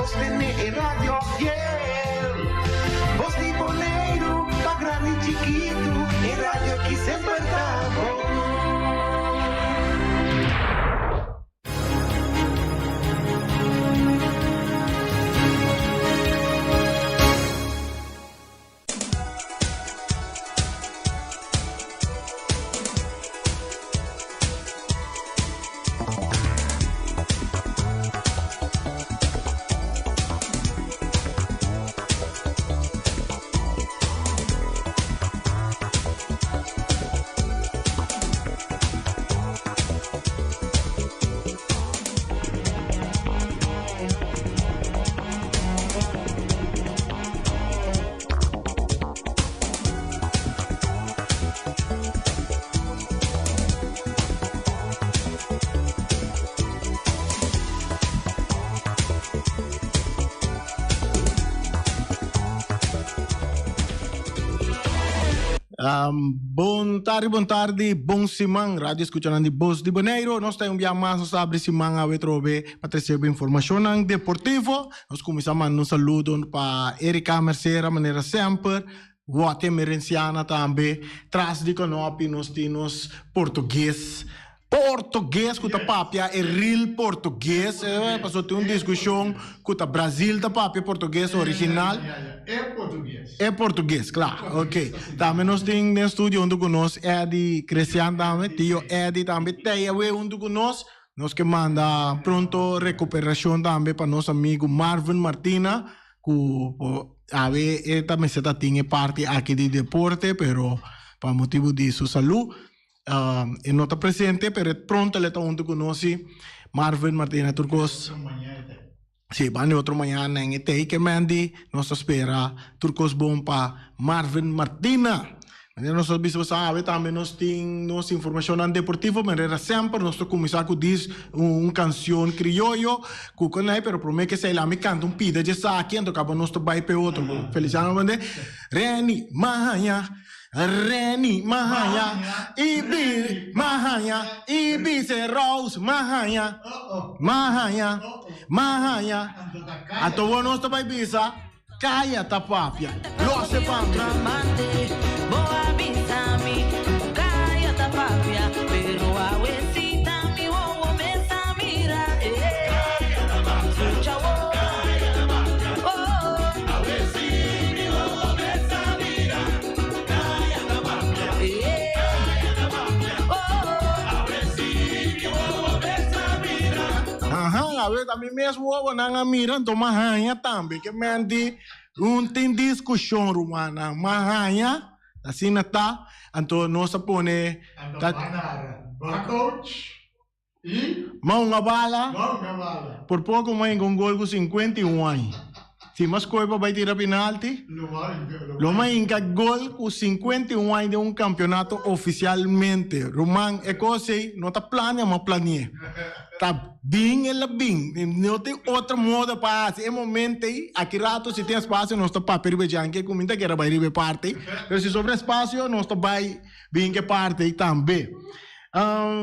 sostené e radio fiel. Bos di Boneiru, pa grandi chikitu, e radio ki semper ta bon. Bon tardi, bon tardi, bon siman Radio Escuchanan di Bos di Boneiro. Nos ta un bia mas, nos ta abri siman awe trobe pa trece bo informacionnan deportivo. Nos cuminsa manda un saludo pa Erika Mercera manera semper, Watte Merenciana tambe. Tras di konopi nos tin nos portugues, portugues ku ta papia e real portugues, pasobra tin un diskushon ku ta Brazil ta papia portugues original. E portugues. E portugues, kla, ok. Tambe nos tin den studio huntu ku nos Eddy Cresian tambe, tio Eddy tambe tei awe huntu ku nos. Nos ke manda pronto rekuperashon tambe pa nos amigu Marvin Martina ku awe e ta mester ta tin e parti aki di deporte pero pa motibu di su salú e no ta presente pero e pronto lo ta huntu ku nos si. Marvin Martina tur kos. Sí, banda otro mañana nan e tei men di nos ta spera tur kos bon pa Marvin Martina. Manera nos ta bisa bo sa awe tambe nos tin nos informashonnan deportivo manera semper nos ta kuminsá ku dis un kanshon krioyo ku konai pero promé ke esei lami kanta un pida dje esaki anto kaba nos ta bai p'e otro. Feliciano mande Reni maña. Reni mahaña y bi mahaña y bice Rose mahaña mahaña mahaña Anto bo nos ta bay bisa caya ta papia lo hace pa mi. Aha, awe ta mi mes wowonan a mira, anto m'a haña tambe ke men di un tin diskushon rumannan, m'a haña, asina ta, anto nos a pone Anto ban nara, ba coach i Ma un a bala, ma un a bala. Por poko m'a hinka un gol ku 51 aña. Si m'a skohe pa bai tira penalti, Lo m'a hinka gol ku 51 aña den un kampeonato ofisialmente. Ruman, e kos ei no ta plania, m'a plani'é. Ta bin el a bin. No tin otro modo pa hasi. E momento ei, aki rato si tin espasio nos ta papia riba e djanke ku mi ta kere bai riba e parti ei. Pero si sobra espasio nos ta bai bin ke parti ei tambe.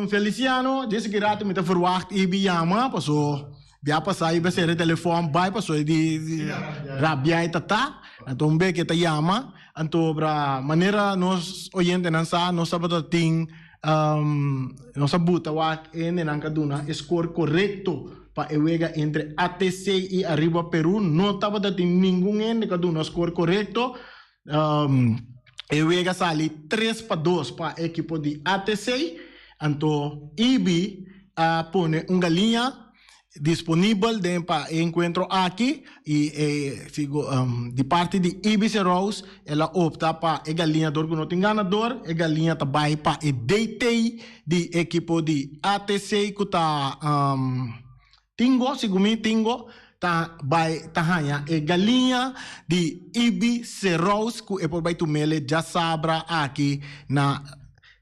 Feliciano, dje siki rato mi ta verwacht Ibi yama paso bia pasa Ibi a sera e telefon bai paso e di rabia e tata, anto un beke ta yama, anto bra manera nos oyentenan sa nos tabata tin nos a buta wak e hendenan ka duna e score korekto pa e wega entre ATC i Arriba Peru, no tabata tin ningun hende ka duna score korekto. E wega sali 3-2 pa ekipo di ATC. Anto Ibi a pone un galiña disponibel den pa e enkuentro aki i e sigo di parti di Ibi Serous el a opta pa e galiña dor ku no tin ganador e galiña ta bai pa e DT di ekipo di ATC ku ta Tingo, segun mi Tingo ta bai ta haña e galiña di Ibi Serous ku e por bai tumele djasabra aki na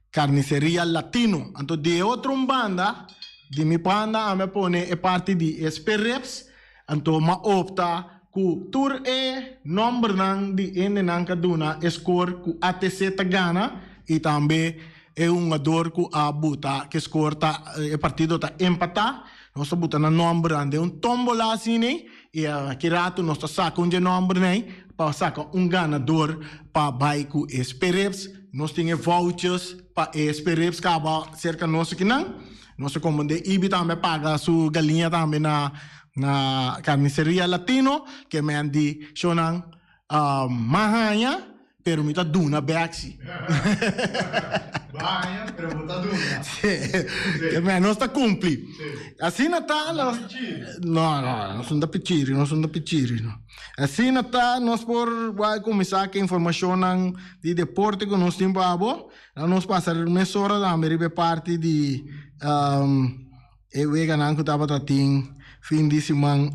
Carniceria Latino. Anto di e otro un banda, di mi banda ami a pone e parti di e sperrips, anto m'a opta ku tur e nombernan di hendenan ka duna e score ku ATC ta gana i tambe e hungador ku a buta ke score ta e partido ta empata. Nos ta buta nan nombernan den un tombola asina ei. I aki ratu nos ta saka un dje nòmbernan pa saka un ganador pa bai ku e sperrips. Nos tin e vouchers pa e sperrips kaba serka nos akinan. Nos ta komprendé Ibi tambe a paga su galiña tambe na na Carniceria Latino ke men di shownan ma haña pero mi ta duna bek si. Ba haña pero bo ta duna. Si. Ke men nos ta kumpli. Asina ta nos no no nos no ta pichiri nos no ta pichiri no. Asina ta nos por bai kuminsá ku informashonnan di deporte ku nos tin pa abo. Nan nos pasa mesora tambe riba e parti di e weganan ku tabata tin fin di siman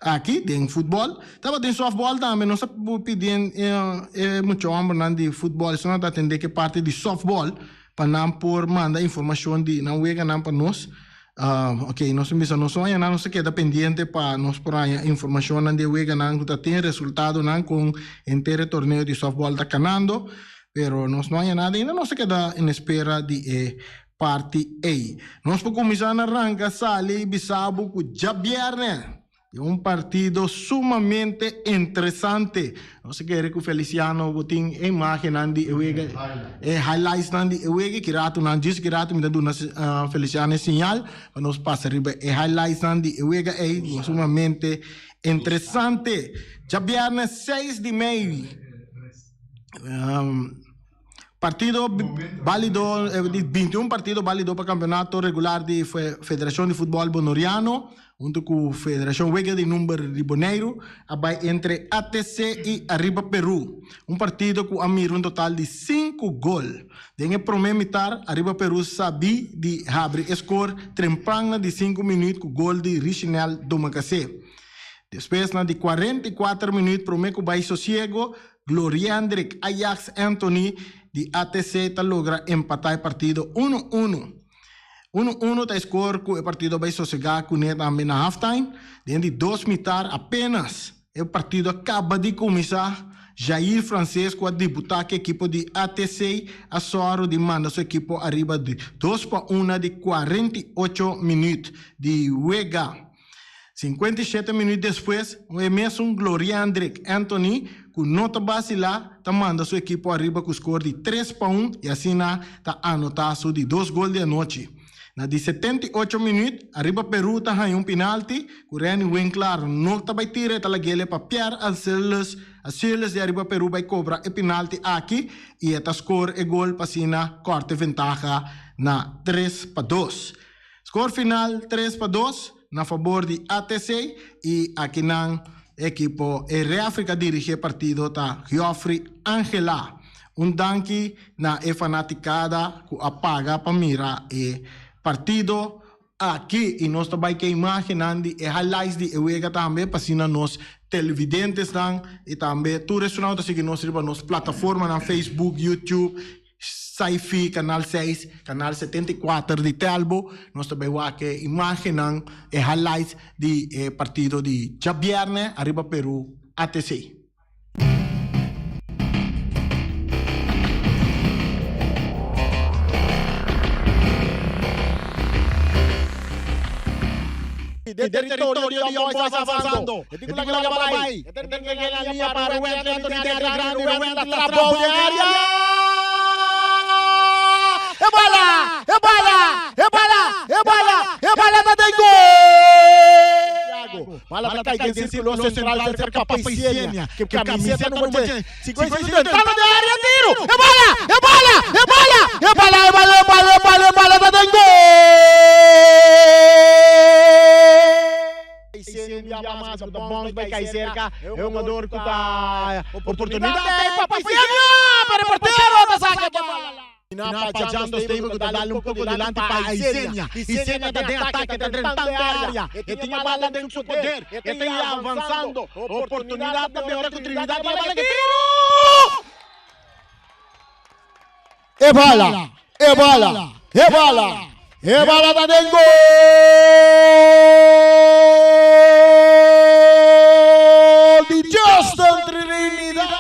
aki den futbòl. Tabatin sòftbòl tambe. Nos a pidi e mucha hòmbernan di futbòl esnan ta atendé ku e parti di sòftbòl pa nan por manda informashon di nan weganan pa nos. Ok, nos a bisa nos oña nan nos a keda pendiente pa nos por haña informashonnan di e weganan ku ta tin, resultadonan kon henter e torneo di sòftbòl ta kanando, pero nos no haña nada ainda, nos a keda en espera di e parti ei. Nos por kuminsá na ranka sali i bisa bo ku djabièrnè E un partido sumamente interesante. Nos a kere ku Feliciano bo tin e imagennan di e wega, e highlightsnan di e wega. Ki ratunan, djis ki ratu mi ta duna Feliciano e siñal pa nos pasa riba e highlightsnan di e wega ei. Sumamente interesante. Djabièrnè seis di mei. Partido balido, di 21 partido balido pa campeonato regular di Federacion di Futbol Bonoriano hunto cu Federacion Wega di Number di Boneiru a bay entre ATC y Arriba Peru. Un partido cu a mira un total di sinku gol. Den e prome mitar Arriba Peru sabi di habri e score trempran na di sinku minuut cu gol di Richinel Domacassé. Despues na di 44 minuut prome cu bay sosiego Gloriendrick Ajax Anthony di ATC ta logra empatá e partido unu unu. Unu unu ta e skor ku e partido a bai sosegá kuné tambe na halftime. Den di dos mitar apenas e partido a kaba di kuminsá, Jair Frances ku a debutá ku ekipo di ATC a sòru di manda su ekipo ariba di dos pa una di 48 minüt di wega. 57 minuut despues, e mesun Gloriandrick Anthony, ku no ta basilá, ta manda su ekipo ariba ku skor di tres pa un i asina ta anotá su di dos gol di anochi. Na di 78 minuut, Ariba Peru ta haña un pinalti ku Renny Winklaar no ta bai tira, e ta lag'el pa Pierre Anceles, Anceles di Ariba Peru bai kobra e pinalti aki i e ta skor e gol pa asina kòrta e ventaha na tres pa dos. Skor final tres pa dos na fabor di ATC i akinan ekipo e refri ka dirigi e partido ta Geoffrey Angela. Un danki na e fanatikada ku a paga pa mira e partido aki i nos ta bai ke imagennan di e highlights di e wega tambe pa asina nos televidentesnan i tambe tur esunnan ku ta sigui nos riba nos plataformanan Facebook, YouTube. Sci-Fi, Canal 6, Canal 74 di Telbo. Nos ta bay wak e imagennan, e highlights di e partido di djabierne ariba Peru ATC. Den territorio di Young Boys avanzando. E tin cu laga bala bay. E ta den e linia pa Ruwentley Anthony den area grandi. Ruwentley ta trabou den area. E bala! E bala! E bala! E bala! E bala ta den gol! Thiago. Bala ta cay den circulo central cerca Papaisienia. Ke camiseta numero 55 entrando den area tiro! E bala! E bala! E bala! E bala! E bala! E bala! E bala! E bala ta den gol! Paisienia un bia mas ku ta bons bai kai serka e hungador ku ta oportunidad ei pa Paisienia! Pero e portero ta saka e bala! Pajando Stable ku ta dal un poko dilanti pa Isenia. Isenia ta den atake, ta drentando e area. E tin e bala den su poder. E ta i avansando. Oportunidat ta bin ora ku Trinidad tin e bala ke tiro! E bala, e bala, e bala, e bala ta den gol! Di Justin Trinidad!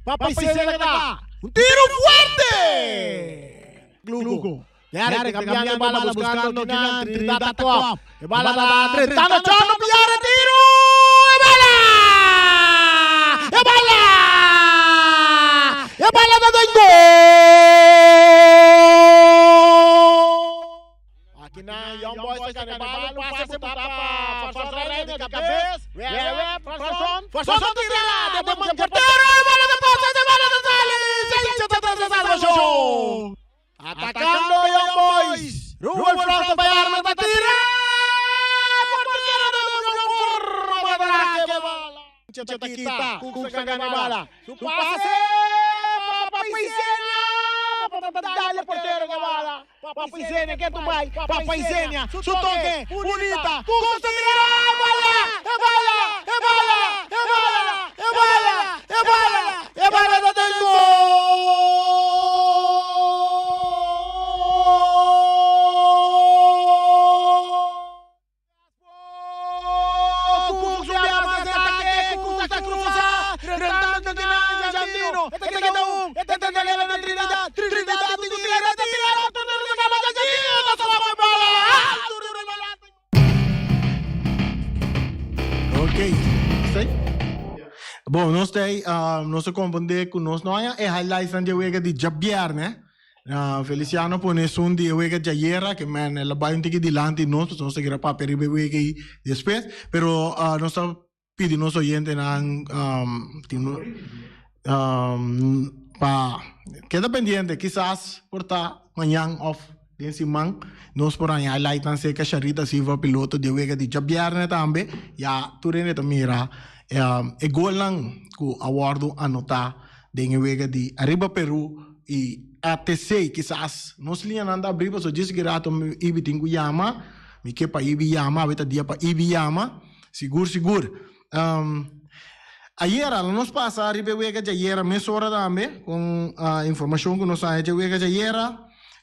Papa Isenia ta. Un tiro fuerte! Klugo. Derek ta cambiando bala buscando kinan Trinidad ta kop. E bala ta drentando Chorno Piare tiro! E bala! E bala! E bala ta den gol! Aki nan Young Boys ta gana e bala, un pase buta pa Farson Reina di kabes. Wewe, Farson, Farson ta tira den man di portero, e bala ta pasa, e bala ta sali! Sensia ta trese salvacion! Atacando Young Boys, Ruel Frans ta bay arma ta tira! Portero ta duna un forma di rake bala. Ta kita, Cooks ta gana bala. Su pase pa Paisenia! Pa dale portero ke bala. Paisenia ke tu bay, pa Paisenia, su toke, bunita, Cooks ta tira! Bala! E bala! E bala! E bala! E bala! E bala! E bala ta den gol! Ok, esei? Bon, nos ta ei, nos a komprendé ku nos no haña e highlightsnan di e wega di djabièrnè. Feliciano pone esun di e wega djayera, ke men el a bai un tiki dilanti nos, pasobra nos ta kere papia riba e wega ei despues. Pero nos ta pidi nos oyentenan pa keda pendiente, kisas por ta mañan òf den siman nos por haña highlightnan serka Sharita Silva piloto di e wega di djabièrnè tambe, ya tur hende ta mira e golnan ku a wòrdu anotá den e wega di Ariba Peru i ATC. Kisas nos liñanan ta abrí pasobra djis ki rato Ibi tin ku yama, mi ke pa Ibi yama, awe ta dia pa Ibi yama. Sigur sigur. Ayera lo nos pasa riba e wega djayera mesora tambe con informacion cu nos haña dje wega djayera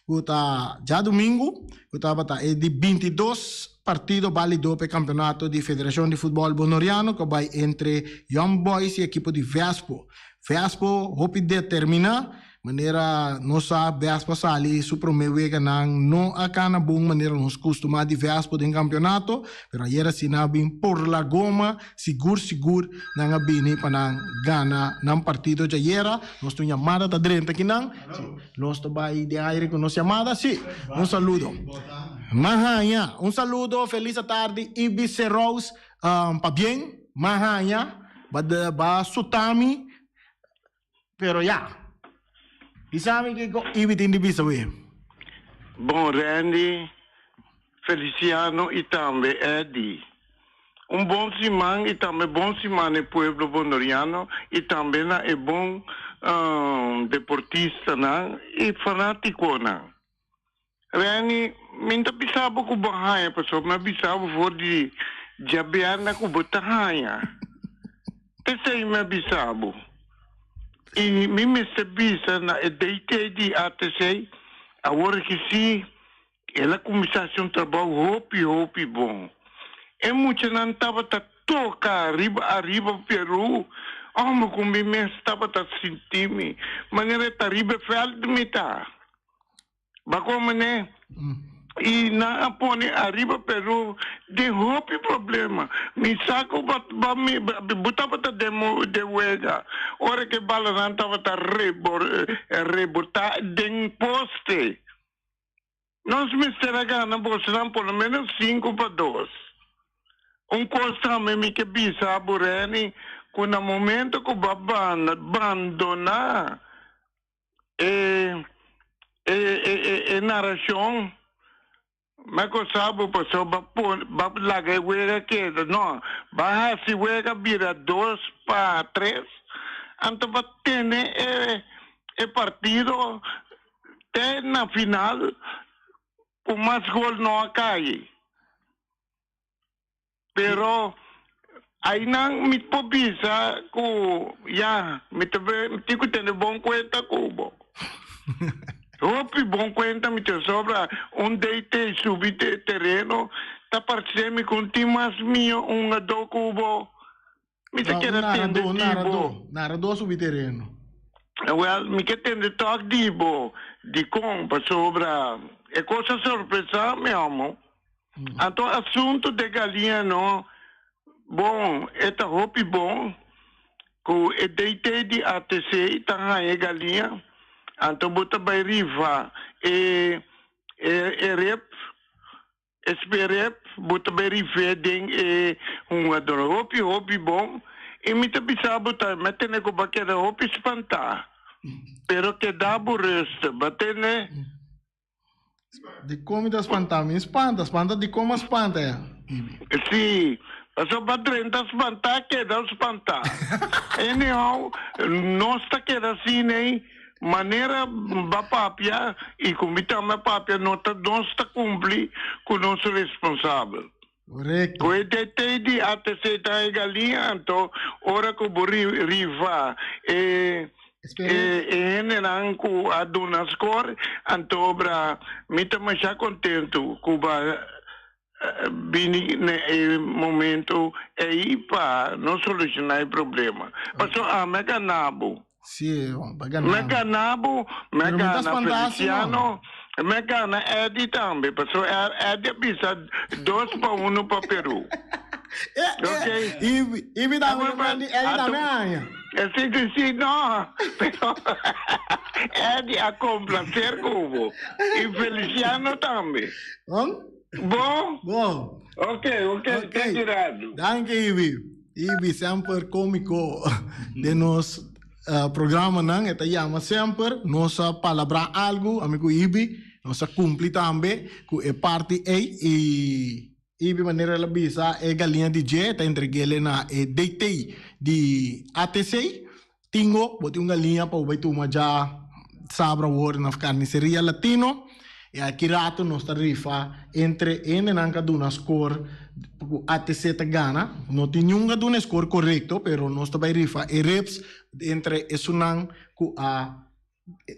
cu ta djadumingu cu tabata e di 22 partido balido pa e campeonato di Federacion di Futbol Bonoriano cu a bay entre Young Boys y ekipo di Vespo. Vespo hopi determina. Manera nos sa Vespa sali su prome weganan no a cana bon manera nos custuma di Vespa den campeonato, pero ayer asina a bin por la goma, sigur sigur nan a bini pa nan gana nan partido djayera. Nos tin un yamada ta drenta akinan, si nos ta bay den aire cu nos yamada, si, un saludo. Mahaña, un saludo, feliz atardi Ibis Serous, pabien, mahaña, ba sutami. Pero ya. Bisa mi kiko Ibi tin di bisa we. Bon Randy, Feliciano y tambe Eddy. Un bon siman y tambe bon siman na e pueblo Bonoriano y tambe na e bon deportistanan y fanaticonan. Randy, mi no ta bisa bo cu bo haña pasobra mi a bisa bo for di djabièrnè cu bo ta haña. P'esei mi a bisa bo. Y mi mester bisa na e DT di ATC, awor aki si, el a cuminsa haci un trabou hopi hopi bon. E muchanan tabata toca riba ariba Peru, homber cu mi mes tabata sinti mi manera ta riba e veld mi ta. Bako mane y nan a pone ariba Peru den hopi problema. Mi sa cu ba mi bo tabata den den wega ora cu e balanan tabata rebota den poste. Nos mester a gana bosonan por lo menos 5-2. Un cos tambe mi ke bisa bo Renny cu na momento cu bo a bandona E e e e narashon mi a gosa bo pasobra bo a pone bo a laga e wega keda no bo a hasi wega bira 2-3 anto bo a tene e e partido te na final ku mas gol no a kai. Pero ainan mi por bisa ku ya, mi ta mi tin ku tene bon kuenta ku bo. Hopi bon kuenta mi tin sobra un DT subi tereno ta parse mi ku un tin mas mihó un hungadó ku bo. Mi ta kere tende di bo. Naradó subi tereno. Wel, mi ke tende tòg di bo. Dikon? Pasobra. E kos a sorpresá mi amo. Anto asuntu de galiña no, bon, e ta hopi bon ku e DT di ATC ta haña e galiña, anto bo ta bai rifa e e rep, e sperep, bo ta bai rif'é den e hungador. Hopi hopi bon i mi ta bisa bo ta mi a tene ku bo a keda hopi spantá, pero keda bo rustig, bo a tene. Di kon mi ta spantá? Mi spanta, spanta di kon m'a spanta ya, Ibi? Sí, pasobra pa drenta spantá keda spantá. Anyhow, nos ta keda asina ei, manera ba papia i ku mi tambe a papia, no ta nos ta kumpli ku nos responsabel. Korekto. Ku e DT di ATC ta e galiña, anto ora ku bo rifa e e hendenan ku a duna skor, anto obra mi ta masha kontentu ku ba bini na e momento ei pa nos solushoná e problema. Pasobra ami a gana bo. Sí, ba gana. Mi a gana bo, mi a gana Feliciano, mi a gana Eddy tambe, pasobra Eddy a bisa dos pa uno pa Peru. Ok. I mi tambe, Eddy tambe haña. Sí, sí, sí, no, pero Eddy a complacer cu bo, i Feliciano tambe. Bon? Bon? Bon. Ok, ok, te dirado. Danki, Ibi. Ibi semper cómico den nos programanan. E ta yama semper. Nos a palabrá algu, ami ku Ibi. Nos a cumpli tambe ku e parti ei. I Ibi manera el a bisa e galiña di dje, e ta entreg'el na e DT di ATC. Tingo, bo tin un galiña pa bo bai tuma dja sabra awor na Carniceria Latino. E aki rato nos ta rifa entre hendenan ka duna score ku ATC ta gana. No tin niun ka duna e score korekto, pero nos ta bai rifa e rips entre esunnan ku a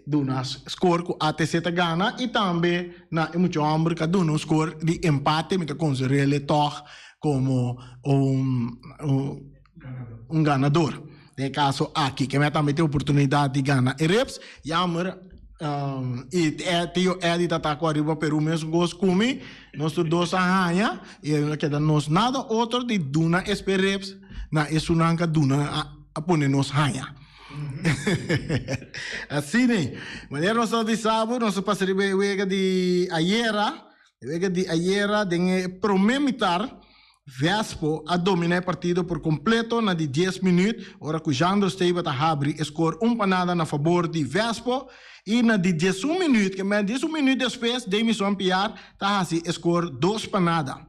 duna score ku ATC ta gana i tambe na e mucha homber ka duna un score di empate. Mi ta konsider'el tòg komo un un ganador. Den e kaso aki, ke mi a tambe tin oportunidat di gana e reps. Jammer, i tio Eddie ta ta ku ariba Peru mes gos ku mi. Nos tur dos a haña i a keda nos nada otro di duna e spe reps na esunnan ka duna a pone nos haña. Asina ei. Manera nos a bisa bo, nos a pasa riba e wega di ayera. E wega di ayera den e prome mitar, Vespo a domina e partido por completo na di dies minuut ora cu Jandro Steba ta habri e score un pa nada na fabor di Vespo y na di diesun minuut, ke men diesun minuut despues, Demison Piar ta haci e score dos pa nada.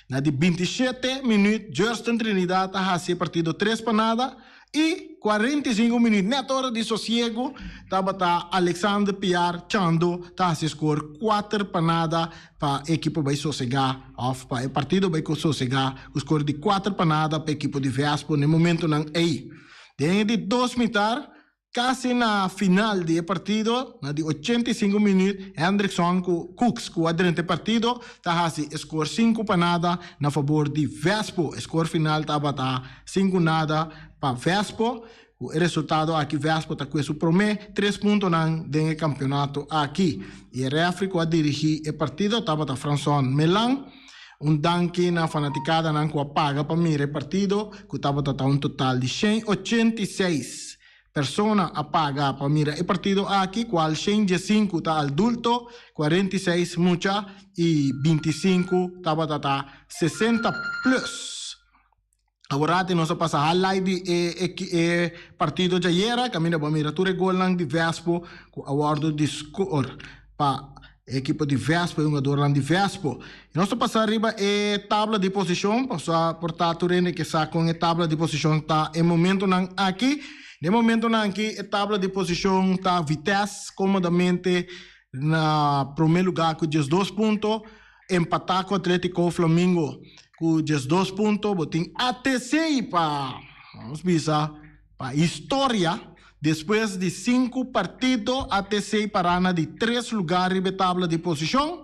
Na di bintishete minuut Jurston Trinidad ta haci e partido tres pa nada y 45 minuut net ora di sosiego tabata Alexander Piar Chando ta haci score kuater pa nada pa e ekipo bay sosega of pa e partido bay sosega cu score di kuater pa nada pa ekipo di Vespo na e momentonan ey. Den e di dos mitar Casi na final di e partido, na di 85 minuut, Hendrickson cu Cooks cu a drenta e partido ta haci e score sinku pa nada na fabor di Vespo. E score final tabata sinku nada pa Vespo. Cu e resultado aki Vespo ta cue su prome tres puntonan den e campeonato aki. Y e refri cu a dirigi e partido tabata Franson Melan. Un danki na fanaticadanan cu a paga pa mira e partido cu tabata ta un total di 186 Persona a paga pa mira e partido aki, cual 115 ta adulto, 46 mucha y 25 tabata ta 60 plus. Aworati nos a pasa highlight di e e partido djayera, caminda bo a mira tur e golnan di Vespo cu a wordo di score pa e ekipo di Vespo, e hungadornan di Vespo. Y nos ta pasa riba e tabla di posicion, pasobra por ta tur hende ke sa con e tabla di posicion ta e momentonan aki. Den e momentonan aki e tabla di posicion ta Vitesse comodamente na prome lugar cu 12 punto, empata cu Atletico Flamingo cu 12 punto. Bo tin ATC pa, nos bisa, Pa historia, despues di sinku partido ATC pará na di tres lugá riba e tabla di posishon.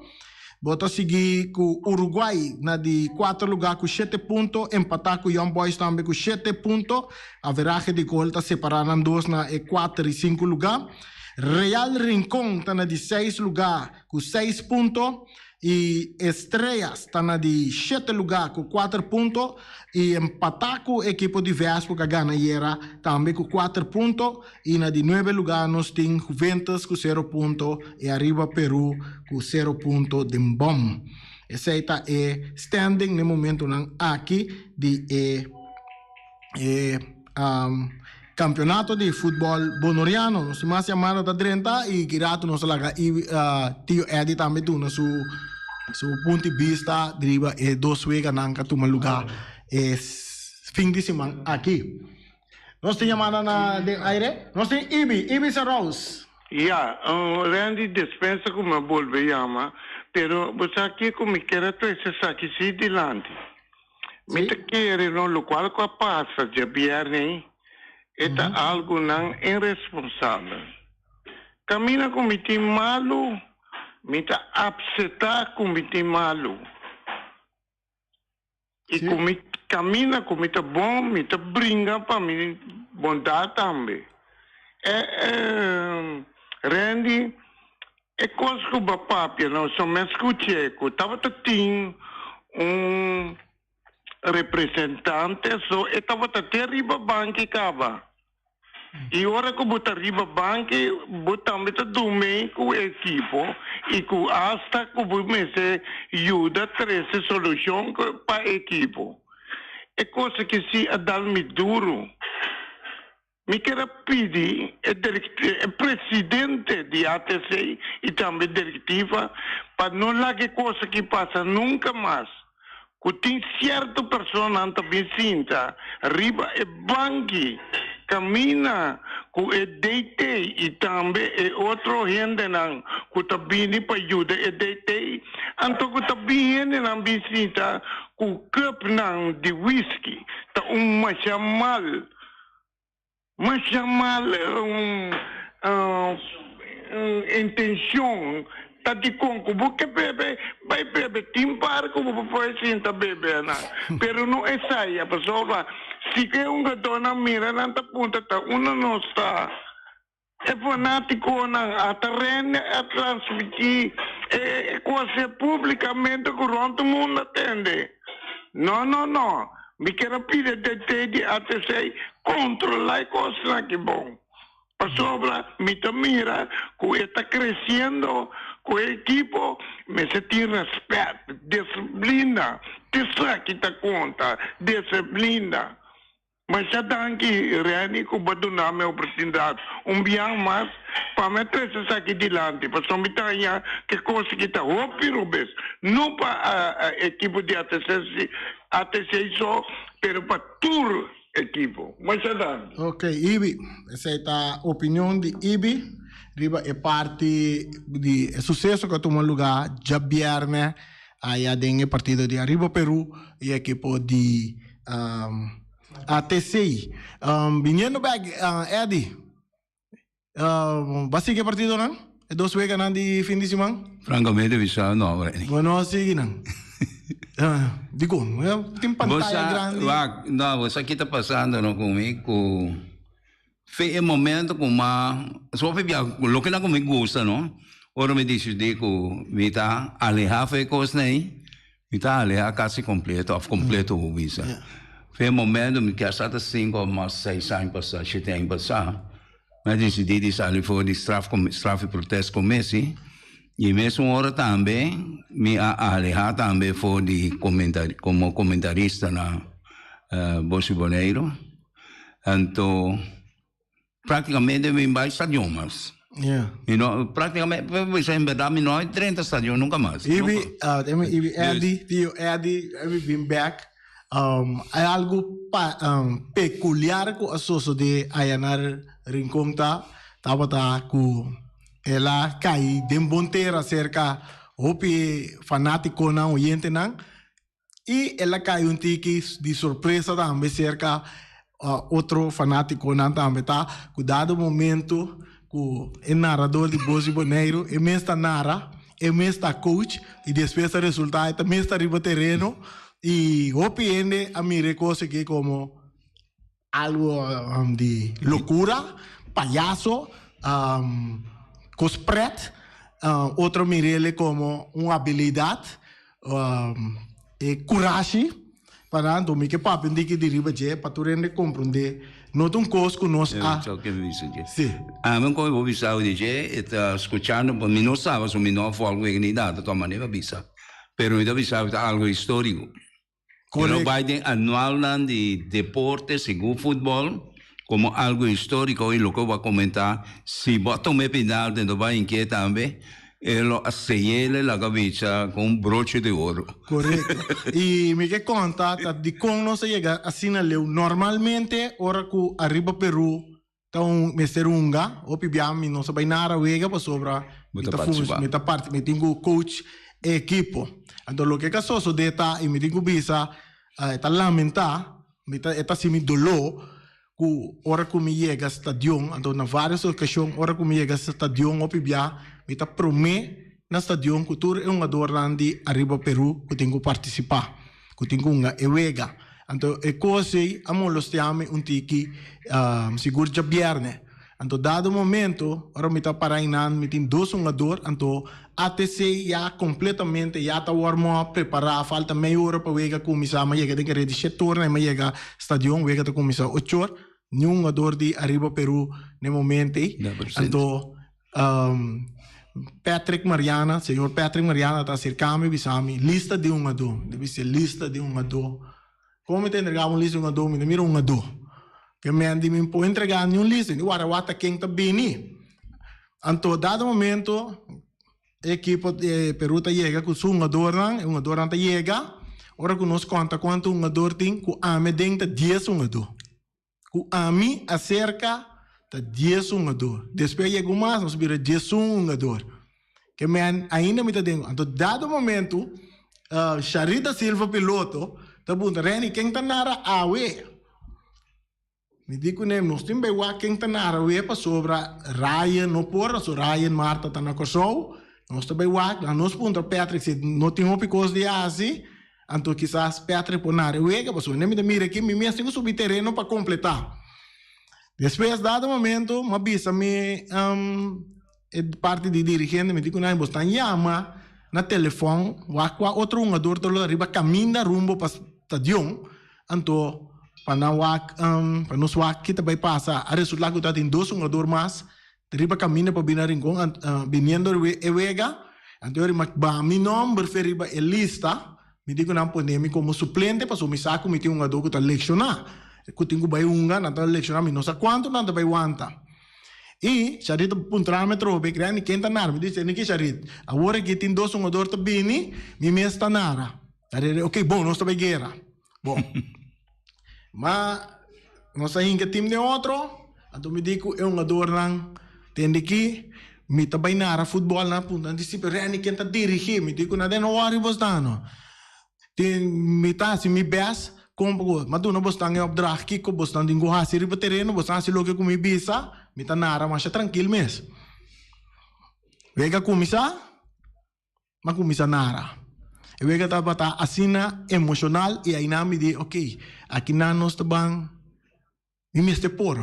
Bo ta sigui ku Uruguay na di kuater lugá ku shete punto, empatá ku Young Boys tambe ku shete punto. Averahe di gol ta separá nan dos na e kuater i sinku lugá. Real Rincon ta na di seis lugá ku seis punto i Estrellas ta na di shete lugá ku kuater punto i empatá ku ekipo di Vespo ku a gana ayera tambe ku kuater punto i na di nuebe lugá nos tin Juventus ku sero punto i Arriba Peru ku sero punto den bòm. Esei ta e standing na e momentunan aki di e e campeonato di futbol Bonoriano. Nos tin mas yamada ta drenta y ki rato nos ta laga Tio Eddy tambe duna su su punto di bista riba e dos weganan ka tuma luga e fin di siman aki. Nos tin yamada na den aire. Nos tin Ibi, Ibi Sarous. Ya, Randy despensa ku mi a bolbe yama, pero bo sa kiko mi kier a trese esaki si dilanti. Mi ta kere no lokual ku a pasa djabièrnè ei e ta algu nan inresponsabel. Kaminda ku mi tin malu, mi ta apseptá ku mi tin malu. I ku mi kaminda ku mi ta bon, mi ta bringa pa mi bondat tambe. E Randy, e kos ku bo a papia no so mes skuch'é ku tabata tin un representante so e tabata te riba banki kaba. I ora ku bo ta riba banki, bo tambe ta dum'é ku e ekipo i ku asta ku bo mester yuda trese solushon pa e ekipo. E kos aki si a dal mi duru. Mi kier a pidi e e presidente di ATC i tambe direktiva pa no laga e kos aki pasa nunka mas. Ku tin sierto personanan ta bin sinta riba e banki kaminda ku e DT i tambe e otro hendenan ku ta bini pa yuda e DT, anto ku ta bin hendenan bin sinta ku cupnan di whisky ta un masha mal. Masha mal intencion ta dicon cu bo ke bebe, bay bebe. Tin par cu bo por pone sinta bebe ana, pero no esaya, pasobra si cu e hungadornan mira nan ta puntra ta unda nos ta. E fanaticonan a ta rende a transmiti e cose publicamente cu rond mundo a tende. No, no, no. Mi kier a pidi e DT di ATC controla e cosnan aki bon. Pasobra mi ta mira cu e ta creciendo cu e ekipo mester tin respet, disciplina. Esaki ta conta, disciplina. Masha danki Renny ku bo duna mi oportunidat un biaha mas pa mi a trese esaki dilanti pasobra mi ta haña ku e kos aki ta hopi robes no pa ekipo di ATC so pero pa tur ekipo. Masha danki. Ok Ibi, esei ta opinion di Ibi riba e parti di e suseso ku a tuma lugá djabièrnè aya den e partido di Ariba Peru i ekipo di ATC. Biniendo bek, Eddy, bo a sigui e partidonan? E dos weganan di fin di siman? Francamente bisa, no, Reni. Bo no a sigui nan? Dikon? Tin pantaya grandi. Wak, no, bo sa ki ta pasando no ku mi ku fe e momento ku ma hopi bia loke nan ku mi gusta no, ora mi disidi ku mi ta aleha fe e kosnan ei. Mi ta aleha casi completo of completo bo bisa. Fe momento mi kier sa ta cinco of mas seis aña pasa, shete aña pasa, mi a dicidi di sali for di straf straf y protest commissie y mesun ora tambe mi a aleha tambe for di como comentarista na Boshi Boneiro. Anto Prácticamente mi bai stadion mas. Yeah. Mi no, prácticamente, pues, en verdad mi no hay 30 stadion nunca mas. Ibi, uh, Ibi Eddie, tío Eddie, Ibi been back. Um, hay algo pa, um, peculiar ku a sucede allá na Rincon ta, tabata ku el a kai den bon tera cerca hopi fanaticonan, oyentenan. I el a kai un tiki di sorpresa tambe serka otro fanatikonan tambe ta ku dado momento ku e narador di Bos di Boneiru e mes ta nara, e mes ta coach i despues ta resulta e ta mes ta riba tereno i hopi hende a mira e kos aki komo algo di lokura, payaso. um, kos pret, otro mir'ele komo un abilidat, um, e kurashi pa nan. Anto mi ke papia un diki di riba dje pa tur hende komprondé no ta un kos ku nos a. Esaki ke mi bisa dje. Si. Ami un kos bo bisa di dje, e ta skuchando, mi no sa pasobra mi no a volg wega ni data tòg manera bisa, pero mi ta bisa ku ta algo historiko. Lo bai den anualnan di deporte, segun futbol, komo algu históriko i loke bo a komentá, si bo a tuma e penalti lo bai inkié tambe, e lo a sey'el e laga bicha ku un broche di oro. Korekto. I mi ke konta ta dikon nos a yega asina leu. Normalmente ora ku Ariba Peru Ta un mester hunga hopi bia mi no sa bai nara wega pasobra mi ta fun mi ta parti mi tin ku coach e ekipo. Anto loke ka sosode ta i mi tin ku bisa e ta lamenta mi ta e ta hasi mi dolo ku ora ku mi yega stadion anto na varios ocasion ora ku mi yega stadion hopi bia mi ta prome na stadion ku tur e hungadornan di Ariba Peru ku tin ku partisipa. Ku tin ku hunga e wega. Anto e kos ei a molestia mi un tiki, sigur djabièrnè. Anto dado momento, ora mi ta para einan, mi tin dos hungador, anto ATC ya kompletamente ya ta warm up, prepará, falta mei ora pa wega kuminsá. Mi a yega den kere di shete ora, mi a yega stadion, wega ta kuminsá ocho or. Niun hungador di Ariba Peru n'e momento ei. Anto Patrick Mariana, señor Patrick Mariana ta acerca mi bisa mi lista di hungadó. Mi ta bisa lista di hungadó. Como mi ta entrega bo un lista di hungadó? Mi ta mira hungadó. Ke men di mi por entrega niun lista, mi wara wak ta ken ta bini. Anto dado momento e ekipo di Peru ta yega ku su hungadornan, e hungadornan ta yega, ora ku nos konta kuantu hungador tin, ku ami den ta dies hungadó. Ku ami aserka ta dies hungador. Despues yega un mas, nos bira diesun hungador. Ke men ainda mi ta den. Anto dado momento, Sharita Silva piloto ta puntra, Renny, ken ta nara awe? Mi di kuné, nos tin bai wak ken ta nara awe pasobra Ryan no por, pasobra Ryan Marta ta na Kòrsou. Nos ta bai wak, nan nos puntra Patrick si no tin hopi kos di hasi. Anto kisas Patrick por nara e wega, pasobra mi ta mira aki mi mes tin ku subi tereno pa kompletá. Despues dado momento mi a bisa mi e parti di dirigente, mi di ku nan, bosnan yama na telefòn wak kua otro hungador ta lo ariba kaminda rumbo pa stadion, anto pa nan wak pa nos wak ki ta bai pasa. A resulta ku tabatin dos hungador mas Riba kaminda pa bini na Rincon, biniendo e wega, anto e riba baha mi nomber fe riba e lista, mi di ku nan pone mi komo suplente pasobra mi sa ku mi tin un hungadó ku ta lekshoná, ku tin ku bai hunga, nan ta lekshoná, mi no sa kuantu nan ta bai wanta. I Sharit a puntra mi atrobe, Granny, ken ta nara? Mi di, Niki Sharit, awor aki tin dos hungador ta bini, mi mes ta nara. Sharit di, ok, bon, nos ta bai guera. Bon. Ma nos a hinka tim den otro, anto mi di ku e hungadornan, Tende ki, mi ta bai nara futbòl nan punta. Nan di, Si, pero Renny ken ta dirigí? Mi di ku nan den no wòri bosnan no. Tin, mi ta hasi mi bèst kon pa ku mi a duna bosnan e opdracht kiko bosnan tin ku hasi riba tereno, bosnan hasi loke ku mi bisa, mi ta nara masha trankil mes. Wega kuminsá. M'a kuminsá nara. E wega tabata asina emoshonal i ainan mi di, ok, akinan nos ta ban, mi mester por.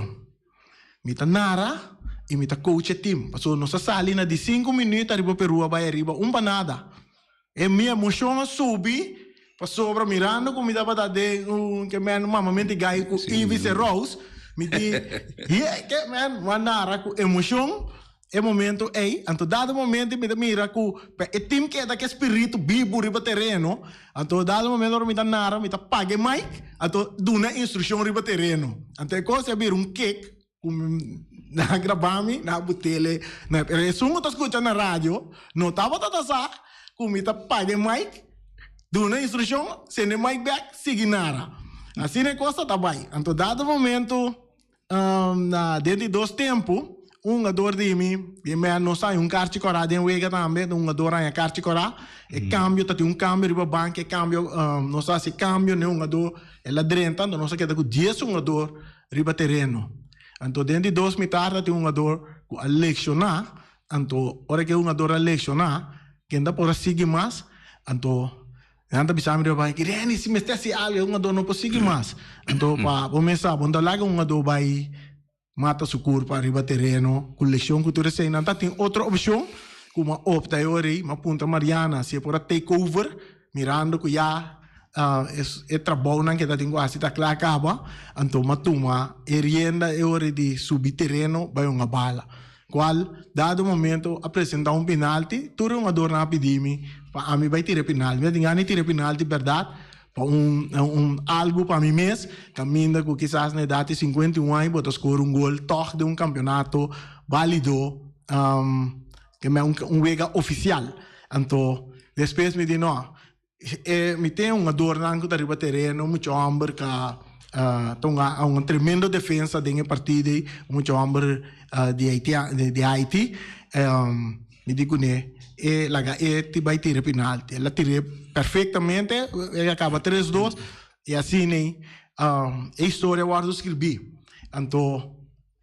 Mi ta nara i mi ta coach e team. Pasobra nos a sali na di sinku minüt ariba Peru a bai ariba un pa nada. E mi emoshon a subi pasobra mirando ku mi tabata den un ke men mamamente gai ku Ivy Serous, mi di, ye ke men, mi a nara ku emoshon. E momento ei, anto dado momento mi ta mira ku pa e tim keda ku e spiritu bibu riba tereno, anto dado momento ora mi ta nara mi ta paga e mic, anto duna instrukshon riba tereno. Anto e kos a bira un kek ku nan a graba mi, nan a butele na pero esun ku ta skucha na radio no tabata ta sa ku mi ta paga e mic, duna instrukshon, sende e mic bek, sigui nara. Asina e kos ta bai. Anto dado momento. Na den di dos tempu, un hungador di mi, di mi nos haña un karchi kòrá den wega tambe, un hungador haña karchi kòrá, e kambio ta tin un kambio riba bank, e kambio nos a hasi kambio n'e hungador, el a drenta, anto nos a keda ku dies hungador riba tereno. Anto den di dos mitar ta tin un hungador ku a lekshoná, anto ora ku e hungador a lekshoná, kenda por a sigui mas, anto Nan ta bisa mi riba bai, Reni, si mester hasi algu, e hungadó no por sigui mas. Anto pa bo mes sa, bo no ta laga un hungadó bai mata su kurpa riba tereno ku leshon ku tur eseinan ta tin otro opshon ku m'a opta e ora ei m'a puntra Mariana si e por a take over mirando ku ya e trabounan ke ta tin ku hasi ta kla kaba anto m'a tuma e rienda e ora ei di subi tereno bai hunga bala kual dado momento a presenta un penalti tur e hungadornan a pidi mi pa ami bai tira e penalti mi a tin gana di tira e penalti bèrdat Pa un un algu pa mi mes, kaminda ku kisas na edat di 51 aña bo ta skor un gol tòg den un kampionato bálido, ke men un un wega ofisial. Anto despues mi di no, e mi tin hungadornan ku ta riba tereno, mucha hòmber ka ta hunga un tremendo defensa den e partido ei, mucha hòmber di Haiti di Haiti. Mi di kuné, e laga e ti bai tira penalti. El a tir'é perfectamente, e a kaba tres dos, i asina ei e historia a wòrdu skirbí. Anto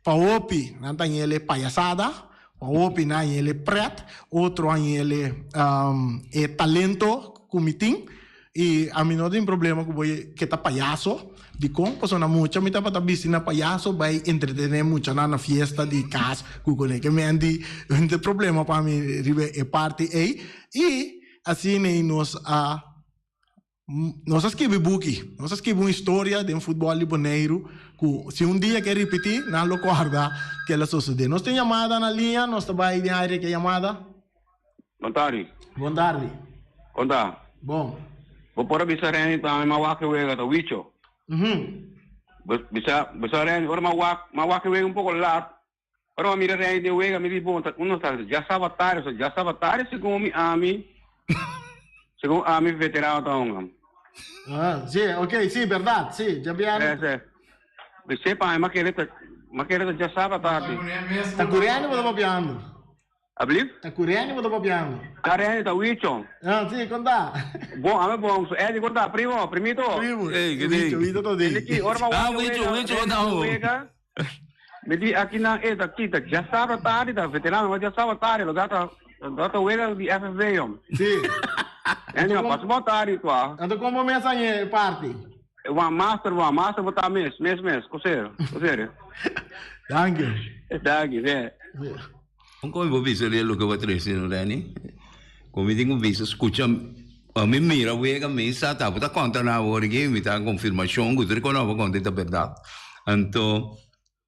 pa hopi nan ta hañ'el e payasada, pa hopi nan hañ'el e prèt, otro hañ'el e talento ku mi tin. I ami no tin problema ku bo ke ta payaso. Dikon? Pasobra na mucha mi tabata bisti na payaso bai entretené muchanan na fiesta di kas ku kuné. Ke men di no tin problema pa mi riba e parti ei. I asina ei nos a nos a skibi buki. Nos a skibi un historia den futbòl di Boneiru ku si un dia ke ripití nan lo kòrda ke lo sosodé. Nos tin yamada na liña. Nos ta bai den aire ke yamada. Bon tardi. Bon tardi. Kon ta? Bon. Bo por a bisa Renny tambe m'a wak e wega ta Wicho. Bisa bisa Renny ora m'a wak m'a wak e wega un poko lat ora m'a mira Renny den wega mi di bon ta uno ta djasaba tardi so djasaba tardi segun mi ami segun ami veterano ta hunga. Ah si ok si berdad si djabièrnè. Si si. Bis'é pa ami m'a kere ta m'a kere ta djasaba tardi. Ta ku Renny bo ta papiando? Ablief? Ta ku Renny bo ta papiando? Ta Renny, ta Wicho. Ah, si, kon ta? Bon, ame bon. So Eddie, kon ta? Primo, primito? Primo. Ey, ke di? Wicho, Wicho ta di. Tende ki, ora ma Ah, wak Wicho, wega, Wicho, kon Renny ta ho? wega. Mi di aki nan, eh, ta ki, ta djasabra tardi, ta veterano, ma djasabra tardi, lo gata, gata wega di FFB, yom. Si. Anyway, pasa bon tardi, tua. Anto kon bo mes haña e parti? Wan master, wan master bo ta mes, mes, mes, kosero, kosero. Danki. Danki, si. Un koe bo bisa ria loke bo a trese no Lenny. Ku mi tin ku bisa skucha a mi mira wega mi sa ta bo ta konta na awor aki mi ta konfirmashon ku tur kono bo konta ta bèrdat. Anto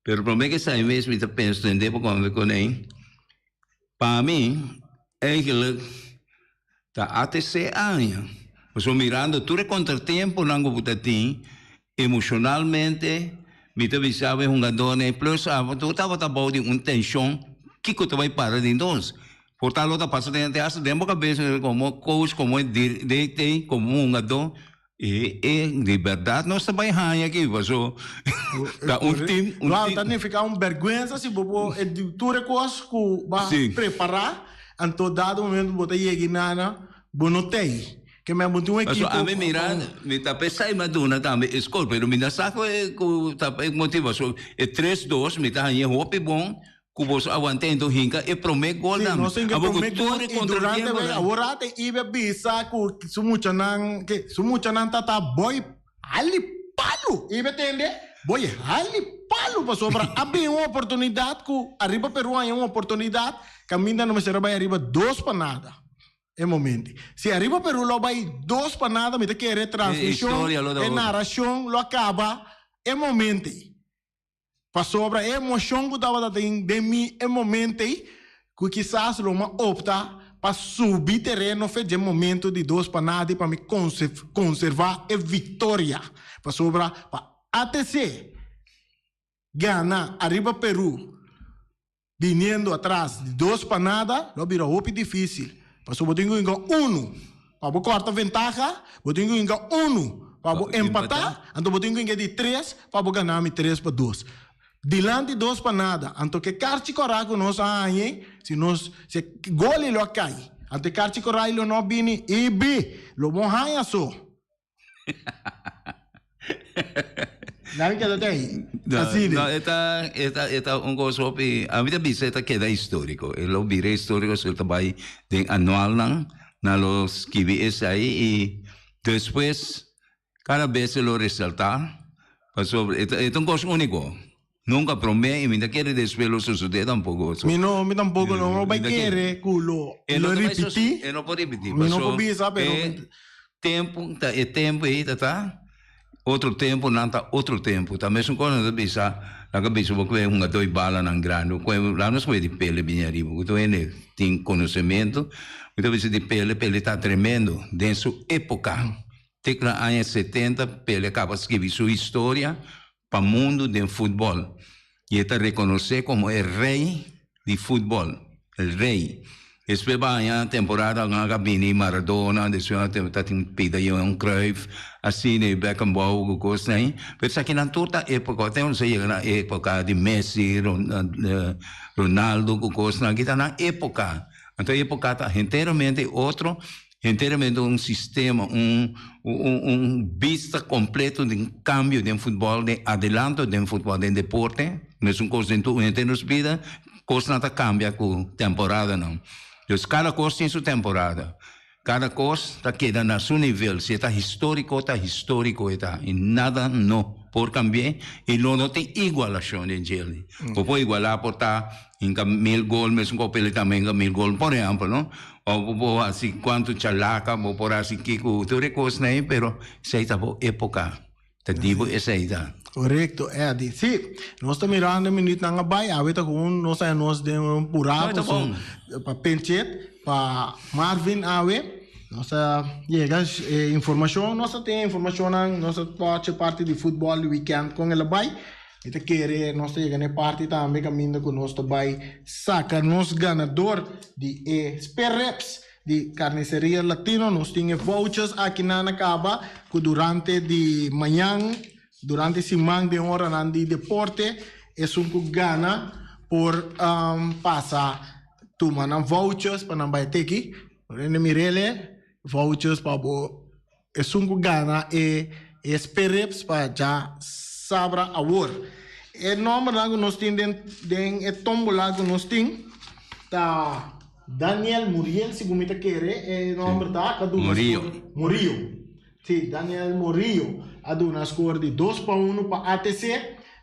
pero prome ke esei mes mi ta pensa tende pa konta kuné pa mi eigenlijk ta ATC aña pasobra mirando tur e kontratemponan ku bo ta tin Emocionalmente mi ta bisa e hungadornan plus abo tur tabata bou di un tension kico ta bay para den nos. Por tal lo ta pasa den te hasta den bo cabeza como coach como DT como hungador e e di berdad nos ta bay haya aki paso ta un team un Wow ta nifica un berguensa si bo por e tur e cos cu bo a prepara anto dado momento bo ta yega y nana bo no tey. Ke men bo tin un Paso ekipo ami mira, mi ta pesa i maduna tambe e skol, pero mi no sa ku e ku ta e motivo. So e tres dos mi ta hañ'e hopi bon ku boso awanta ento hinka e prome gol Sí, tambe. nos hinka e Abo ku prome tur gol e i durante kontratiempo wega nan. awor ata Ibe a bisa ku su muchanan ke su muchanan ta ta boy hali palu. Ibe tende boy hali palu pasobra a bin un oportunidat ku ariba Peru haña un oportunidat kaminda no mester a bai ariba dos pa nada. E momento. Si Ariba Peru lo bai dos pa nada mi ta kere transmision, e narashon lo a kaba e momento ei. Pasobra e emocion ku tabata tin den mi e momento ei, ku kisas lo mi a opta pa subi tereno fe dje momento di dos pa nada i pa mi konserva e viktoria. Pasobra pa ATC gana Ariba Peru Biniendo atras di dos pa nada lo a bira hopi dificil, pasobra bo tin cu hinca uno pa bo corta ventaha, bo tin cu hinca uno pa bo empata, anto bo tin cu hinca di tres pa bo gana mi tres pa dos. Dilanti dos pa nada, anto ke karchi cora cu nos a hañe, si nos, si e goli lo a cay, anto e karchi cora lo no a bini, y bi, lo bo haña so. Nan keda te ahí. No, Así de. no, e ta, e ta, e ta un kos hopi, a mi ta bisa e ta keda historico. E lo bira historico si ta bai den anualnan, nan lo skibi esei i despues kada bes e lo resalta, pasobra e ta, e ta un kos unico. Nunca prome y mi ta kere despues lo sucede tampoco. Mi no, mi tampoco no, no bay kere cu lo E no lo ta bay ripiti. E no por ripiti. Mi no paso por bisa, pero e tempo ta e tempo ey ta ta otro tempo nan ta otro tempo. Ta mesun cosa nan ta bisa, nan ta bisa bo cu e hungador y balanan grandi. Cu e laat nos cu e di Pele bini ariba. Cu tur hende tin conocemento. Cu ta bisa di Pele, Pele ta tremendo den su epoca. Te cu na aña 70 Pele a caba scribi su historia pa mundu den futbòl i e ta rekonosé komo e rei di futbòl, el rei. Despues ba haña temporada nan a bini Maradona, despues ta tin pida Johan Cruijff, asina i Beckenbauer ku kosnan ei. Pero esakinan tur ta epoka, te nos a yega na epoka di Messi, Ronaldo ku kosnan aki ta nan epoka. Anto e epoka ta henteramente otro. Henteramente un sistema, un un bista completo di un cambio den futbol, den adelanto den futbol, den deporte, mesun cos den tur henter nos bida, cosnan ta cambia cu temporadanan. Dus cada cos tin su temporada, cada cos ta keda na su nivel, si e ta historico ta historico e ta y nada no por cambi'e y lo no tin igualacion den djel. Bo por iguala por ta Hinka mil gol mesun ku Pele tambe hinka mil gol por ehempel no o bo por hasi kuantu chalaka bo por hasi kiko tur e kosnan ei pero esei ta bo epoka ta di bo esei ta. Korekto Eddy si nos ta mirando e minütnan a bai awe ta ku nos a nos den un purá No, ta bon. pa Penchet pa Marvin awe nos a yega e informashon nos a tin informashonnan nos a touch e parti di futbòl di wikènt kon el a bai. Mi ta kere nos ta yega na e parti tambe kaminda ku nos ta bai saka nos ganador di e spare ribs di Carniceria Latino. Nos tin e vouchers akinan a kaba ku durante di mañan, durante siman den oranan di deporte, esun ku gana por pasa tuma nan vouchers pa nan bai teki. Rende Mirele, vouchers pa bo. Esun ku gana e e sperrips pa dja sabra awor. E nombernan ku nos tin den den e tombola ku nos tin ta Daniel Muriel segun mi ta kere e nomber ta ku a duna Murillo. skor Murillo. Si, Daniel Murillo a duna skor di 2-1 pa ATC.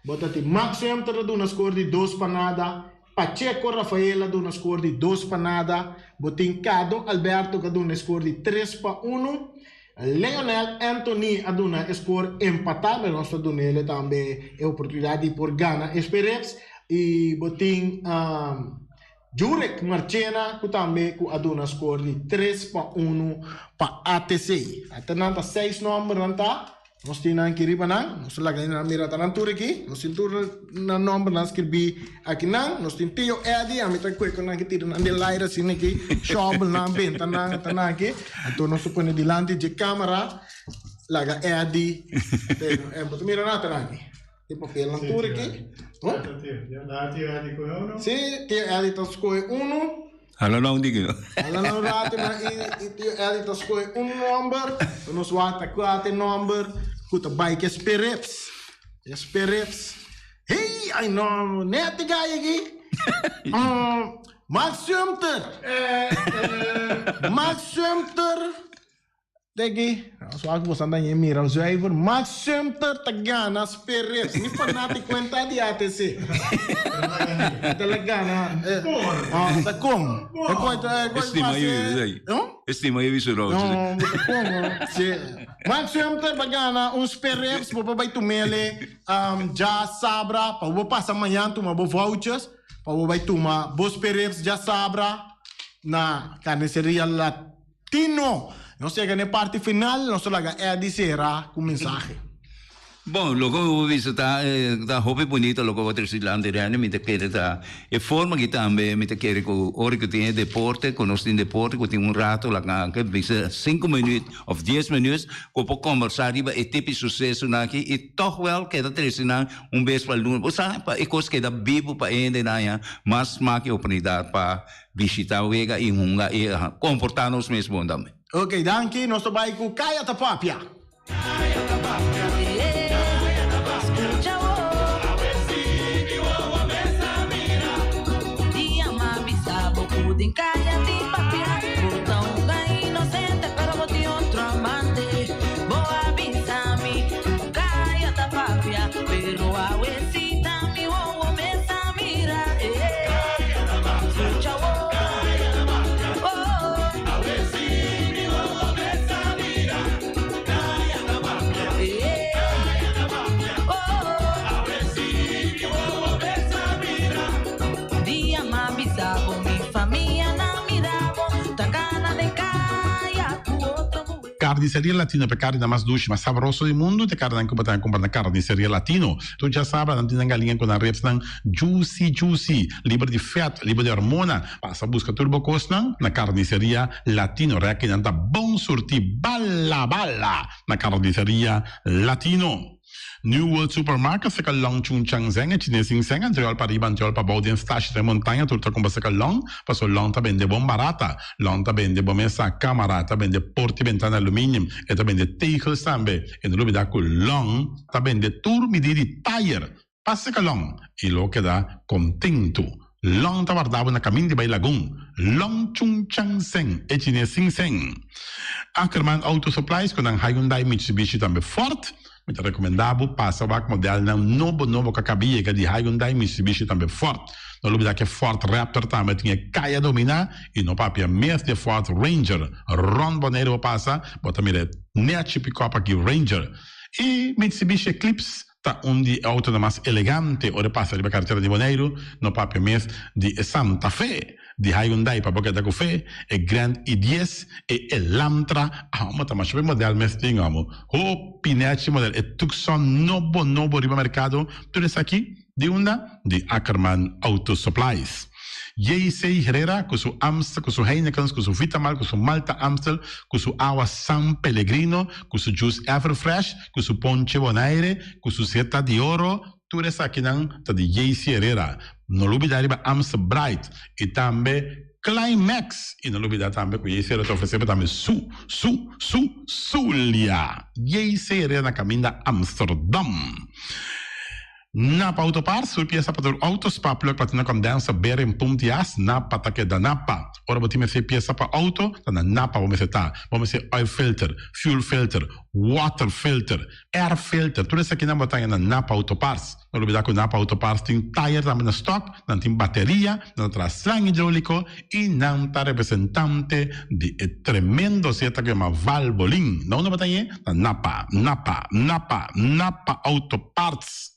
Bo ta tin Max Sumter a duna skor di 2-0. Pacheco Rafael a duna skor di 2-0. Bo tin Cado Alberto ku a duna e skor di 3-1. Leonel Anthony a duna e skor empatá, pero nos ta dun'ele tambe e oportunidat di por gana e spereps. I bo tin Jurek Marchena ku tambe ku a duna skor di 3-1 pa ATC. Ata nan ta seis nòmbernan ta. Nos tin nan aki riba nan, nos ta laga nan mira ta nan tur aki, nos tin tur nan nombernan skirbí aki nan, nos tin Tio Eddie, ami ta kue ku nan ki tira nan den laire asina aki, shòbel nan, benta nan, ta nan aki, anto nos ta pone dilanti dje kamera, laga Eddie, bo ta mira nan ta nan aki, e papelnan tur aki, si, Tio Eddie ta skohe unu. Hala na un diki no. Hala na un rato na i tio Eddie ta skohe un nomber, pa nos wak ta kua ta e nomber ku ta bai ku e spirits. E spirits. Hey, ai no, net e gai aki. Max Sumter. Max Sumter. Teki, nos wak boso anda ñe mira zuiver, Max Sumter ta gana Sperez, ni fanatico en ta di ATC. Ta la gana. Ah, ta con. E koi ta e koi Estima pase. yu esei. No? Estima yu su roos. No, ta con. Si. Max Sumter pa gana un Sperez, bo pa bai tumele um, ja sabra, pa bo pasa mañan tuma bo vouchers, pa bo bai tuma bo Sperez ja sabra na Carniceria La Tino! Nos yega na e parti final, nos ta laga Eddie sera ku mensahe. Bon, loke bo bisa ta ta hopi bunito loke bo trese dilanti Renny, mi ta kere ta e forma aki tambe mi ta kere ku ora ku tin e deporte, ku nos tin deporte ku tin un rato laga anke bisa sinku minuut of dies minuut ku por kombersá riba e tipi susesonan aki i tòg wèl keda trese nan un bes pa luna, bo sa pa e kos keda bibu pa e hendenan ya mas smak e oportunidat pa Bishita wega i hunga i komportá nos mes bon tambe. Ok, danki. Nos ta bai ku Kaya ta Papia. Carniceria Latino pa e carninan mas dushi, mas sabroso di mundu, ta e carninan cu bo ta cumpra na Carniceria Latino. Tur djasabra nan tin nan galiña cu nan ribsnan juicy juicy, liber di vet, liber di hormona. Pasa busca tur bo cosnan na Carniceria Latino. Rekinan ta bon surti bala bala na Carniceria Latino. New World Supermarket seka Long Chun Chang Zeng e chines sin seng antriol pa riba antriol pa bou den stashi den montaña tur ta kumpra seka Long paso Long ta bende bon barata Long ta bende bo mesa kamara ta bende porta y bentana aluminium e ta bende tegels tambe e no lubida ku Long ta bende tur midi di tayer pa seka Long y lo keda kontentu Long ta warda bo na kamin di bai Lagun. Long Chung Chang Seng, e chines sin seng. Ackerman Auto Supplies ku nan Hyundai, Mitsubishi tambe Ford. Mi ta rekomendá bo pasa wak modelnan nobo nobo ku a kabi yega di Hyundai, Mitsubishi tambe Ford. No lubidá ku e Ford Raptor tambe tin e kaya dominá i no papia mes di e Ford Ranger. Rònt Boneiru bo pasa, bo ta mira e nechi pikòp aki Ranger. I Mitsubishi Eclipse. Ta un di e autonan mas elegante ora e pasa riba karetera di Boneiru, no papia mes di e Santa Fe di Hyundai pa bo keda ku fe, e Grand i dies, e Elantra, amo ta masha be model mes tin amo, hopi nechi model, e Tucson nobo nobo riba merkado, tur esaki di unda? Di Ackerman Auto Supplies. JC Herrera ku su Amstel, ku su Heinekens, ku su Vitamal, ku su Malta Amstel, ku su awa San Pellegrino, ku su juice Everfresh, ku su ponche Bonaire, ku su seta di oro, tur esakinan ta di JC Herrera. No lubida riba Amstel Bright i tambe Climax. I no lubida tambe ku JC Herrera ta ofresé bo tambe su, su, su, Zulia. JC Herrera na kaminda Amsterdam. Napa Autoparts, tur piesa pa tur auto, spark plug, platina condenser, bearing, pump di as, Napa ta keda Napa. Ora bo tin mester piesa pa auto, ta na Napa bo mester ta. Bo mester oil filter, fuel filter, water filter, air filter, tur esakinan bo ta haña na Napa Autoparts. No lubida ku Napa Autoparts tin tayer tambe na stock, nan tin bateria, nan ta traha slang hidrolico y nan ta representante di e tremendo zeta ku yama Valvoline. Na unda bo ta hañ'e? Na Napa, Napa, Napa, Napa Auto Parts.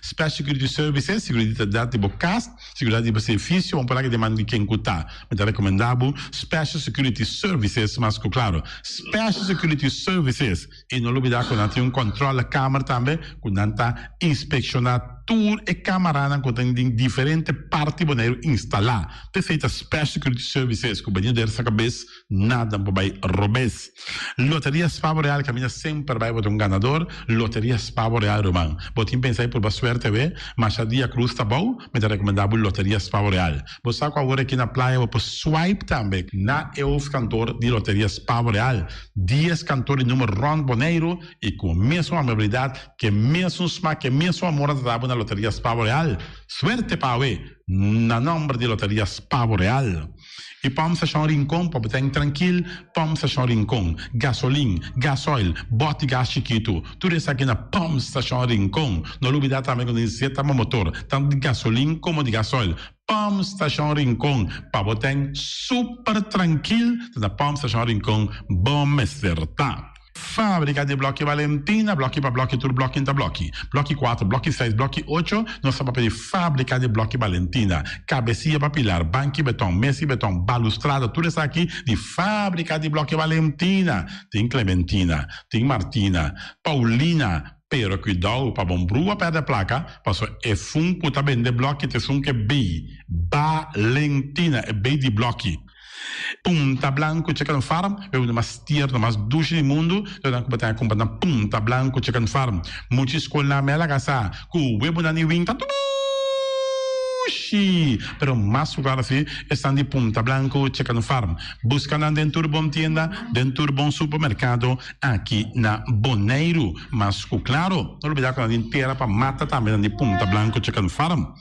Special Security Services, Seguridat di bo kas, seguridat di bo servicio, bo por laga den man di ken ku ta. Mi ta rekomendá bo Special Security Services mas ku klaro. Special Security Services. I no lubidá ku nan tin un kòntròlekamer tambe ku nan ta inspekshoná tur e kamaranan ku tin den diferente parti Boneiru instalá. P'esei ta Special Security Services ku bini der sa kabes nada por bai robes. Loteria Spavo Real kaminda semper bai bo ta un ganador. Loteria Spavo Real ruman. Bo tin pensa di purba suerte awe? Masha dia krus ta bou, mi ta rekomendá bo Loteria Spavo Real. Bo sa ku awor aki na playa bo por swipe tambe na e hoofdkantoor di Loteria Spavo Real. Dies kantoor di numer rònt Boneiru i ku e mesun amabilidat, ku e mesun smak, ku e mesun amor nan ta dabo na Loteria Spavo Real. Suerte pa awe na nòmber di Loteria Spavo Real. I Pòmp Stashon Rincon pa bo ta en trankil, Pòmp Stashon Rincon, gasolin, gasoil, bòt di gas chikitu, tur esaki na Pòmp Stashon Rincon. No lubidá tambe ku nos zeta pa motor, tantu di gasolin komo di gasoil. Pòmp Stashon Rincon, pa bo ta en super trankil, ta na Pòmp Stashon Rincon bo mester ta. Fábrika di blòki Valentina, blòki pa blòki tur blòki ta blòki. Blòki kuater, blòki seis, blòki ocho, nos ta papia di fábrika di blòki Valentina. Kabesia pa pilar, banki beton, mesi beton, balustrada, tur esaki di fábrika di blòki Valentina. Tin Clementina, tin Martina, Paulina, pero kuidou pa bon brua pèrdè plaka, pasobra e fun ku ta bende blòki ta esun ku e bei Valentina, e bei di blòki. Punta Blanco Chicken Farm, e un mas tierno, mas dushi di mundu, lo nan ku bo ta kumpra na Punta Blanco Chicken Farm. Mucha skolnan me a laga sa ku webunan di win ta dushi, pero mas ku klaro si esnan di Punta Blanco Chicken Farm. Buska nan den tur bon tienda, den tur bon supermerkado aki na Boneiru. Mas ku klaro, no lubida ku nan tin tera pa mata tambe nan di Punta Blanco Chicken Farm.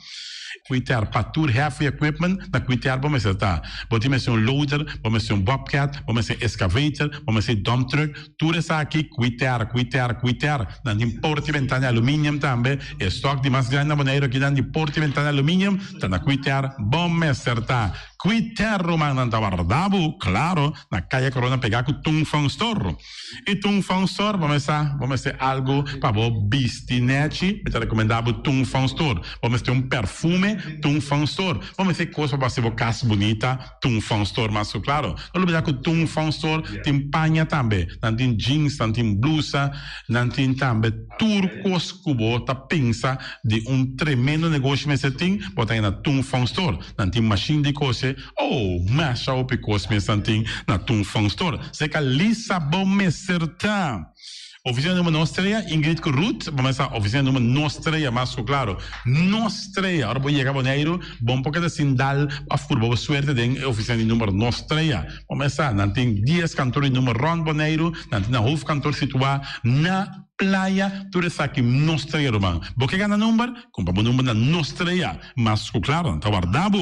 Cuiter pa tur heavy equipment na cuiter bo mester ta. Bo tin mester un loader, bo mester un bobcat, bo mester excavator, bo mester dump truck, tur esaki cuiter, cuiter, cuiter. Nan tin porta y ventana aluminium tambe. E stock di mas grandi na Boneiru aki nan di porta y ventana aluminium ta na cuiter bo mester ta. Kwiter ruman nan ta warda bo, claro, na Kaya Corona pega ku Tung Fong Store. I Tung Fong Store bo mester bo mester algo pa bo bisti nechi, mi ta recomenda bo Tung Fong Store. Bo mester un perfume, Tung Fong Store. Bo mester kos pa bo hasi bo kas bunita, Tung Fong Store mas ku claro. No lubida ku Tung Fong Store tin paña tambe, nan tin jeans, nan tin blusa, nan tin tambe tur kos ku bo ta pensa di un tremendo negoshi mester tin, bo ta na Tung Fong Store. Nan tin mashin di kose, oh, masha hopi kos mes nan tin na Tung Fong Store. Seka Lisa bo mester ta. Oficina numero nos trea, Ingrid ku Ruth, bo mester sa oficina numero nos trea mas ku klaro. Nos trea, ora bo yega Boneiru, bo no por keda sin dal of purba bo suerte den e oficina di numero nos trea. Bo mester sa, nan tin dies kantor di numero rond Boneiru, nan tin nan hoofdkantoor situá na Playa, tur esaki nos trea ruman. Bo ke gana number? Kumpra bo number na nos trea. Mas ku klaro, nan ta warda bo.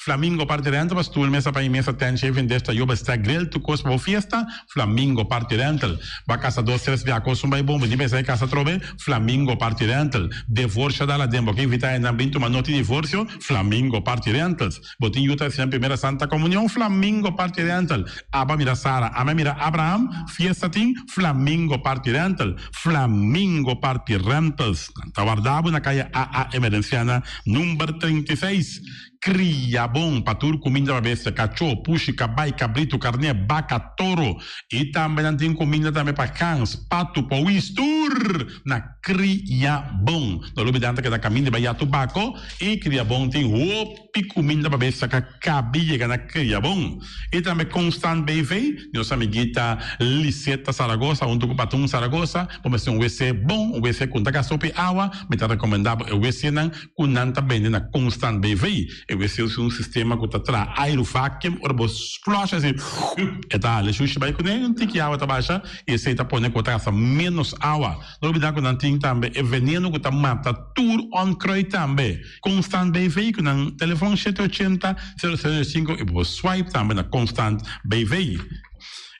Flamingo Party Rental pa stoel, mesa pa i mesa, tent, shaving dish, tayoba, stack, grill, tur kos pa bo fiesta. Flamingo Party Rental. Bo a kasa dos, tres bia kos un bai bon, bo tin pensa e kasa atrobe? Flamingo Party Rental. Devorsio dal aden, bo ke invita hendenan bin tuma noti divorsio? Flamingo Party Rentals. Bo tin yu ta hasi nan primera Santa Comunion? Flamingo Party Rental. Aba mira Sara, ame mira Abraham, fiesta tin? Flamingo Party Rental. Flamingo Party Rentals. Nan ta warda bo na kaya AA Emerenciana number 36. Kria bon pa tur kuminda pa bestia, kachó, pushi, kabai, kabritu, karné, baka, toro. I tambe nan tin kuminda tambe pa gans, patu, powis, tur na Kria Bon. No lubida nan ta keda kaminda bai ya tubako i Kria Bon tin hopi kuminda pa bestia ka kabi yega na Kria Bon. I tambe Constant BV, nos amiguita Liseta Saragoza huntu ku Patun Saragoza, bo mester un wc bon, un wc ku no ta gasta hopi awa, mi ta rekomendá bo e wcnan ku nan ta bende na Constant BV. E wc usa un sistema ku ta traha airu vacuum, ora bo flush asi e ta hala e shushi bai kuné, un tiki awa ta basha i esei ta pone ku bo ta gasta ménos awa. No olbida ku nan tin tambe e veneno ku ta mata tur onkruid tambe. Constant BV ku nan telefon shete ochenta, sero sero sinku i bo por swipe tambe na Constant BV.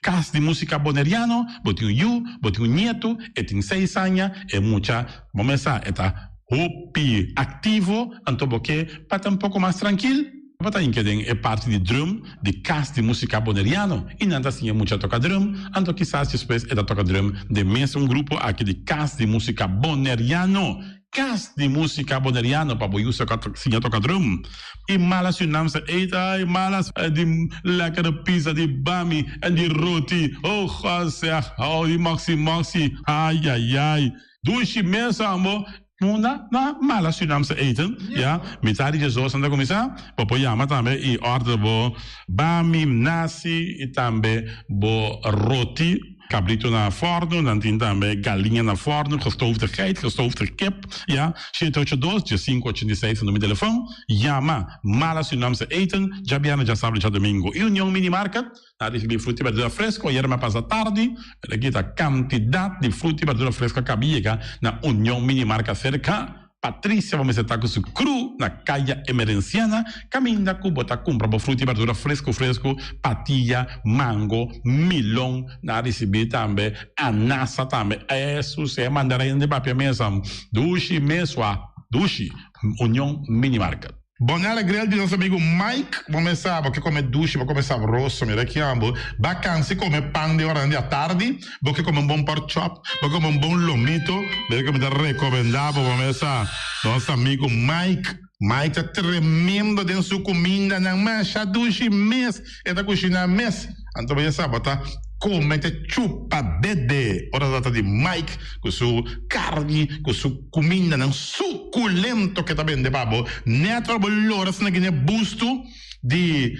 Kas di Musika Boneriano, bo tin un yu, bo tin un nietu, e tin seis aña, e mucha bo mes sa e ta hopi aktivo, anto bo ke pa ta un poko mas trankil, bo ta hinka den e parti di drum di Kas di Musika Boneriano i nan ta siña mucha toka drum, anto kisas despues e ta toka drum den mes un grupo aki di Kas di Musika Boneriano. Kas di Musika Boneriano pa bo yu siña toka drum. I malas yu nam sa eet, ai malas di lekkere pizza di bami en di roti, oh God zeg, oh di moxi moxi, ai ai ai. Dushi mes ambo. Munda na mala Surinaamse eten, ya. Mitad di djesdos nan ta kuminsá. Bo por yama tambe i order bo bami, nasi i tambe bo roti. Kabrito na fòrnu, nan tin tambe galiña na fòrnu, gestoofde geit, gestoofde kip, ya. Shete ocho dos, diesinku ochenta i seis ta numero di telefòn. Yama Mala Surinaamse Eten, djabièrnè, djasabra i djadumingu. I Union Mini Market. Ta ricibi fruta y berdura fresco. Ayer mi a pasa tardi, pero aki ta cantidad di fruta y berdura fresco a caba yega na Union Mini Marca cerca. Patricia bo mester ta cu su crew na Caya Emerenciana, caminda cu bo ta cumpra bo fruta y berdura fresco fresco, patilla, mango, milon, nan a ricibi tambe anasa tambe. Esu si e mandarina di papia mesa, dushi mesua, dushi. Union Mini Market. Bonella Grill di nos amigo Mike, bo mes sa bo ke kome dushi, bo kome sabroso, mira ki amo. Ba kansi kome pan den oranan di atardi, bo ke kome un bon pork chop, bo ke kome un bon lomito, mira ke mi ta rekomenda bo, bo mes sa nos amigo Mike. Mike ta tremendo den su kumindanan, masha dushi mes e ta kushina mes. Anto bo ya sa bo ta kome te chupa dede ora ta trata di Mike ku su karni, ku su kumindanan sukulento ke ta bende pa bo. Nèt ora bo lora asina kine bustu di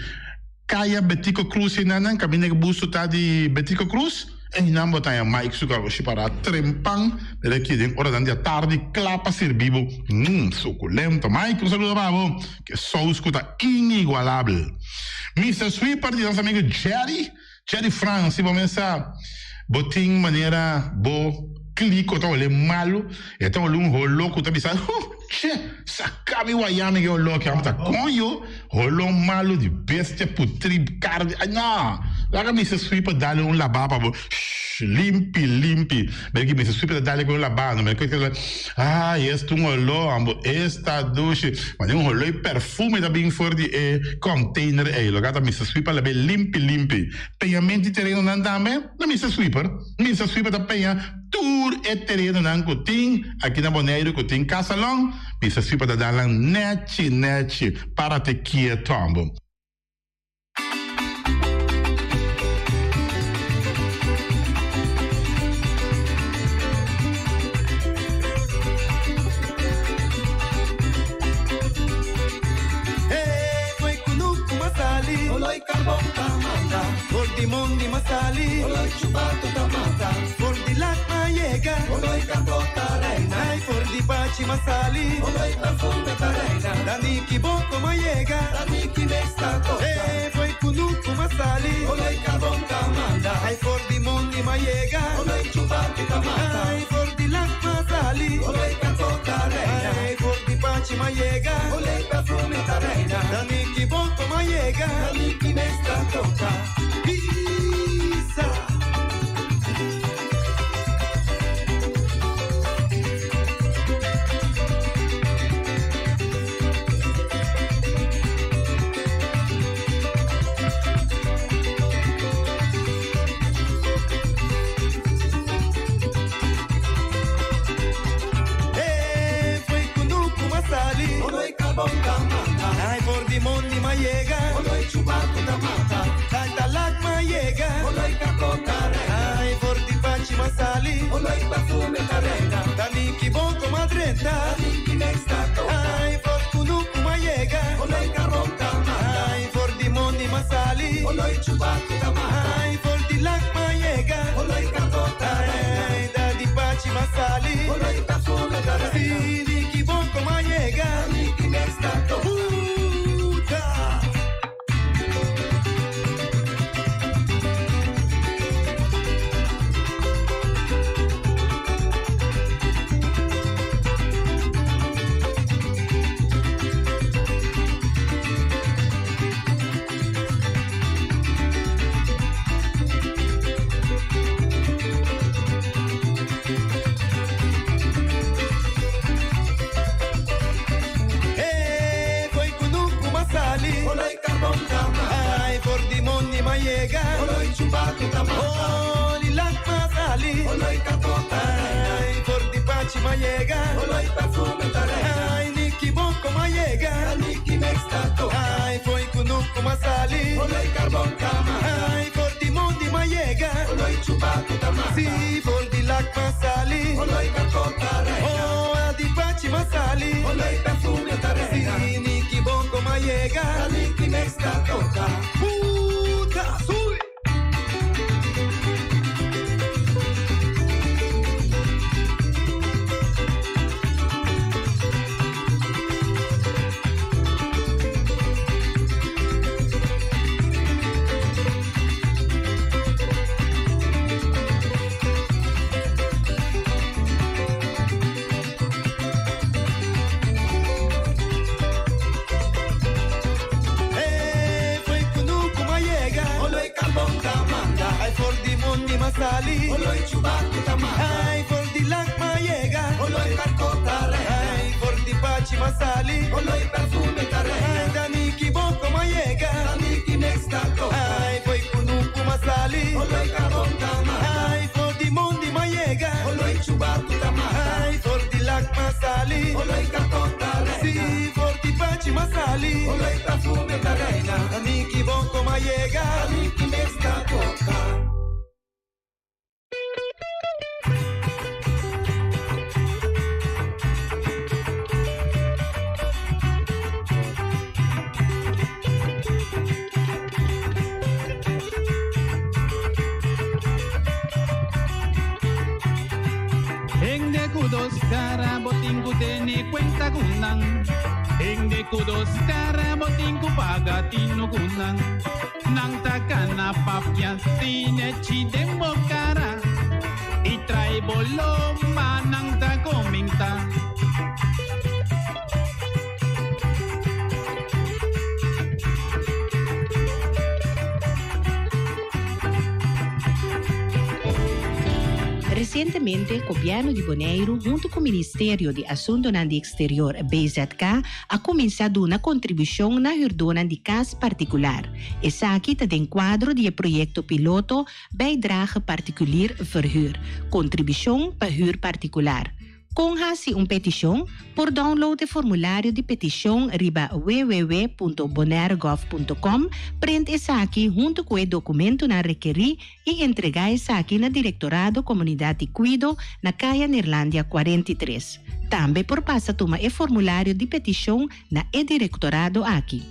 Kaya Betico Cruz einanan, kaminda ke bustu ta di Betico Cruz, einan bo ta haña Mike su karoshi pará trempan mira aki den oranan di atardi kla pa sirbi bo. Mmm sukulento. Mike un saludo pa bo. Ke sous ku ta inigualabel. Mister Sweeper di nos amigo Jerry, Jerry Frans, si bo mes sa bo tin manera bo kliko ta hole malu, e ta hole un holo ku ta bisa, huh, che, saka mi wayami ke holo aki, amo ta koño, holo malu di bestia putri karni, ay no, laga Mister Sweeper dale un labá pa bo, shh. Limpi, limpi. Mira ki Mister Sweeper ta dale ku un labano. Mira ku ay, esta un oló, ambo. Esta dushi. Mane un oló i perfume ta bin for di e container ei. Loke ta Mister Sweeper labe limpi, limpi. Peñamento di terenonan tambe na Mister Sweeper. Mister Sweeper ta peña tur e terenonan ku tin aki na Boneiru ku tin kasalon. Mister Sweeper ta dal nan nechi, nechi. Párate kieto, ambo. Hende ku dos kara bo tin ku tene kuenta ku nan. Hende ku dos kara bo tin ku paga tinu ku nan. Nan ta kana papia sinechi den bo kara. I trae bo lomba nan ta komentá. Resientemente Gobièrnu di Boneiru huntu ku Ministerio di Asuntunan di Eksterior, BZK, a kuminsá duna kontribushon na hürdónan di kas partikular. Esaki ta den kuadro di e proyekto piloto Bijdrage Particulier Verhuur, Kontribushon pa hür partikular. Kon hasi un petishon? Por download e formulario di petishon riba www.bonairegov.com, print esaki huntu ku e dokumentunan rekerí i entregá esaki na Direktorado Komunidat di Kuido na Kaya Neerlandia 43. Tambe por pasa tuma e formulario di petishon na e direktorado aki.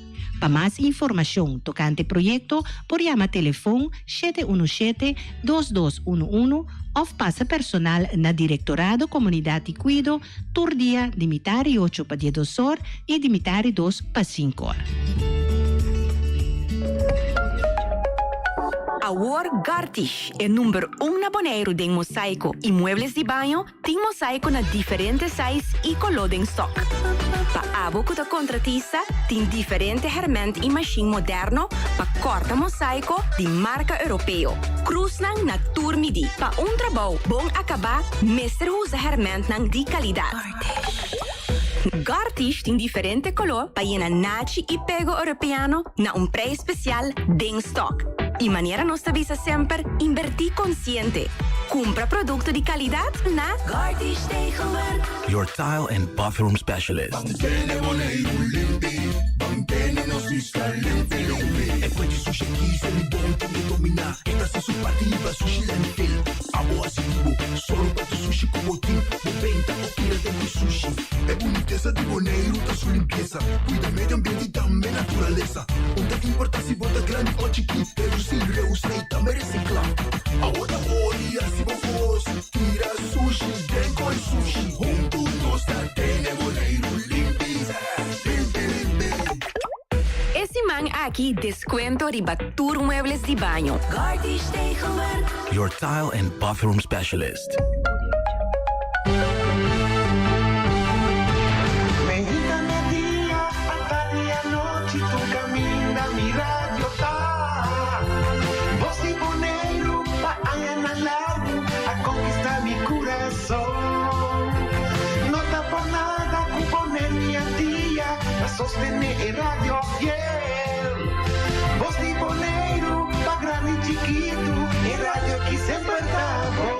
Pa mas informashon tokante proyekto por yama telefon 717 2211 òf pasa personal na Direktorado Komunidat di Kuido tur dia di mitar i ocho pa diesdos or i di mitar i dos pa sinku or. Awor Gartig, e number un na Boneiru den mosaiko i muebles di baño, tin mosaiko na diferente size i koló den stock. Pa abo ku ta kontratista, tin diferente hèrmènt i mashin moderno pa kòrta mosaiko di marka europeo. Krusnan na tur midí. Pa un trabou bon akabá mester usa hèrmèntnan di kalidat. Gartish tin diferente koló pa yena nachi i pego europeano na un prijs spesial den stock. I manera nos ta bisa semper, inbertí konsiente. Kumpra produkto di kalidat na Gartish Tegelwerk. Your tile and bathroom specialist. Mantene Boneiru limpi, mantene nos isla limpi limpi. E kwechi sushi aki Selibon tin ke dominá. E ta hasi su parti liba sushi landfill. Abo hasi di bo, sòru pa tur sushi ku bo tin. Bo benta òf tira den ku sushi. E bunitesa di Boneiru ta su limpiesa. Kuida medio ambiente i tambe naturalesa. Un ta importá si bo ta grandi òf chikí. Redusí, reusa i tambe resiklá. Abo ta holi, hasi bo kos. Tira sushi den koi sushi. Huntu nos ta tene Boneiru limpi, limpi, limpi. E siman aki descuento riba tur muebles di baño. Gartish Tegelwerk. Your tile and bathroom specialist. Meinta media, atardi anochi, tur caminda mi radio ta. Voz di Boneiru pa añanan largu a conquista mi curason. No ta por nada cu Bonaire mi Antia ta sostene e radio fiel. Voz di Boneiru pa grandi y chikitu, e radio ki semper ta bon.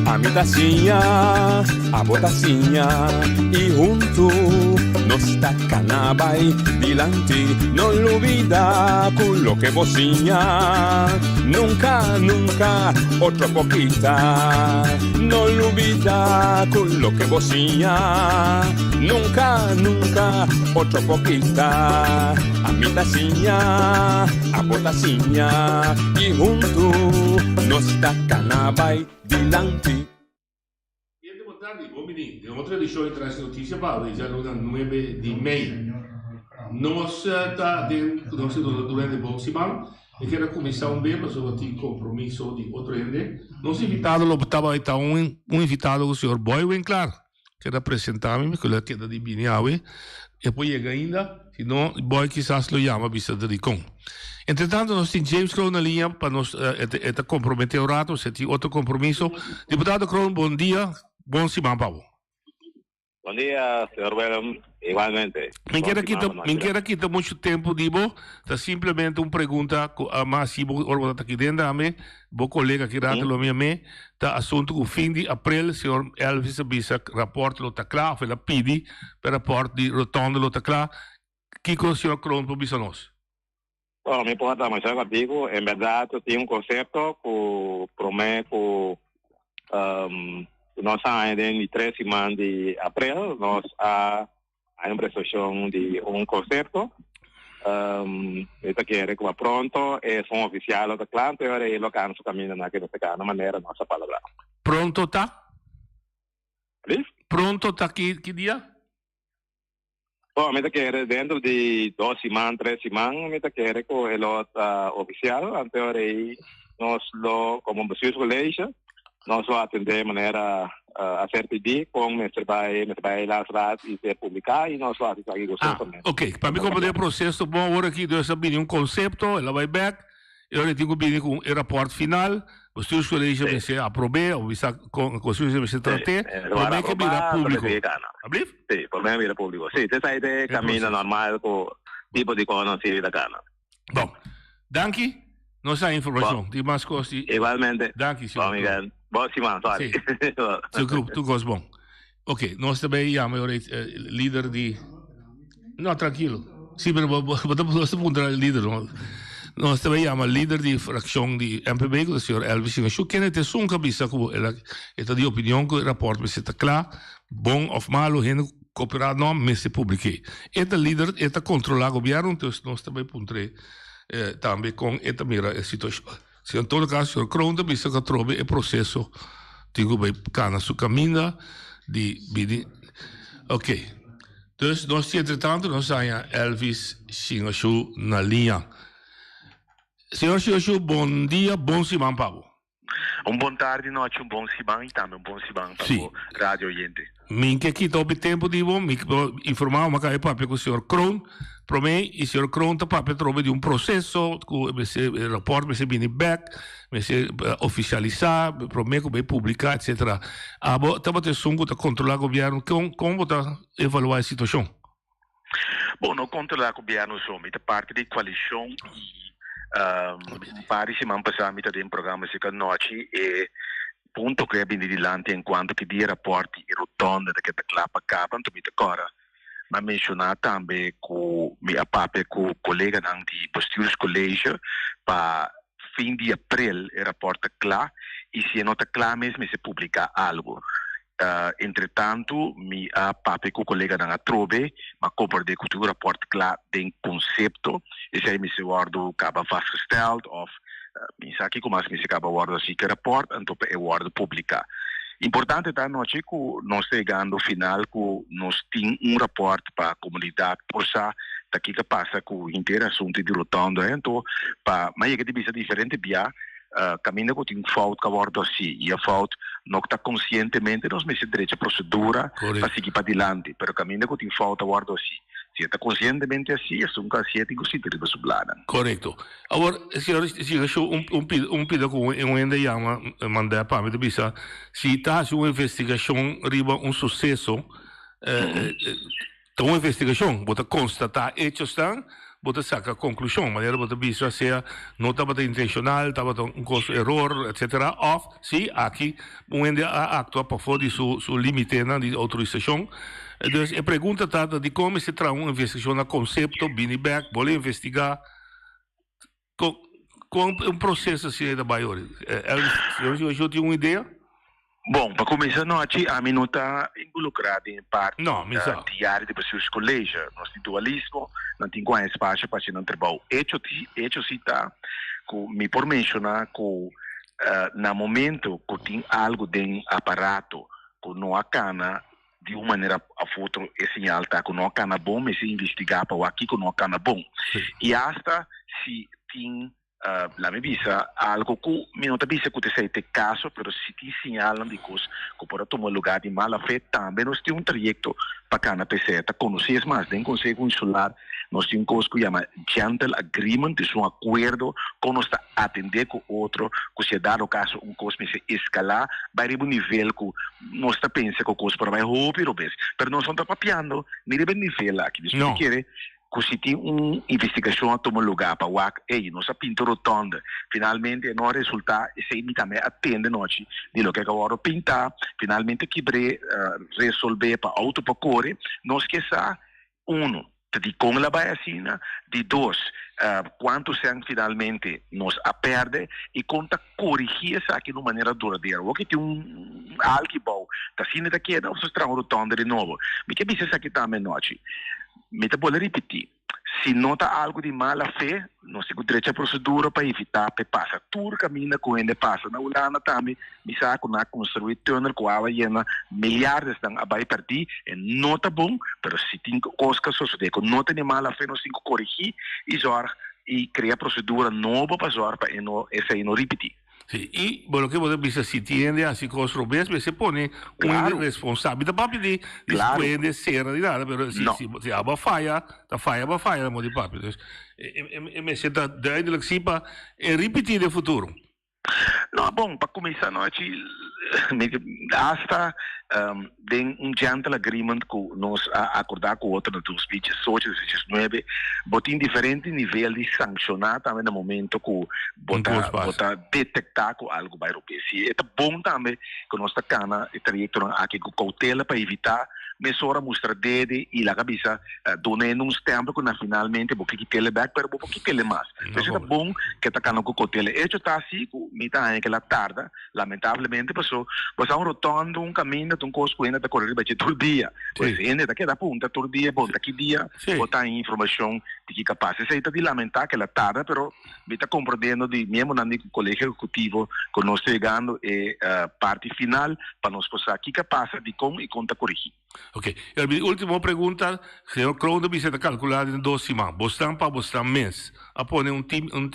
Ami ta siña, abo ta siña y huntu nos ta cana bay dilanti. No lubida cu loke bo siña nunca, nunca otro por kita. No lubida cu loke bo siña nunca, nunca otro por kita. Ami ta siña, abo ta siña y huntu nos ta cana bay dilanti. Gente bon tardi, bon bini den otro edicion di Trans Noticia pa awe djaluna nuebe di mei. Nos ta den nos ta duna durante bon siman. Mi kier a cuminsa un be pasobra tin compromiso di otro hende. Nos invitado lo tabata un invitado cu señor Boy Winklaar. Keda presenta mi, mi ku lo a keda di bini awe. E por yega ainda, si no Boy kisas lo yama bisa ta dikon. Entretanto nos tin James Kroon na liña pa nos e ta kompromet'é un rato, si e tin otro kompromiso. Diputado Kroon, bon dia, bon siman pa bo. Bon dia, señor Willem, igualmente. Mi kier a kita, mi kier a kita mucho tempo di bo, ta simplemente un pregunta ku a mas si bo ora bo ta aki den dame. Bo kolega ki rato lo mi a me ta asuntu ku fin di aprel señor Elvis a bisa raport lo ta kla of el a pidi pa e raport di rotonde lo ta kla. Kiko señor Kroon por bisa nos? Bueno, mi por ta masha contigo. En berdad tin un concepto cu prome cu nos a haña den di tres siman di aprel nos a Hay un presentacion di un concepto. Mi ta kere cu pa pronto esun oficial lo ta cla, anto e ora ey lo cana su caminda na ke nos ta cana manera nos a palabra. Pronto ta? Please? Pronto ta ki ki dia? Bon, mi ta kere dentro di dos siman, tres siman, mi ta kere cu e lo ta oficial, anto e ora ey nos lo, como bestuurscollege, nos lo atende manera. a ser pidi con mester bay mester bay Landsraad y ser publica y nos lo haci esaki gustosamente. Ok, pa mi comprende e proceso bon awor aki dus a bini un concepto, el a bay bek, e ora e tin cu bini cu e rapport final, Bestuurscollege mester aprobe of bisa con Bestuurscollege mester trate, prome ke bira publico. Ablief? Si, prome bira publico. Si, esaki ta e camino normal cu tipo di cosnan así ta cana. Bon, danki. Nos a informacion. Tin mas cos di. Igualmente. Danki, señor. Bon, Miguel. Bon siman, sorry. Si. Su tur cos bon. Ok, nos ta bay yama ahora e lider di. No, tranquilo. Si, pero bo, bo, bo ta, nos ta puntra lider. No? Nos ta bay yama lider di fraccion di MPB, cu ta señor Elvis Shingashu. Kende ta esun cu a bisa cu el a, e ta di opinion cu e rapport mester ta cla, bon of malo, hende Cooperá no mester publiké. E ta lider, e ta kontrolá gobièrnu, entonces nos ta bai puntr'é tambe kon e ta mira e situashon. Si en todo kaso señor Kroon ta bisa ku atrobe e proseso tin ku bai kana su kaminda di bini. Ok, dus nos tin entretanto nos haña Elvis Shingashu na liña. Señor Shingashu, bon dia, bon siman pa bo. Un bon tardi nochi, un bon siman y tambe un bon siman pa bo radio oyente. Mi ke kita hopi tempo di bo, mi informa bo mi a caba di papia cu señor Kroon prome y señor Kroon ta papia atrobe di un proceso cu mester e rapport mester bini bek, mester oficialisa prome cu bay publica etcetera. Abo tabata esun cu ta controla gobierno, con con bo ta evalua e situacion? Bon, no controla gobierno so, mi ta parti di coalicion y un par di siman pasa mi ta den programa Cerca Nochi e punto cu a bini dilanti en cuanto ki dia rapport di e rotonda ta keda cla pa caba, anto mi ta cora m'a menciona tambe cu mi a papia cu coleganan di Bestuurscollege pa fin di april e rapport ta cla y si e no ta cla mes mester publica algo. Entretantu mi a papia ku koleganan atrobe, m'a komprendé ku tin un rapòrt kla den konsepto, esei mester wòrdu kaba vastgesteld òf mi sa kiko mas mester kaba wòrdu hasi ku e rapòrt anto pa e wòrdu publiká. Importante ta anochi ku nos ta yegando final ku nos tin un rapòrt pa komunidat por sa ta kiko a pasa ku henter e asuntu di rotonda anto pa m'a yega di bisa diferente bia Kaminda ku tin fout ka wòrdu hasi i e fout no ta konsientemente nos mester drecha prosedura pa sigui padilanti, pero kaminda ku tin fout a wòrdu hasi, si e ta konsientemente hasi, esun ku hasié tin ku sinti riba su blanan. Korekto. Awor, señor Sigasho, un un pida un pida ku un hende yama mandá pa mi ta bisa, si ta hasi un investigashon riba un suseso, Ta un investigashon, bo ta konstatá echosnan, bo ta saka konklushon, manera bo ta bisa sea no tabata intenshonal, tabata un kos eror, etsetera, òf si aki un hende a aktua pafó di su su limitenan di outorisashon. Dus e pregunta ta ta dikon mester traha un investigashon na konsepto, bini bèk, bole investigá, kon kon un proseso asina ta bai ori? Elvis, yo tin un idea? Bon, pa kuminsá nochi ami no ta involukrá den e parti No, mi sa. diario di Bestuurscollege. Nos tin dualismo, nan tin ku haña espasio pa hasi nan trabou. Echo ti, echo si ta ku mi por menshoná ku na momento ku tin algu den aparato ku no a kana di un manera òf otro e señal ta ku no a kana bon, mester investigá pa wak kiko no a kana bon. I asta si tin Laat mi bisa algo ku mi no ta bisa ku ta esei ta e kaso, pero si tin siñalnan di kos ku por a tuma lugá di mala fe, tambe nos tin un trayekto pa kana pa esei. Ta konosí es mas, den Konseho Insular nos tin un kos ku yama gentle agreement, es un akuerdo kon nos ta atendé ku otro ku si a dado kaso un kos mester eskalá bai riba un nivel ku nos ta pensa ku kos por a bai hopi robes. Pero nos no ta papiando ni riba e nivel aki. Dus mi ta kere ku si tin un investigashon a tuma lugá pa wak, ey, nos a pinta rotonde, finalmente e no a resultá, esei mi tambe a tende nochi di loke a wòrdu pintá, finalmente kibr'é, resolvé pa outo por kore, nos ke sa, uno, ta dikon el a bai asina, di dos, kuantu sèn finalmente nos a pèrdè i kon ta korigí esaki na un manera duradero. Awor ke tin un algi bou, ta asina e ta keda òf nos traha un rotonde di nobo? Mi ke bisa esaki tambe nochi. Mi ta bolbe ripití, si no ta algu di mala fe, nos tin ku drecha prosedura pa evitá p'e pasa. Tur kaminda ku hende pasa na Hulanda tambe, mi sa ku nan a konstruí tùnel ku awa yena, miliardesnan a bai pèrdí. E no ta bon, pero si tin kos ku a sosodé ku no ta di mala fe, nos tin ku korigí i zòrg i krea prosedura nobo pa zòrg pa e no esei no ripití. Si, i bo loke bo ta bisa si tin hende hasi kos robes mester pone un hende responsabel. Mi ta papia di di hende sera di nada pero si si si abo a faya ta faya bo a faya na modo di papia. Dus e mester ta duidelijk si pa e ripiti den futuro. No, bon, pa kuminsá nochi hasta den un gentle agreement ku nos a akordá ku otro na 2018, 2019, bo tin diferente nivel di sankshoná tambe na momento ku bo ta bo ta detektá ku algu bai robes. I e ta bon tambe ku nos ta kana e trayektonan aki ku koutela pa evitá mesora mustra dede i laga bisa duna hende un stempel ku na finalmente bo ke kit'el bèk pero bo por kit'el mas. Esei ta bon ke ta kana ku koutela. Echo ta asi ku mi ta haña kila tarda lamentablemente paso bo sa un rotondo un kaminda ta un kos ku hende ta kore riba dje tur dia. Pues hende ta keda punta tur dia bon ta ki dia bo ta haña informashon di ki kapas. Esei ta di lamentá kila tarda pero Mi ta comprendiendo di miembronan di Colegio Ejecutivo cu nos ta yegando e parti final pa nos por sa kico a pasa, dicon y con ta corigi. Ok. Y mi ultimo pregunta, señor Kroon ta bisa ta calcula den dos siman. Bosnan pa bosnan mes a pone un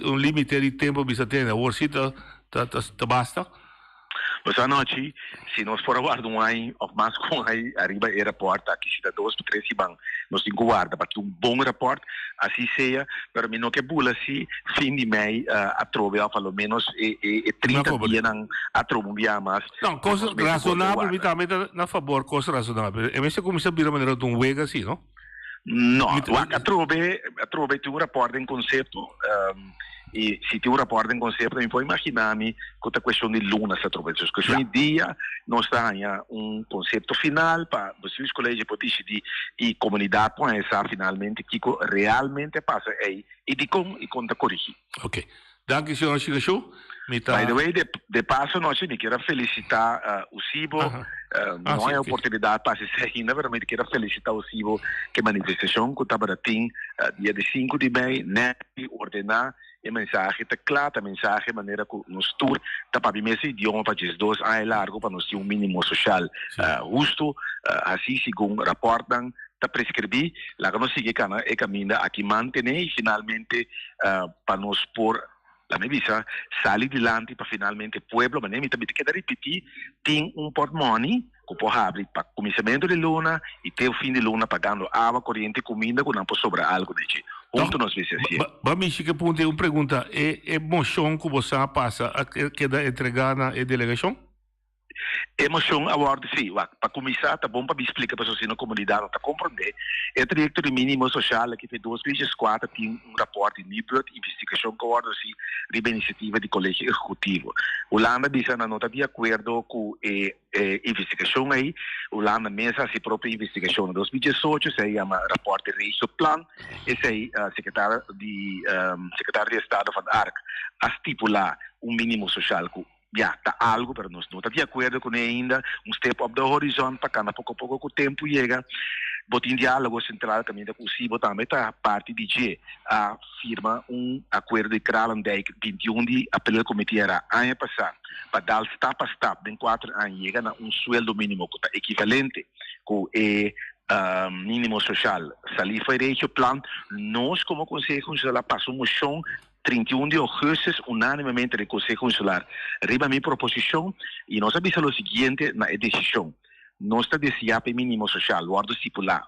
un limite di tempo bisa tene awor si ta ta basta? Pues anochi, si nos por a warda un aña of mas cu un aña ariba e rapport aki, si ta dos of tres siman nos tin cu warda pa tin un bon rapport, asi sea, pero mi no ke bula si fin di mei atrobe of a lo menos e e 30 dianan atrobe un bia mas. No, cos razonabel, mi tambe ta na fabor cos razonabel. E mester cuminsa bira manera un wega asi, no? No, wak atrobe, atrobe tin un rapport den concepto. I si tin un rapòrt den konsepto, mi por imaginá mi ku ta kueshon di lunas atrobe. Dus kueshon di dia nos ta haña un konsepto final pa Bestuurscollege por disidí i komunidat por haña sa finalmente kiko realmente a pasa ei i dikon i kon ta korigí. Oke. Danki señor Shigashu. Mi ta. By the way, de paso nochi mi kier a felisitá Usibo. Mi no haña oportunidat pa hasi esei ainda, pero mi kier a felisitá Usibo ku e manifestashon ku tabata tin dia di sinku di mei nèt. i ordená e mensahe ta kla, ta mensahe manera ku nos tur ta papia mes idioma pa 12 aña largu pa nos tin un mínimo soshal hustu, hasí segun rapòrtnan ta preskribí. Laga nos sigui kana e kaminda aki mantené i finalmente pa nos por, laga mi bisa, sali dilanti pa finalmente pueblo, manera mi ta keda ripití, tin un pòtmòni ku por habri pa kuminsamentu di luna i te fin di luna pagando awa, koriente i kuminda ku nan por sobra algu di dje. Huntu nos mester hasié. Ba mishi ke punta e un pregunta, e e moshon ku bo sa pasa a keda entregá na e delegashon? E moshon a wòrdu, sí, wak, pa kuminsá ta bon pa mi splika pasobra si no komunidat no ta komprondé. E trayekto di mínimo soshal aki fe 2004 tin un rapòrt di Nibud, investigashon ku a wòrdu hasi riba inisiativa di Kolegio Ehekutivo. Hulanda bisa nan no ta di akuerdo ku e E investigashon ei, Hulanda mes a hasi propio investigashon na 2018, esei yama Rapport di Regioplan, esei sekretario di sekretario di Estado van Ark a stipulá un mínimo soshal ku ya ta algu pero nos no ta di akuerdo kuné ainda, un step op de horizon pa kana poko poko ku tempu yega. Bo tin Diálogo Sentral kaminda ku si bo tambe ta parti di dje a firma un akuerdo di Kralendijk 21 di april ku mi tierra aña pasá pa dal stap pa stap den kuater aña yega na un sueldo mínimo ku ta ekivalente ku e mínimo soshal salí for e Regioplan. Nos komo Konseho Insular a pasa un moshon 31 di ougùstus unánimemente den Konseho Insular riba mi proposishon i nos a bisa lo siguiente na e desishon, Nos ta deseá pa e mínimo soshal wòrdu stipulá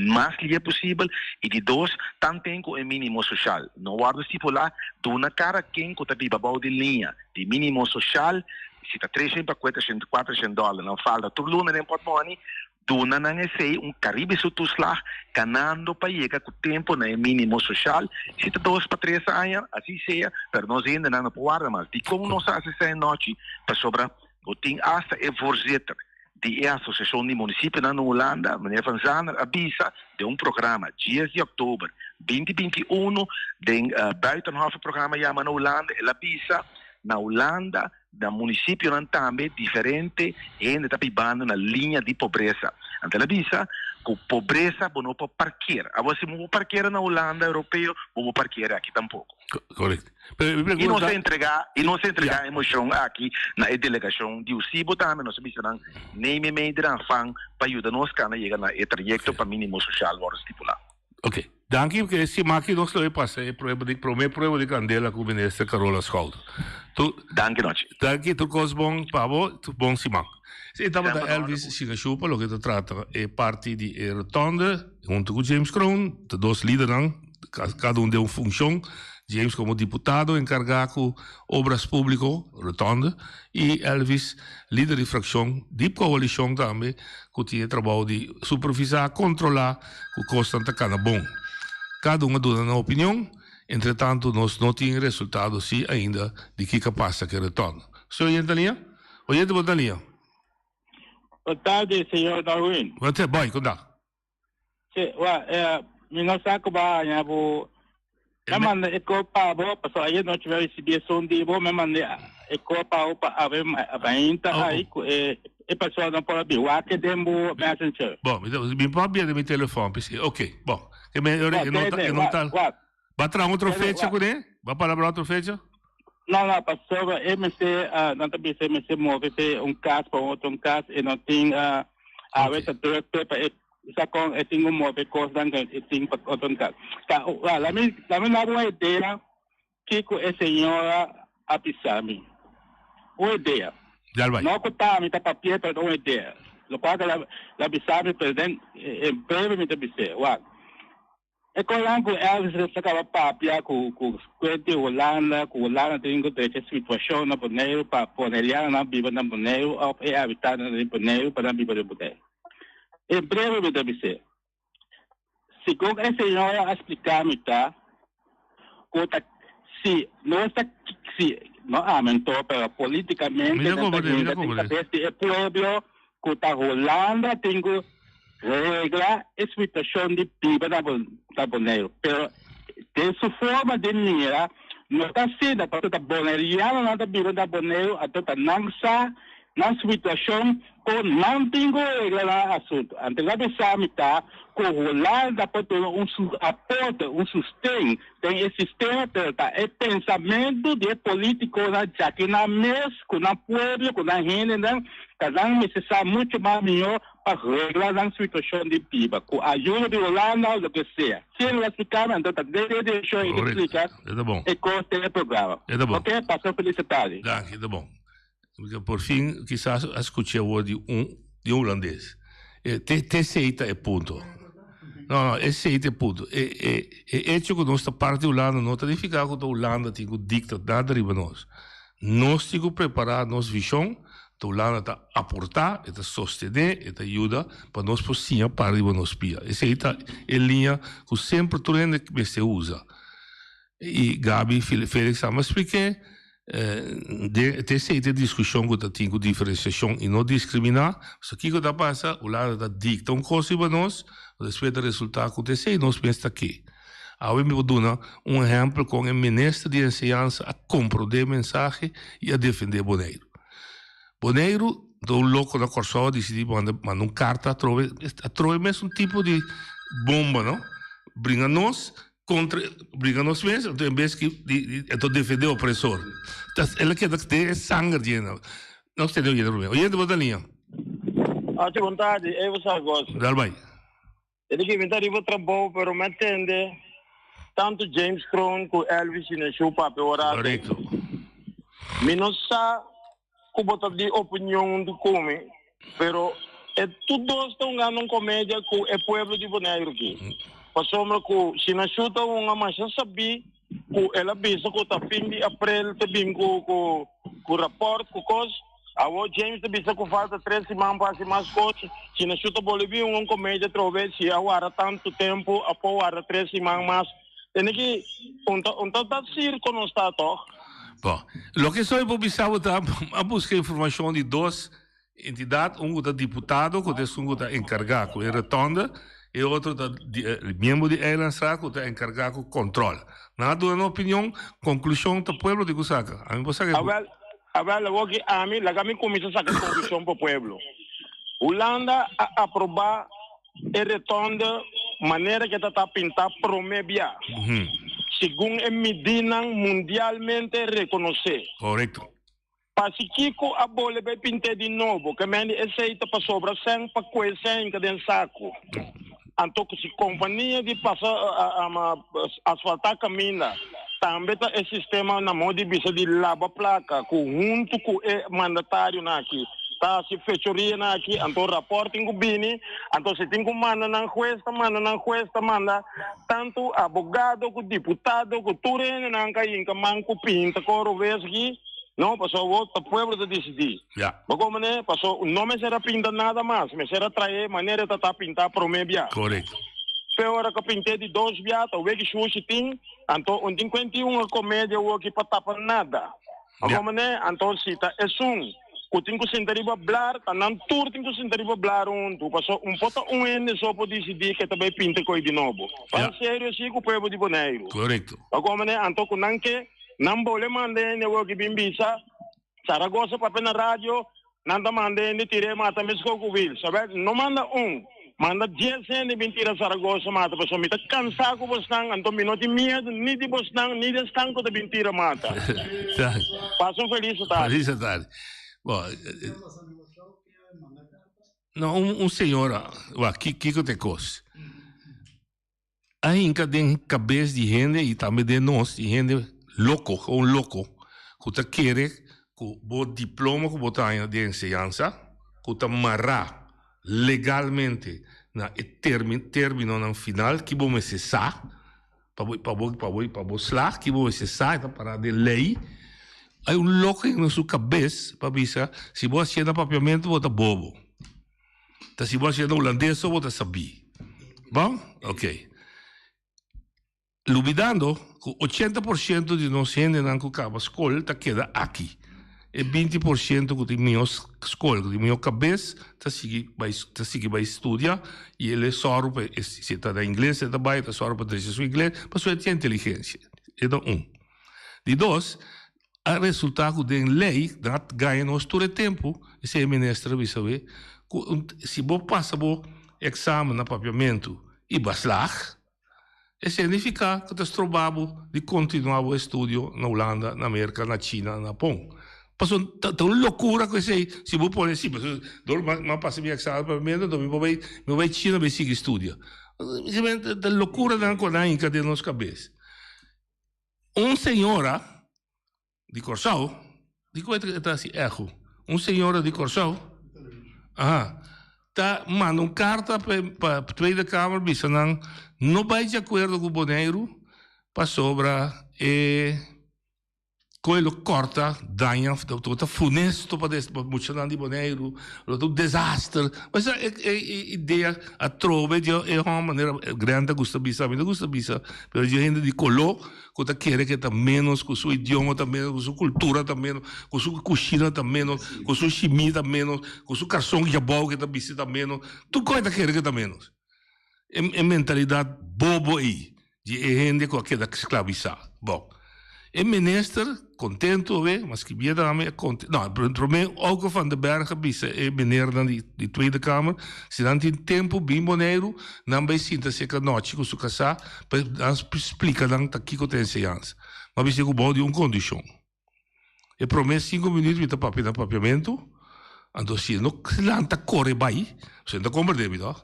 mas lihe posibel i di dos, tanten ku e mínimo soshal no wòrdu stipulá, duna kada ken ku ta biba bou di liña di mínimo soshal, si ta treshen pa kuetershent, kuatershent dòler nan falta tur luna den pòtmòni, duna nan esei un Karibische toeslag kanando pa yega ku tempu na e mínimo soshal, si ta dos pa tres aña, así sea, pero nos hendenan no por warda mas. Dikon nos a hasi esei anochi? Pasobra bo tin asta e voorzitter di e Asosiashon di Munisipionan na Hulanda, meneer Van Zaner, a bisa den un programa dies di òktober 2021 den Buitenhof e programa yama na Hulanda, el a bisa na Hulanda na munisipionan tambe diferente hende ta bibando na liña di pobresa. Anto el a bisa ku pobresa bo no por parker. Awor si bo por parkera na Hulanda Europeo, bo por parkera aki tampoko. Correct. Pero mi I nos a entrega, i nos a entrega e moshon aki na e delegashon di USIBO tambe. Nos a bisa nan neem e mei dran fan pa yuda nos kana yega na e trayekto pa minimo soshal wòrdu stipulá. Ok. Danki porque e siman aki nos lo e pasa e prueba di prome prueba di candela cu Minister Carola Schouten. Tu Danki nochi. Danki tur cos bon pa bo, tur bon siman. Si tabata Elvis Shinashupa loke ta trata e parti di e rotonde hunto cu James Kroon, ta dos lidernan, cada un den un funcion, James como diputado encarga cu obras publico, rotonde, y Elvis lider di fraccion di coalicion tambe cu tin e trabao di supervisa, controla cu cosnan ta cana bon. Cada un a duna nan opinion, entretanto nos no tin resultado si ainda di kico a pasa cu e rotonde. Señor oyente na liña? Oyente bo ta na liña? Bo tardi, señor Darwin. Bo ta boy, con ta? Sí, wa, eh, mi no sa ku ba haña bo. Me manda e ko pa bo, paso ayer noche me recibí e son di bo, me manda e ko pa bo pa ave mainta Oh, oh. ahí ku e e persona no por a bin. Wak den bo messenger. Bon, mi ta, mi papia den mi telefon, p'esei. Ok, bon. Ke me, Wa, e no ta, tene, e no wa, ta. wak. Ba traha otro Tene, fecha wak. kuné? Ba palabra otro fecha? No, no, pasobra e mester, ah, nan ta bisa e mester move fe un kas pa un otro un kas, e no tin, ah, awe ta druk pe pa e sa kon e tin ku move kosnan ku e tin pa otro un kas. Ta, wa, lami, lami daba un idea kiko e señora a bisa mi. Un idea. Dal bai. No ku ta mi ta papia, pero ta un idea. Lokual ku el a bisa mi, pero den, en breve mi ta bis'é. Wak. E kolan ku Elvis ta kaba papia ku ku kuente Hulanda, ku Hulanda tin ku drecha situashon na Boneiru pa bonerianonan biba na Boneiru òf e habitantenan di Boneiru pa nan biba den Boneiru. En breve mi ta bis'é, segun e señora a splika mi ta ku ta si nos ta si, no ami anto, pero politikamente Mi ta nan ta komprende, mi hinka ta den komprende. kabes di e pueblo ku ta Hulanda tin ku regla e situashon di biba na na Boneiru. Pero den su forma di mira no ta asina, pasobra ta bonerianonan ta biba na Boneiru, anto ta nan sa nan situashon kon nan tin ku regla nan asuntu. Anto lo bisa mi ta ku Hulanda por duna un aporte, un susten den e sistema, pero ta e pensamentu di e politikonan djaki nan mes ku nan pueblo, ku nan hendenan, ta nan mester sa muchu mas mihó pa regla nan situashon di biba, ku ayuda di Hulanda o loke sea. Si lo a splika mi, anto ta den e direkshon i ta splika e kos den e programa. Ok, pasa un felis tardi. Danki, ta bon. Por fin kisas a skucha awor di un di un hulandes. E te te esei ta e punto. No, no, esei ta e punto. E e e hecho ku nos ta parti di Hulanda no ta nifiká ku ta Hulanda tin ku dikta nada riba nos. Nos tin ku prepará nos vishon, ta Hulanda ta aportá, e ta sostené, e ta yuda pa nos por siña para riba nos pia. Esei ta e liña ku semper tur hende mester usa. I Gaby Felix a splik'é, Den te esei ta e diskushon ku ta tin ku diferensiashon i no diskriminá. Pasobra kiko ta pasa? Hulanda ta dikta un kos riba nos, despues ta resultá ku ta esei nos mes ta ke. Awe mi por duna un ehèmpel kon e minister di enseñansa a komprondé e mensahe i a defendé Boneiru. Boneiru, ta un loko na Kòrsou a disidí manda manda un karta atrobe, atrobe mes un tipo di bomba no, bringa nos Contra briga nos mes, anto en bes ki di di e ta defende opresor. Ta el a keda den e sanger di hende. Nos tene oyente prome. Oyente bo ta liña. Hachi bon tardi, ey bo sa gos. Dal bai. E di ki mi ta riba trabou pero mi a tende tanto James Kroon ku Elvis Sineshu papia ora aki. Correcto. Mi no sa ku bo ta di opinion di ku mi pero e tur dos ta hungando un komedia ku e pueblo di Boneiru ki. Pasobra ku Shinashu ta hunga masha sabí ku el a bisa ku ta fin di aprel ta bin ku ku ku rapòrt ku kos. Awor James ta bisa ku falta tres siman pa hasi mas kos. Shinashu ta bolbe bin hunga un komedia atrobe si a warda tantu tempu a por warda tres siman mas. Tene ki un ta un ta ta sirko nos ta tòg. Bon, loke soy por bisa bo ta a buska informashon di dos entidat, un ku ta diputado ku ta esun ku ta enkargá ku e rotonde, e otro ta miembro di eilandsraad ku ta enkargá ku kòntròl. Nan a duna nan opinion, konklushon ta pueblo tin ku saka. Ami por saka e Awel, awel awor ki ami, laga mi kuminsá saka e konklushon pa pueblo. Hulanda a aprobá E retonde manera ke ta ta pintá promé bia, segun e midínan mundialmente rekonosé. Korekto. Pasi kiko a bole bai pint'é di nobo, ke mende esei ta pasobra sèn pa kue sèn hinka den saku. Anto ku si kompania di pasa asfaltá kaminda tambe ta e sistema na modo di bisa di laba plaka ku huntu ku e mandatarionan aki ta hasi fechorianan aki anto rapòrt tin ku bini anto si tin ku manda nan hues ta manda nan hues ta manda tantu abogado ku diputado ku tur hendenan ka hinka man ku pinta koro wes aki no pasobra awor ta pueblo ta disidí. Ja. Bo komo ne? Paso no mester a pinta nada mas, mester a trae manera e ta ta pinta prome bia. Correcto. Fe ora ku pinte di dos bia ta weki shushi tin, anto un tin kuenti un komedia woki pa tapa nada. Bo Ja. komo ne? Anto si ta esun ku tin ku sinta riba blar, ta nan tur tin ku sinta riba blar huntu, paso un por ta un hende so por disidí ke ta bai pinta koi di nobo. Ja. Ban serio si ku pueblo di Boneiru. Correcto. Bo komo ne? Anto ku nan ke, nan bole manda hende woki bin bisa. Zaragoza papia na radio, nan ta manda hende tir'é mata mesco cu Wil. Sabé, no manda un, manda dies hende bin tira Zaragoza mata, pasobra mi ta cansá cu bosnan, anto mi no tin miedo ni di bosnan ni di esnan cu ta bin tira mata. Pasa un feliz tardi. Feliz tardi. Bo, no, un, un señora, wak, kico ta e cos? A hinka den kabes di hende i tambe den nos di hende loko, gewoon loko, ku ta kere ku bo diploma ku bo ta haña den enseñansa, ku ta mará legalmente na e terminonan final ki bo mester sa pa bo pa bo pa bo pa bo slag, ki bo mester sa, e ta pará den lei. Hay un loko den su kabes pa bisa si bo hasié na papiamentu bo ta bobo. Ta si bo hasié na hulandes so bo ta sabí. Bon? Ok. Lubidando ku 80% di nos hendenan ku kaba skol ta keda aki. E 20% ku tin mihó skol, ku tin mihó kabes, ta sigui bai ta sigui bai studia i el e sòru pa e si e ta na ingles e ta bai, e ta sòru pa drecha su ingles pasobra e tin inteligensia. E ta un. Di dos, A resulta cu den ley nan a gaña nos tur e tempo, esey e minister a bisa we, cu si bo pasa bo examen na papiamento y bo a slaag, esey nifica cu ta stroba bo di continua bo estudio na Hulanda, na Merca, na China, na Japon. Pasobra ta un locura cu esey, si bo pone si, pasobra dor mi a pasa mi examen papiamento enton mi por bay, mi por bay China bay sigui studia. Ta locuranan cu nan a hinca den nos cabes. Un señora di Kòrsou, di ku e ta hasi echo? Un señora di Kòrsou, aha, ta manda un karta pa pa Tweede Kamer bisa nan no bai di akuerdo ku Boneiru pasobra e koe lo kòrta daña lo ta funesto pa pa muchanan di Boneiru, lo ta un desaster. Esa e e idea atrobe di e hòmber manera Grant ta gusta bisa, mi ta gusta bisa, pero di hende di koló ku ta kere ke ta ménos, ku su idioma ta ménos, ku su kultura ta ménos, ku su kushina ta ménos, ku su shimí ta ménos, ku su karson yabou ke ta bisti ta ménos, tur kos e ta kere ke ta ménos. E e mentalidat bobo ei Di e hende ku a keda sklabisá. Bon, e minister kontentu awe, ma skibié tambe e konte, no, promé Auke van den Berg a bisa e menernan di di Tweede Kamer, si nan tin tempu bin Boneiru, nan bai sinta serka nochi ku su kasá pa nan splika nan ta kiko ta enseñansa. Ma bis'é ku bou di un kondishon. E promé sinku minüt mi ta papia na papiamentu, anto si e no lanta kore bai, pasobra e no ta komprendé mi tòg,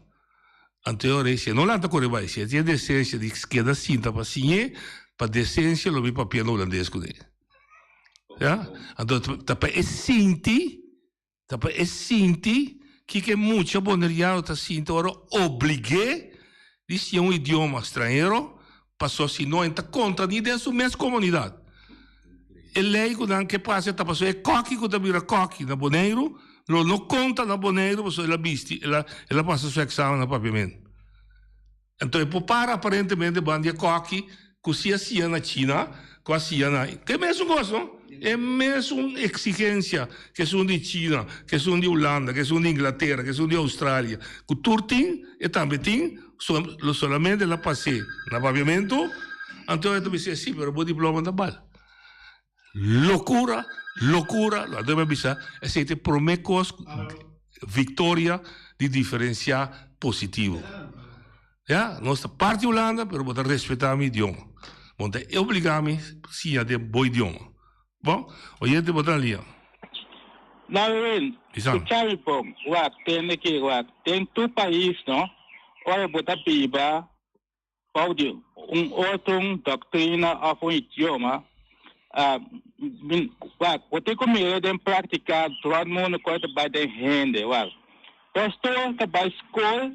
anto e ora ei si e no lanta kore bai, si e tin e desensia di keda sinta pa siñ'é, pa desensia lo mi papia na hulandes kuné. Ya, anto ta pa e sinti. Ta pa e sinti kiko e mucha boneriano ta sinti ora oblig'é di siña un idioma stranhero, paso si no e ta kontra ni den su mes komunidat. E lei ku nan ke pasa ta pasobra e kòki ku ta bira kòki na Boneiru lo no konta na Boneiru pasobra el a bisti, el a pasa su eksamen na Papiamentu. Anto e por para aparentemente banda di e kòki ku si a siña na China, ku a siña na. Ke mesun kos no? E mesun eksigensia ke esun di China, ke esun di Hulanda, ke esun di Inglatera, ke esun di Australia, ku tur tin, e tambe tin, lo solamente el a pas'é na papiamentu, anto e ta bisa si, pero bo diploma ta bal. Lokura, lokura, lo debe bisa, esei ta e promé kos viktoria di diferensiá positivo. Ya, nos ta parti Hulanda, pero bo ta respetá mi idioma. Bo no ta obligá mi siña den bo idioma. Bon, oyente bo ta na liña. Darwin, Bisa. skucha mi bon, wak, tende ki, wak, den tur pais, no? Ora bo ta biba bou di un otro doctrina of un idioma, wak, bo tin cu mira den practica rond mundo con e ta bay den hende, wak. Pastor ta bay scol,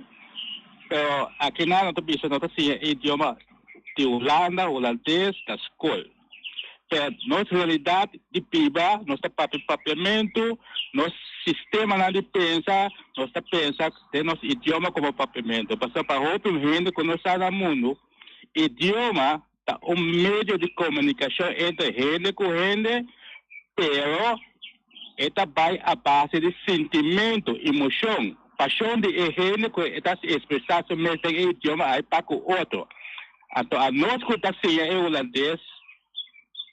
pero akinan no ta bisa no ta siña e idioma di Hulanda, Hulandes, na scol. Pero nos realidad di biba, nos ta papia papiamentu, nos sistemanan di pensa, nos ta pensa den nos idioma como papiamentu. Pasobra pa hopi hende cu no sa na mundu, idioma ta un medio di comunicacion entre hende cu hende, pero e ta bay a base di sintimento, emocion, pasion di e hende cu e ta expresa su mes den e idioma ay pa cu otro. Anto anos cu ta siña e hulandes,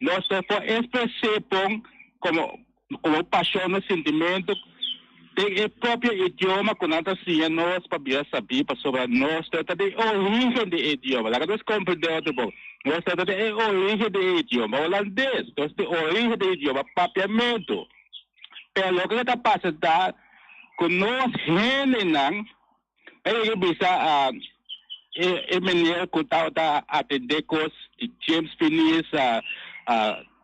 nos no por expres'é bon como como pasion nos sintimento den e propio idioma cu nan ta siña nos pa bira sabí, pasobra nos no ta den origen di e idioma. Laga nos comprende otro bon. Nos no ta den e origen di e idioma hulandes, nos tin origen di e idioma papiamentu. Pero loke ta pasa ta cu nos hendenan E yega bisa e meneer cu tabata atende cos di James Finies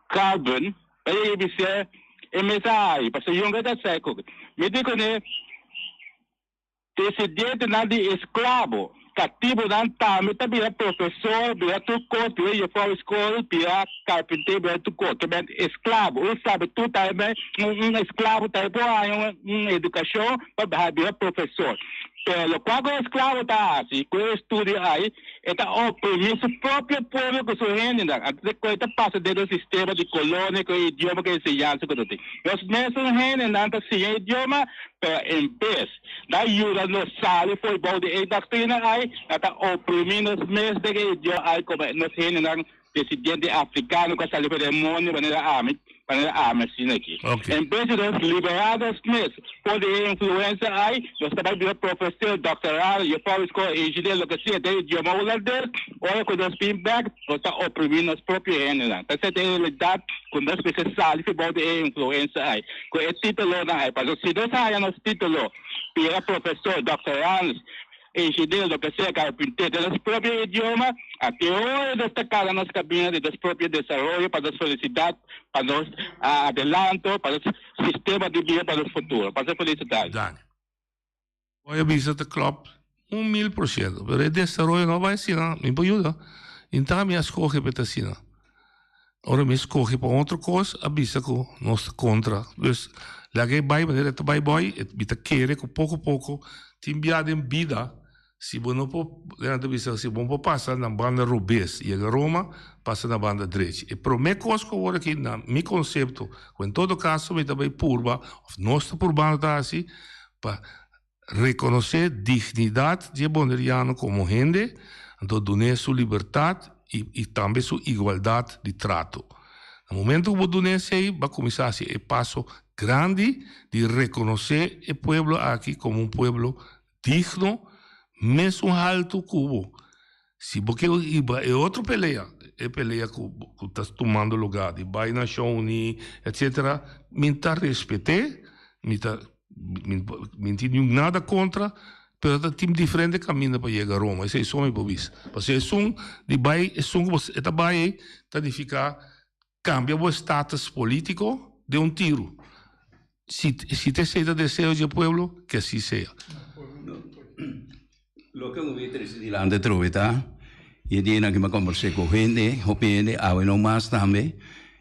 Calvin, e yega bisa e mes a hayi, pasobra yonga ta sa e cos. Mi di cune, Desidientenan di esclavo, catibonan tambe ta bira profesor, bira tur cos, bira juffrouw school, bira carpinter, bira tur cos. Ke men esclavo, un esclavitud tambe, un esclavo tambe por haña un educacion pa bira profesor. Pero locual cu e esclavo ta haci cu e estudio ayi, e ta oprimi su propio pueblo cu su hendenan. Anto cu e ta pasa den nos sistema di colonia cu e idioma cu e enseñansa cu nos tin. Nos mesun hendenan ta siña idioma, pero en bes na yuda nos sali for bou di e doctrina ayi, nan ta oprimi nos mes den e idioma ayi como nos hendenan Presidente africano cu a sali pa demonio manera ami, manera ami asina aki. En bes di nos libera nos mes for di e influencia ay, nos ta bay bira profesor, doctorado, juffrouw di school, ingenier, loke sea den idioma hulandes, ora cu nos bin bek, nos ta oprimi nos propio hendenan. Ta esey ta e realidad cu nos mester sali for bou di e influencia ay, cu e titulonan ay. Pasobra si nos haya nos titulo, bira profesor, doctorandus, Ingeniero, loke sea, carpintero, den nos propio idioma, a ke ora nos ta cana nos camina di nos propio desaroyo pa nos felicidad, pa nos adelanto, pa nos sistema di bida, pa nos futuro. Pasa felicidad. Danki. Bo a bisa ta klop un 1000%, pero e desaroyo no bai asina, mi por yuda. Inta mi a scoge pa e ta asina. Ora mi scoge pa un otro cos, a bisa cu nos ta contra. Dus, laga e bai manera e ta bai boy, mi ta kere cu poco poco tin bia den bida, si bo no por, nan ta bisa, si bo no por pasa na banda robes yega Roma, pasa na banda drechi. E prome cos cu awor aki na mi concepto, cu en todo caso mi ta bay purba, of nos ta purbando ta haci, pa Rekonosé dignidat di e boneriano komo hende, anto dun'é su libertat i i tambe su igualdat di trato. Na momento ku bo dun'é esei, bo a kuminsá hasi e paso grandi di rekonosé e pueblo aki komo un pueblo digno, mesun haltu ku bo. Si bo ke hiba e otro pelea, e pelea ku ku ta tumando lugá di bai Nashon Uní, etsetera, mi ta respet'é, mi ta Mi tin niun nada kontra, pero ta tin diferente kaminda pa yega Roma, esei so mi por bisa. Pasobra esun di bai, esun ku bo e ta bai ei ta nifiká kambia bo estatus polítiko den un tiru. Si si ta esei ta deseo di e pueblo, ke así sea. Loke un wit trese dilanti atrobe ta, i e dianan ku mi a kombers'é ku hende, hopi hende, awe no mas tambe,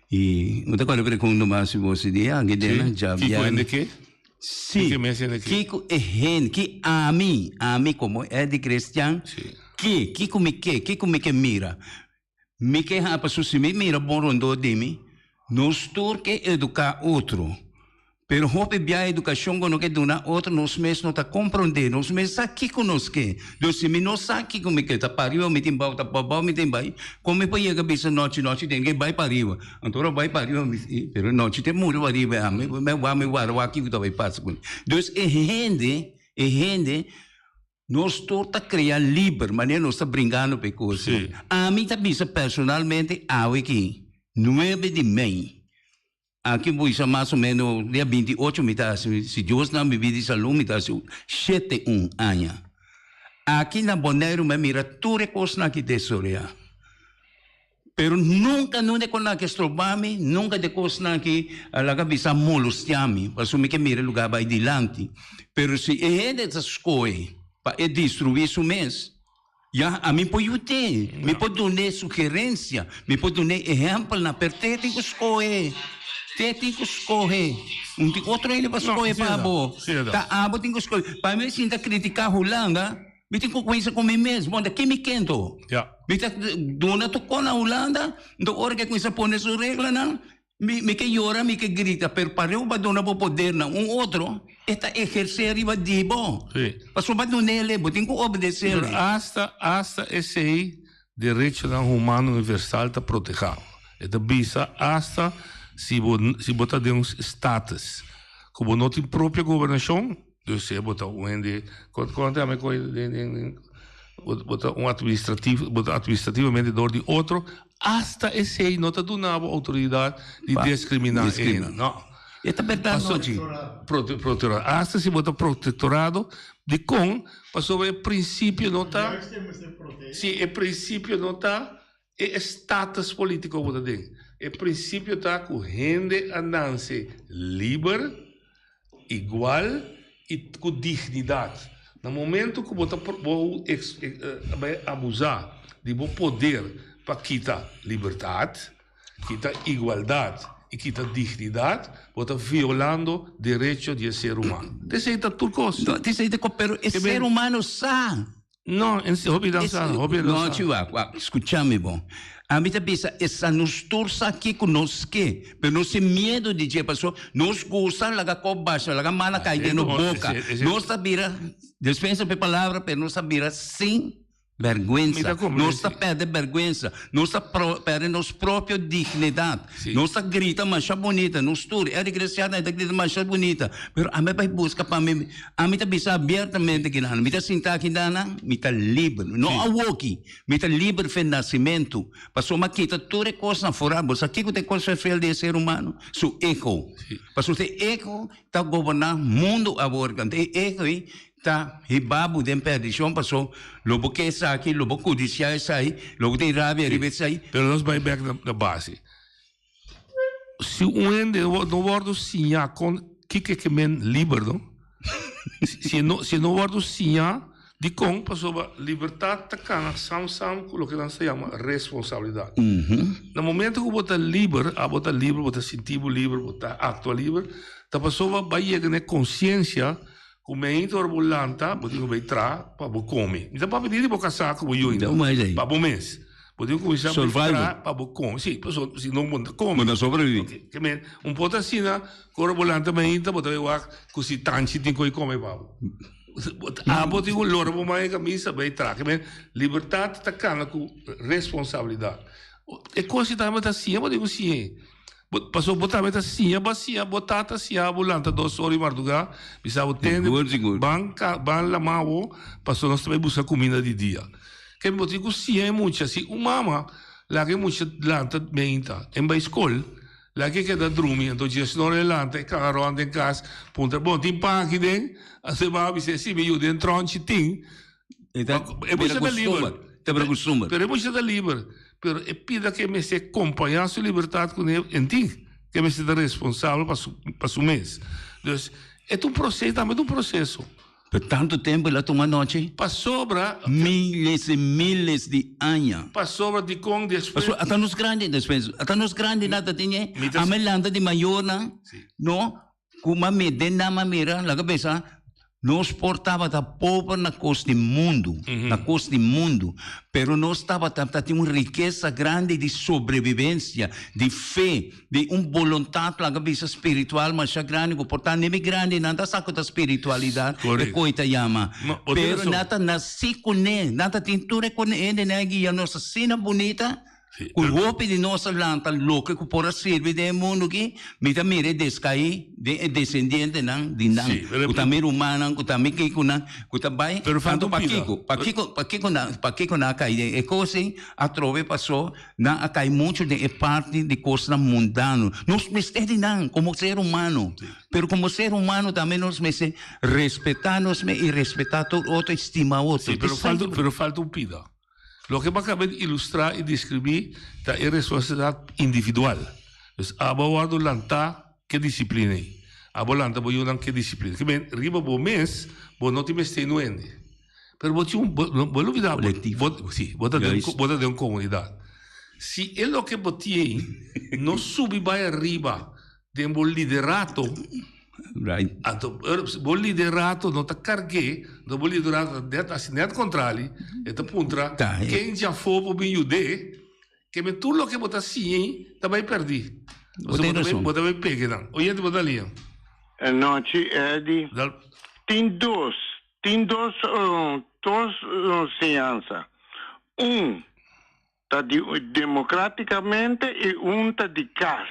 i mi ta kòrda pregunta mas si bo si di aki den dja Kiko hende ke? Si, Kiko mes hende ke? kiko e hende, ki ami, ami komo Eddy Christian, ke, kiko mi ke, kiko mi ke mira? Mi ke hapa su si mi mira bon rondó di mi, nos tur ke eduká otro. Pero hopi bia edukashon ku no ke duna otro nos mes no ta komprondé, nos mes sa kiko nos ke. Dus si mi no sa kiko mi ke, ta pariba mi tin bou, ta pabou mi tin bai, kon mi por yega bisa nochi nochi den ke bai pariba? Anto ora bai pariba mi si, pero nochi te muri pariba, ami mi wak mi wara wak kiko ta bai pasa ku mi. Dus e hende, e hende. Nos tur ta krea liber manera nos ta bringando pa e kos. Ami ta bisa personalmente awe ki nuebe di mei, aki bo bisa mas o meno dia 28 mi ta hasi, si Dios na mi bida i salú mi ta hasi 71 aña. Aki na Boneiru mi a mira tur e kosnan aki desoreá. Pero nunka nunde kosnan aki a stroba mi, nunka de kosnan aki a laga bisa molestia mi, pasobra mi ke mira e lugá bai dilanti. Pero si e hende ta skohe pa e destruí su mes, ya ami por yud'é, mi por dun'é sugerensia, mi por dun'é ehèmpelnan, pero te tin ku skohe, te tin ku skohe. Un tin otro hende pa skohe pa bo, ta abo tin ku skohe. Pa mi sinta kritiká Hulanda, Mi tin ku kuminsa ku mi mes. Bon, ta ken mi ken to? Mi ta duna tokon na Hulanda, nto ora ke kuminsa pone su reglanan, mi mi ke yora, mi ke grita, pero pareu bo a duna bo poder na un otro, e ta ehersé riba di bo. Pasobra bo a dun'el, bo tin ku obedes'el. Pero asta, asta esei derechonan humano universal ta protehá. E ta bisa asta si bo si bo ta den un status ku bo no tin propio gobernashon, Dus si bo ta un hende, kon kon ta yama e kos den den den bo ta un administrativo, bo ta administrativamente dor di otro, hasta esei no ta duna bo outoridat di diskriminá e hende. No. E ta bèrdat no, Chi. Protektorado. Hasta si bo ta protektorado, dikon? Pasobra e prinsipio no ta, si e prinsipio no ta E status politico bo ta den. E principio ta cu hende a nance liber, igual y cu dignidad. Na momento cu bo ta bo bay abusa di bo poder pa kita libertad, kita igualdad y kita dignidad, bo ta violando derecho di e ser humano. Esey ta tur cos. No, esey ta cos, pero e ser humano sa. No, en si hopi dan sa, hopi dan No, sa. chi wak, wak, skucha mi bon. Ami ta bisa esa nos tur sa kiko nos ke, pero nos tin miedu di dje, paso nos gusta laga kop basha, laga mala kai den nos boka. Nos ta bira, dispensa pa e palabra, pero nos ta bira sin bèrgwensa. Nos ta pèrdè bèrgwensa. Nos ta pèrdè nos propio dignidat. Nos ta grita masha bunita, nos tur, Eric Resiata ta grita masha bunita, pero ami a bai buska pa mi. Ami ta bisa abiertamente kinan, mi ta sinta aki dana, mi ta liber. No awoki, mi ta liber fe nasimentu. Pasobra mi a kita tur e kosnan fora. Bo sa kiko ta e kos fel di e ser humano? Su ego. Pasobra e ego ta goberná mundu awor. Anto e ego ei ta hiba bo den perdishon pasobra lo bo ke esaki, lo bo kudisiá esei, lo bo tin rabia riba esei. Pero nos bai bek na base. Si un hende no wordo siña kon kiko ke men liber no si e no si e no wordo siña dikon pasobra libertat ta kana sam sam ku loke nan sa yama responsabilidat na momento ku bo ta liber abo ta liber bo ta sinti bo liber bo ta aktua liber ta pasobra bo a yega na e konsiensia ku meinta ora bo lanta bo tin ku bai traha pa bo kome mi ta papia di bo kasá ku bo yunan pa bo mes. Bo tin cuminsa Survival. pa bo come. Si, paso si no bo no ta come. Bo ta sobrevivi. Ok, ke men, un por ta asina, cu ora bo lanta mainta bo ta bay wak cu si tanchi tin cu come pa bo. Abo tin cu lora bo man e camisa bay traha. Ke men, libertad ta cana cu responsabilidad. E cos si tambe ta siña, bo tin cu siñ'e. Bo, paso bo tambe ta siña, bo a siña, bo tata a siña bo lanta dos ora di marduga, bisa bo tende, ban ka, ban lama bo, paso nos ta bay busca cuminda di dia. Ke bo tin ku siña e mucha, si un mama laga e mucha lanta meinta en bai skol, laga e keda drumi, anto djesnor e lanta e kaga rònt den kas, puntra, bon tin pan aki den? Anto e mama bisa, si mi yu, den trònchi tin. E ta E mucha ta liber. Ta bira kustumber. Pero e mucha ta liber, pero e pida ke mester kompañá su libertat kuné en tin, ke mester ta responsabel pa su pa su mes. Dus e ta un proseso, tambe ta un proseso. Pero tantu tempu el a tuma nochi? Pasobra. Miles i miles di aña. Pasobra dikon despues. Pasobra ata nos grandi, despues, ata nos grandinan ta tin e, ame lanta di mayornan, no, ku mami den nan a mira, laga bisa, nos por tabata pober na kos di mundu, na kos di mundu, pero nos tabata ta tin un rikesa grandi di sobrevivencia, di fe, Di un boluntat laga bisa spiritual masha grandi ku por ta nebe grandi nan ta sa ku ta spiritualidat e koi ta yama pero nan ta nasi kuné nan ta tin tur e kone hende nan a guia nos asina bunita. Ku hopi di nos a lanta loke ku por a sirbi den e mundu aki, mi ta mira e deskaí den e desendientenan di nan, ku ta mi rumannan, ku ta mi kikonan, ku ta bai. Anto pakiko? Pakiko, pakiko nan, pakiko nan a kai den e kos ei? Atrobe pasó nan a kai muchu den e parti di kosnan mundano. Nos mester di nan komo ser humano, pero komo ser humano tambe nos mester respetá nos mes i respetá tur otro i stima otro. Sí, pero falta, pero falta un pida. Loke bo a kaba di ilustrá i deskribí ta e responsabilidat individual. Dus abo a wòrdu lantá ku e disiplina ei. Abo lanta bo yunan ku e disiplina. Ke men, riba bo mes bo no tin mester no hende. Pero bo tin un, bo, bo lubidá bo, bo, sí, bo ta den, bo ta den un komunidat. Si e loke bo tin ei no subi bai ariba Den bo liderato, anto bo liderato no ta karg'é, anto bo liderato ta net hasi net kontrali, e ta puntra ken djafó por bin yud'é, ke men tur loke bo ta siñ'é ta bai pèrdí. Pasobra bo ta bai pega nan. Oyente bo ta lia. Anochi Eddy, tin dos, tin dos, dos siñansa. Un, ta di democraticamente y un ta di cas.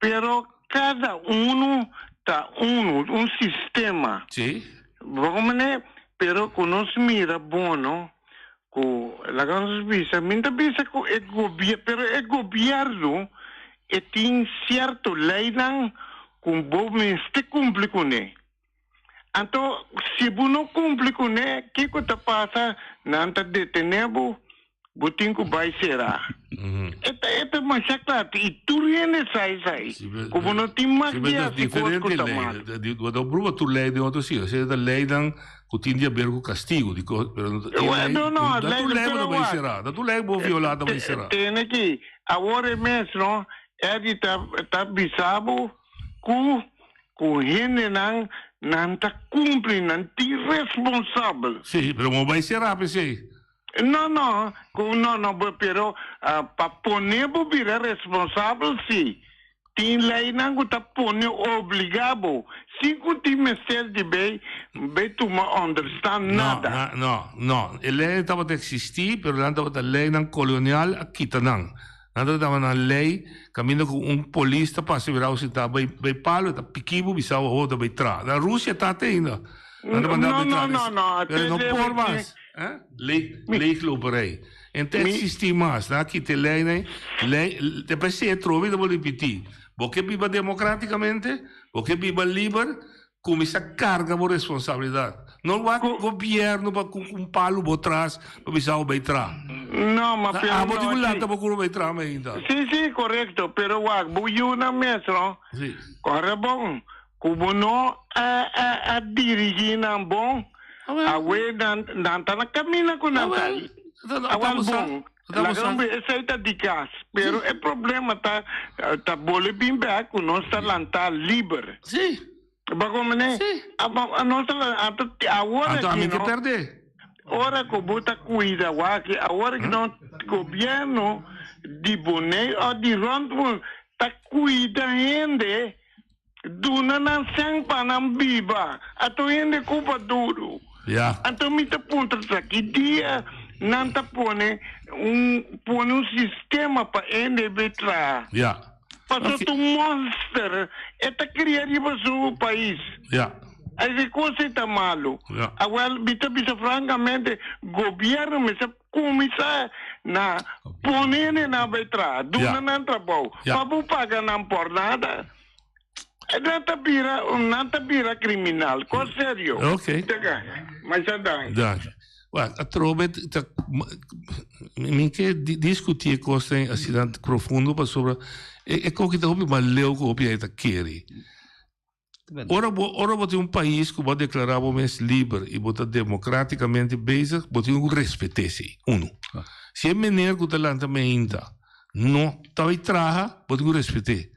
Pero cada uno ta uno, un sistema. Bo comprende? Pero cu nos mira bono, cu laga nos bisa, mi ta bisa cu e gobier, pero e gobierno e tin cierto leynan cu bo mester cumpli cune. Anto, si bo no cumpli cune, kico ta pasa? Nan ta detene bo, bo tin cu bay cera. E ta, e ta masha cla, y tur hende sa esai, cu bo no tin mag di haci cos cu ta mal. Bo ta prueba tur ley den otro sitio, esei ta leynan cu tin di haber cu castigo, di cos, pero no ta, e ley, No, no, ta tur ley bo ta bay cera, ta tur ley bo viola ta bay cera. Tene aki, awor e mes, no, Eddie ta, ta bisa bo cu Cu hendenan nan ta cumpli, nan tin responsabel. Sí, pero bo bai cera p'esey. No, no, cu no, no, pero pa pone bo bira responsabel sí. Tin leynan cu ta pone obliga bo, sin cu tin mester di bay bay tuma onderstand nada. No, no, no, e leynan tabata existi, pero nan tabata leynan colonial a kita nan. Nan ta daba nan lei kaminda ku un polis ta pasa bira sintá bai bai palo e ta piki bo bisa bo awor ta bai tra. Na Rusia ta te ainda. Nan ta manda bai tra No, no, no, pero no por mas. Lei leegloperij. En ta existi mas. Nan a kita e leinan lei te p'esei atrobe ta bo ripiti. Bo ke biba demokratikamente, bo ke biba liber, Cuminsa carga bo responsabilidad. No wak gobierno pa cu un palo bo tras pa bisa bo bay traha. No, ma pero Abo tin no cu lanta si. bo curu bay traha mainta. Si, si, correcto, pero wak bo yunan mes no. Si. Ora bon, cu bo no a a a dirigi nan bon, awe nan nan ta na camina cu nan ta. Awel bon, Laga un bes, esei ta di kas, pero e problema ta ta bole bin bek ku nos ta lantá liber. Sí. Bo komprendé? Sí. Nos ta lantá, anto awor Anto aki ami ke no, pèrdè. ora ku bo ta kuida wak, awor ki no gobièrnu di Bonei òf di rònt bo ta kuida hende, duna nan sèn pa nan biba, anto hende kupa duru. Ya. Anto mi ta puntra ta ki dia nan ta pone un pone un sistema pa hende bay traha. Ya. Pasobra ta un monster e ta cria riba su pais. Ya. Esey cos ey ta malo. Ya. Awel mi ta bisa francamente gobierno mester cuminsa na pone hende nan bay traha, duna nan trabou, pa bo paga nan por nada. Nan ta bira, nan ta bira criminal, cos serio. Ok. Teka, masha danki. Danki. Wak, atrobe ta, mi ke discuti e cosnan asina profundo pasobra e koki ta hopi mas leu ku hopi hende ta kere. Ora bo, ora bo tin un pais ku bo a deklará bo mes liber i bo ta demokratikamente bezig, bo tin ku respet'é esei, unu. Si e meneer ku ta lanta meinta no ta bai traha, bo tin ku respet'é.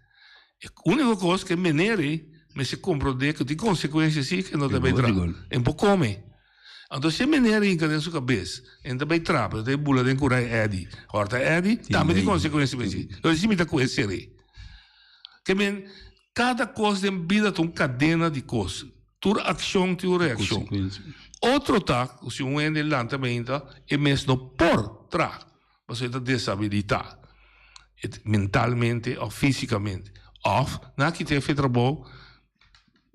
E úniko kos ku e meneer ei mester komprondé ku tin konsekuensia si ke no ta bai traha. E por kome. Anto si e meneer hinka den su kabes, e no ta bai traha, pero ta bai bula den kurai Eddy, hòrta Eddy, tambe tin konsekuensia pa esei. Entonces si mi ta ku e ser'é. Ke men, Kada kos den bida ta un kadena di kos. Tur akshon tin un reakshon. Otro ta ku si un hende lanta mainta e mes no por traha. pasobra e ta deshabilitá mentalmente òf físikamente. Òf nan a kita e fe trabou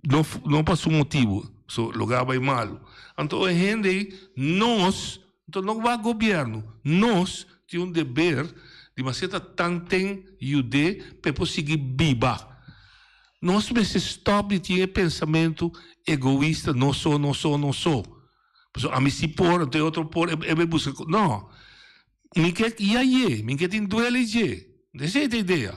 no no pa su motibu, so loke a bai malu. Anto e hende ei nos, anto no wak gobièrnu, nos tin un deber di mester ta tanten yud'é pa e por sigui biba. Nos mester stòp di tin e pensamentu egoista nos so, nos so, nos so. Pasobra ami si por, anto e otro por, e bai buska. No. Mi ke ya ye, mi ke tin duele dje. Esei ta e idea.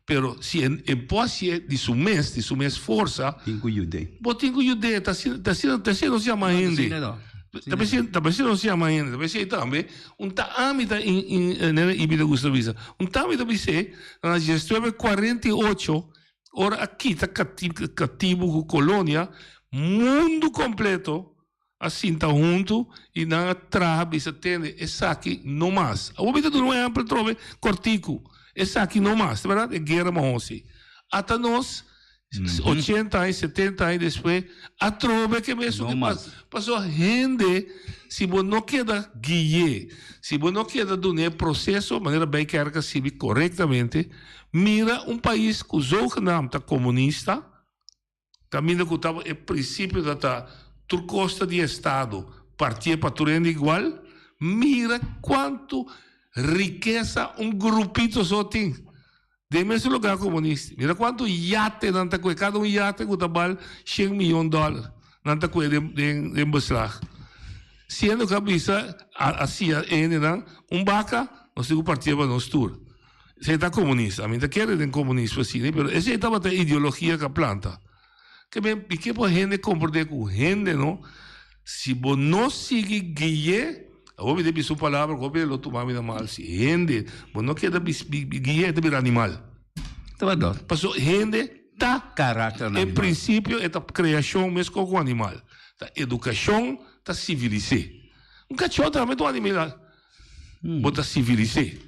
Pero si e e por hasié di su mes, di su mes forsa. Tin ku yud'é. Bo tin ku yud'é. Ta asina, ta asina, ta asina nos yama hende. Ta p'esei, ta p'esei nos yama hende. Ta p'esei tambe un ta ami ta in in nene Ibi ta gusta bisa. Un ta ami ta bis'é na diesnuebe kuarenta i ocho ora a kita kati katibu ku kolonia, mundu kompleto a sinta huntu i nan a traha bisa tende esaki no mas. Awor mi ta duna un ehempel trobe kortiku. Esaki no mas, ta bèrdat? E guera mahosi. Ata nos ochenta aña, setenta aña despues atrobe ke mesun ke pasa. Pasobra hende si bo no keda gui'é, si bo no keda dun'é proseso manera Bijkerk a sibi korektamente, mira un pais ku zogenaamd ta komunista, Kaminda ku tabata e prinsipio ta ta tur kos ta di estado, partié pa tur hende igual, mira kuantu rikesa un grupito so tin den mesun lugar komunista. Mira kuantu yate nan ta kue, kada un yate ku ta bal shen miyon dòler nan ta kue den den beslag. Siendo ku a bisa a siña e hendenan un baka nos tin ku partié pa nos tur. Esei ta komunista. Mi ta kere den komunismo asina, pero esei tabata e ideologia ku a planta. Ke men, i ke por hende komprendé ku hende no, si bo no sigui gui'é, awor mi ta bisa un palabra ku hopi lo tuma mi na mal, si hende bo no keda gui'é e ta bira animal. Ta berdad. Pasobra hende ta Karakter en animal. prinsipio e ta kreashon meskos ku animal. Ta edukashon ta sivilis'é. Un kachó tambe ta un animal. Bo ta sivilis'é.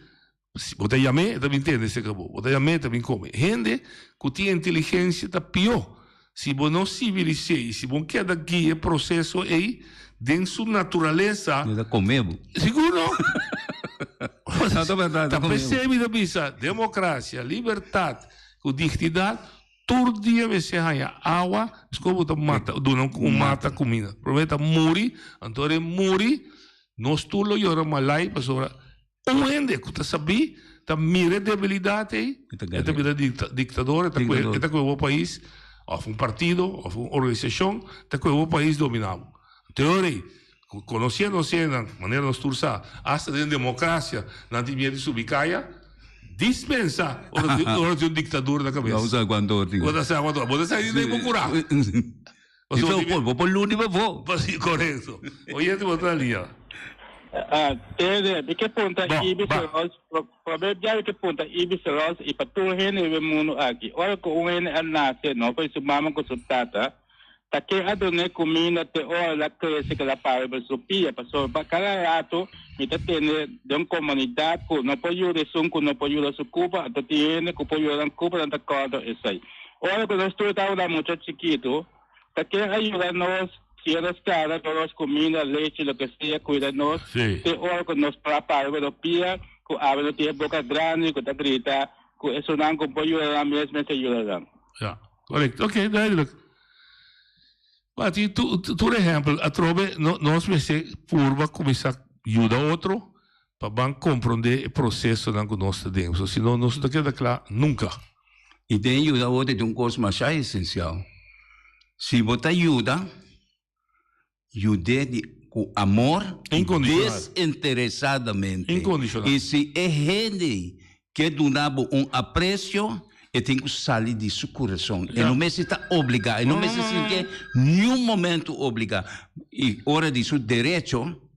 Si bo ta yam'é, e ta bin tende serka bo. Bo ta yam'é, e ta bin kome. Hende ku tin inteligensia ta pió. Si bo no sivilis'é i si bo keda guia e proseso ei den su naturalesa. E ta kome bo. Sigur no. No, ta bèrdat, e ta Ta kome bo. p'esei mi ta bisa, demokrasia, libertat ku dignidat tur dia mester haña awa, esku bo ta mata, duna un mata kuminda. Promé ta muri, anto ora e muri, nos tur lo yora malai pasobra Un hende ku ta sabí ta mira e debilidat ei, e ta bira diktador, e ta kohe e ta kohe bo pais, òf un partido, òf un organisashon, ta kohe bo pais dominá bo. Anto ei, konosiendo nos hendenan, manera nos tur sa, asta den demokrasia nan tin miedu di subi kaya, dispensa ora tin ora tin un diktadura na kabes. Bo sa kuantu ora tin. Bo ta sa kuantu ora. Bo ta sa di bo kurá. Bo por luni pa bo. Korekto. Oyente bo ta lia. Ah, tende, mi ke punta Ibis Ross, prome bia mi ke punta Ibis Ross i pa tur hende riba e mundu aki. Ora ku un hende a nase, no pa su mama ku su tata, ta ke a dun'é kuminda te ora el a krese ku el a para riba su pia. Pasobra pa kada ratu mi ta tende den un komunidat ku no por yuda esun ku no por yuda su kupa, anto tin hende ku por yuda nan kupa nan ta kòrda esei. Ora ku nos tur tabata mucha chikitu, Ta ken a yuda nos siña nos cara, duna nos cuminda, lechi, loke sea, cuida nos, te ora cu nos para para riba nos pia, cu awe no tin e boca grandi cu ta grita cu esunnan cu por yuda nan mes mester yuda nan. Ja, correcto. Oké, duidelijk. Maar tin tur ehempel, atrobe nos mester purba cuminsa yuda otro pa ban comprende e procesonan cu nos ta den. So, si no, nos no ta keda cla nunca. I den yuda otro tin un kos masha esensial. Si bo ta yuda, yud'é di ku amor i desinteresadamente. I si e hende ke duna bo un apresio, e tin ku sali di su kurason. E no mester ta obligá, e no mester sintié niun momentu obligá. I ora di su derecho.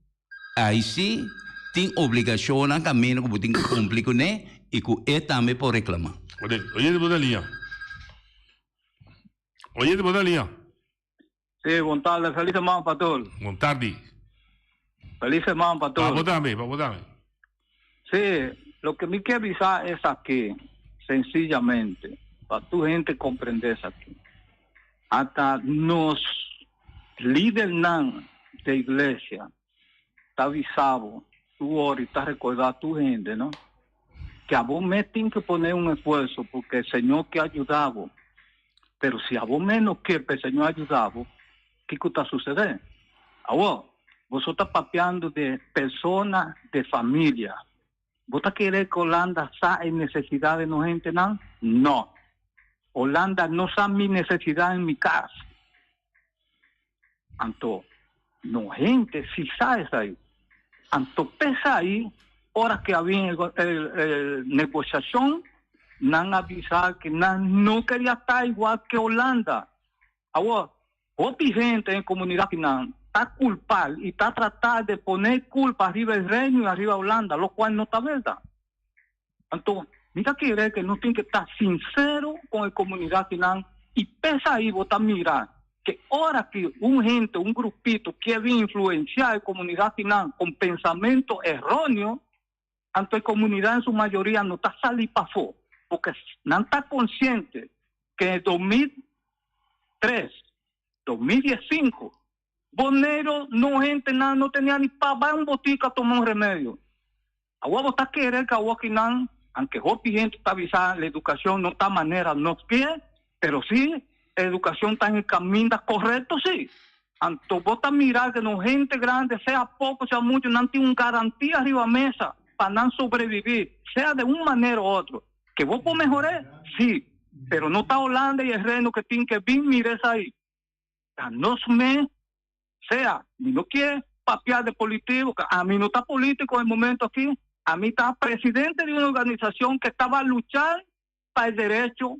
Ai si, tin obligacionnan caminda cu bo tin cu cumpli cune y cu e tambe por reclama. Oyente bo ta liña. Oyente bo ta liña. Sí, bon tarde. Feliz semana pa tur. Bon tardi. Feliz semana pa tur. Pa bo tambe, pa bo tambe. Sí, loke mi ke bisa es aki, sencillamente, pa tur hende comprende esaki. Ata nos lidernan de iglesia ta bisa bo. Tu ora ta recordá tu hende, no? Que abo mes tin que poner un esfuerzo porque el Señor ke ayudá bo. Pero si abo mes no kier pa e Señor ayudá bo, kiko ta sucedé? Awor, boso ta papiando de persona de familia. Bo ta kere ku Holanda sa e nesesidat di nos hentenan? No. Holanda no sa mi nesesidat en mi kas. Anto, nos hente si sa esei. Anto p'esei, ora ku a bin e negosiashon, nan a bisa ku nan no keria ta igual ku Holanda. Awor, hopi hente en comunidad nan ta culpal y ta trata de pone culpa arriba el Reino y arriba Holanda, lo cual no ta verdad. Anto, mi ta kere que nos tin que ta sincero con e comunidad nan y pesa ahí bo ta mira que ora que un hente, un grupito kier bin influencia e comunidad nan con pensamento erroneo, Anto e comunidad en su mayoria no ta sali pafó, porque nan ta consciente que en 2003, 2015, Boneiru no hentenan no tenia ni pa bai un botica tuma un remedio. Awor bo ta kere que awor kinan, aunke hopi hente ta bisa la educacion no ta manera nos kier, pero si educacion ta en e caminda correcto si. Anto bo ta mira que nos hente grande, sea poco sea mucho, nan tin un garantia riba mesa pa nan sobrevivi, sea de un manera o otro. Que bo por mehor'é? Si, pero no ta Holanda y e Reino que tin que bin mira esai. Ta nos mes, sea, mi no kier papia de politico, que ami no ta politico en momento aki, ami ta presidente di un organisacion que taba luchar pa e derecho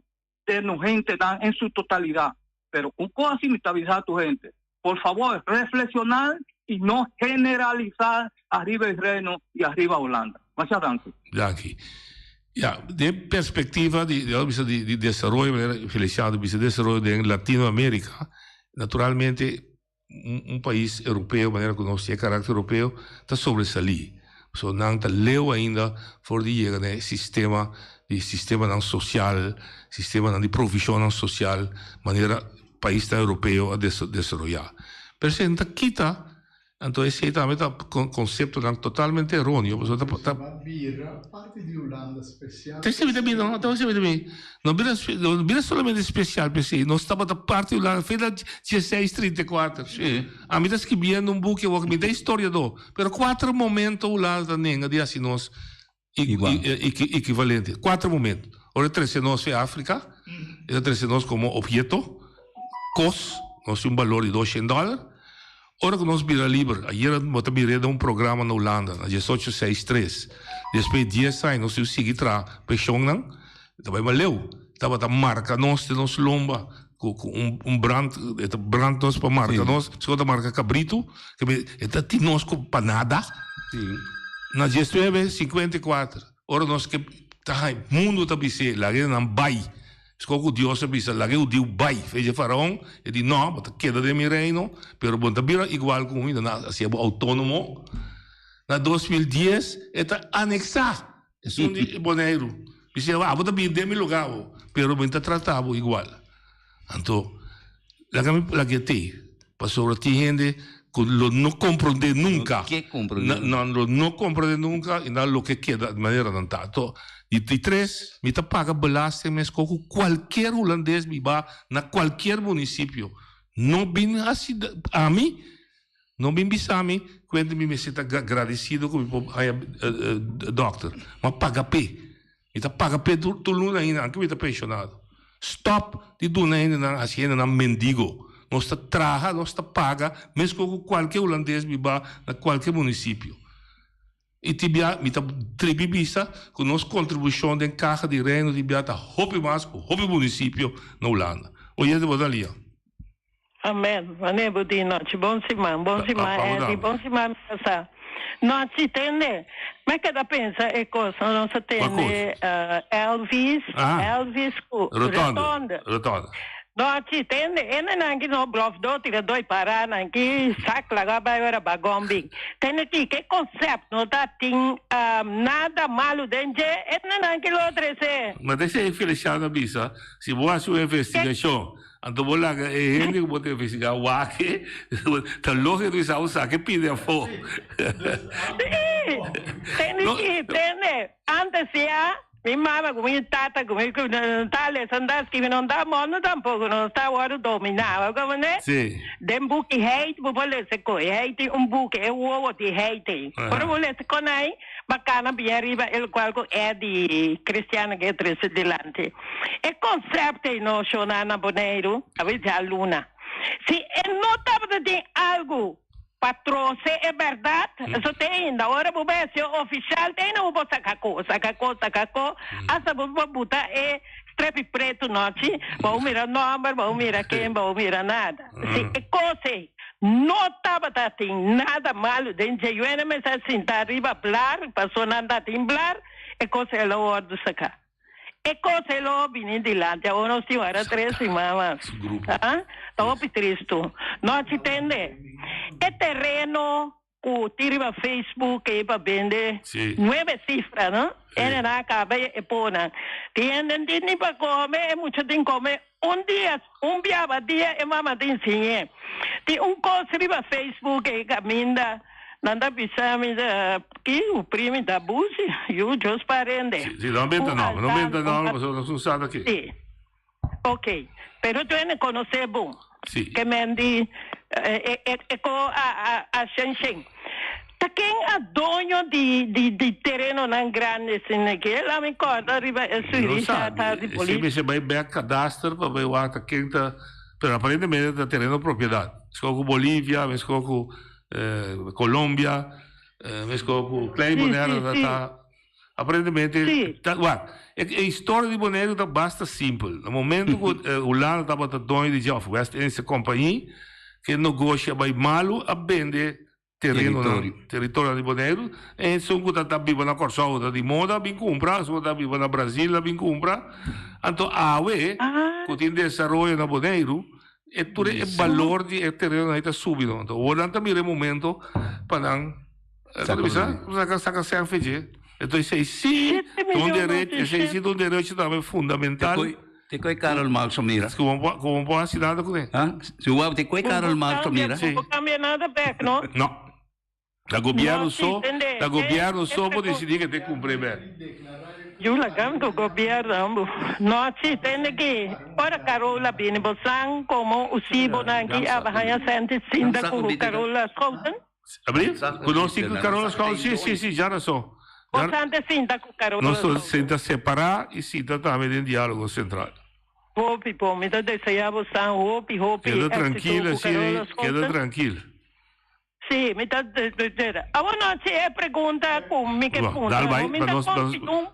de nos hentenan en su totalidad. Pero un cosa si mi ta bisa tu hente, por favor reflexionar y no generalizar arriba el Reino y arriba Holanda. Masha danki. Danki. Ya, den perspectiva di, di, bisa di, di desaroyo, manera Feliciano bisa, desaroyo den Latinoamérica, naturalmente Un un pais europeo manera ku nos tin e karakter europeo ta sobresalí. Pasobra nan ta leu ainda for di yega na e sistema di sistemanan sosial, sistemanan di provishonnan sosial manera paisnan europeo a desaroyá. Pero esei no ta kita, anto esei tambe ta konseptonan totalmente eróneo pasobra ta ta. Ba bira parti di Hulanda spesial. Ta esei mi ta bira, no, ta esei mi ta bira. No bira, no bira solamente spesial p'esei, nos tabata parti di Hulanda fe na dieseis trinta i kuater. Ami ta skibiendo un buki awor, mi ta historiadó, pero kuater momento Hulanda ta nenga di hasi nos ekivalente. Kuater momento. Ora e trese nos fe Afrika, e ta trese nos komo obheto, kos, nos tin un balor di doshen dòler. Ora ku nos bira liber, ayera bo ta mir'é den un programa na Hulanda, na diesocho seis tres. Despues dies aña nos tin sigui traha penshonnan, e ta bai mas leu. Tabata marka nos den nos lomba ku ku un un brand, e ta brand nos pa marka nos, si ta marka kabritu, e ta tin nos ku pa nada. Na diesnuebe sinkuenta i kuater, ora nos ke ta haña, mundu ta bis'é, laga nan bai. Esco cu Dios a bisa, Laga e hudiu bai. Fecha Faraon, e di, No, bo ta keda den mi reino, pero bo no ta bira igual cu mi, nan a hacia bo autonomo. Na 2010, e ta anexa esun di Boneiru. Bisa, Abo ta bini den mi lugar awo, pero mi ta trata bo igual. Anto, laga mi laga e tei, pasobra tin hende cu lo no comprende nunca. No ke comprende. Nan lo no comprende nunca y nan lo ke keda di manera nan ta. Anto, di di tres, mi ta paga belasting mesco cu cualkier hulandes biba na cualkier municipio. No bin haci ami, no bin bisa mi cuenta mi mester ta gradecido cu mi por haya dokter. Ma paga p'e. Mi ta paga p'e tur tur luna ainda, anke mi ta penshonado. Stòp di duna hendenan, hasi hendenan mendigo. Nos ta traha, nos ta paga, meskos ku kualke hulandes biba na kualke munisipio. I tin bia mi ta tribi bisa ku nos kontribushon den kaha di Reino tin bia ta hopi mas ku hopi munisipio na Hulanda. Oyente bo ta lia. Amen wanneer bo di nochi bon siman bon siman Eddie bon siman mi kasá nochi tende mi a keda pensa e kos nos a tende Elvis Elvis ku Rotonde nochi tende e nan ki no blof do tira doi para nan ki sak laga bai ora bagon bin tende ki ke concept no ta tin nada malu den dje e nan ki lo trese. Ma dese Feliciano a bisa si bo hasi un investigashon. Anto bo laga e hende ku bo ta investigá wak e, ta lógiko di sa bo saka e pidi afó. Sí, tende sí, tende. Antes ya, mi mama ku mi tata ku mi ku no ta lesa no ta skibi no ta mono tampoko no ta wòrdu dominá, bo komprendé? Sí. Den buki heit bo por lesa koe, heit tin un buki, e wowo di heit ei. Ora bo lesa kon ei, Bacana bien riba e locual cu Eddy Cristiano ke trece dilanti. E concepto y nocionnan na Boneiru a bay dja luna. Si e no tabata tin algo pa troce e berdad, eso te ainda. Ora bo bay haci oficial te ainda bo por saca co, saca co, saca co, hasta bo por buta e strepi preto nochi, bo mira nomber, bo mira ken, bo mira nada. Si e cos ey no tabata tin nada malo den dje, yuena mester a sinta riba blar, paso nan ta tin blar, e cos ey lo wordo saca. E cos ey lo bini dilanti. Awor nos tin ora tres siman mas. Ah, ta hopi tristo. Nochi tende, e tereno Cu tin riba Facebook ey pa bende nuebe cifra no ene nan a caba e ponan tin hende no tin ni pa come e mucha tin come un dia un biaba dia e mama tin siñe tin un cos riba Facebook ey caminda nan ta bisa mi ta ki u primi ta busi yu Dios parende Si, no benta nomber, no benta nomber pasobra nos no sa ta ke. Si. Ok, pero tu ene conoce bon. Sí. Ke men di e e e ko a a a shen shen. Ta ken a doño di di di terenonan grandi asina ke? La mi corda riba e No suiri sa, sa ta di si polis. mester bai bek kadaster pa bai wak ta ken ta, pero aparentemente ta tereno propiedad. Meskos ku Bolivia, meskos ku Colombia, meskos ku Klein Sí, Bonaire sí, ta sí. ta. Aparentemente, Sí. ta, wak, e, e historia di Boneiru ta basta simpel. Na momento ku eh, Hulanda tabata doño di dje, of West Indische Compagnie, ke negoshi a bai malu, a bende terenonan, Territorio. territorionan di Boneiru. En esun ku ta ta biba na Kòrsou ta di moda a bin kumpra, esun ku ta biba na Brazil a bin kumpra. Anto awe, ku tin desaroyo na Boneiru, e tur e balor di e terenonan ei ta subi no. Anto awor nan ta mira e momento pa nan Saka bisa, saka saka sèn feche. Enton esei sí ta un derecho, esei sí ta un derecho tambe fundamental. Te koe Karol Marx a mira. Ku bo ku bo por hasi nada kuné. Ha? Si bo te koe Karol Marx a mira. Bo por kambia nada bèk, no? No. Ta gobièrnu so, ta gobièrnu so por disidí ke te kumpr'é bèk. Yu laga ku gobièrnu ambo. No, sí, tende ki ora Carola bini bo san komo usibonan ki a haña sènti sinta ku Carola Schouten. Abri? Ku nos tin ku Carola Schouten? Sí, sí, sí, ya razon. Bo santa sinta ku Carola Nos Schouten. sinta separá i sinta tambe den diálogo sentral. Hopi bon, mi ta deseá bo san hopi, hopi Keda éxito trankil ku así, Carola keda Schouten. trankil. Sí, mi ta Awor no, si e pregunta ku mi ke Bo, puntra, dal bai, mi pa ta nos, kontra un,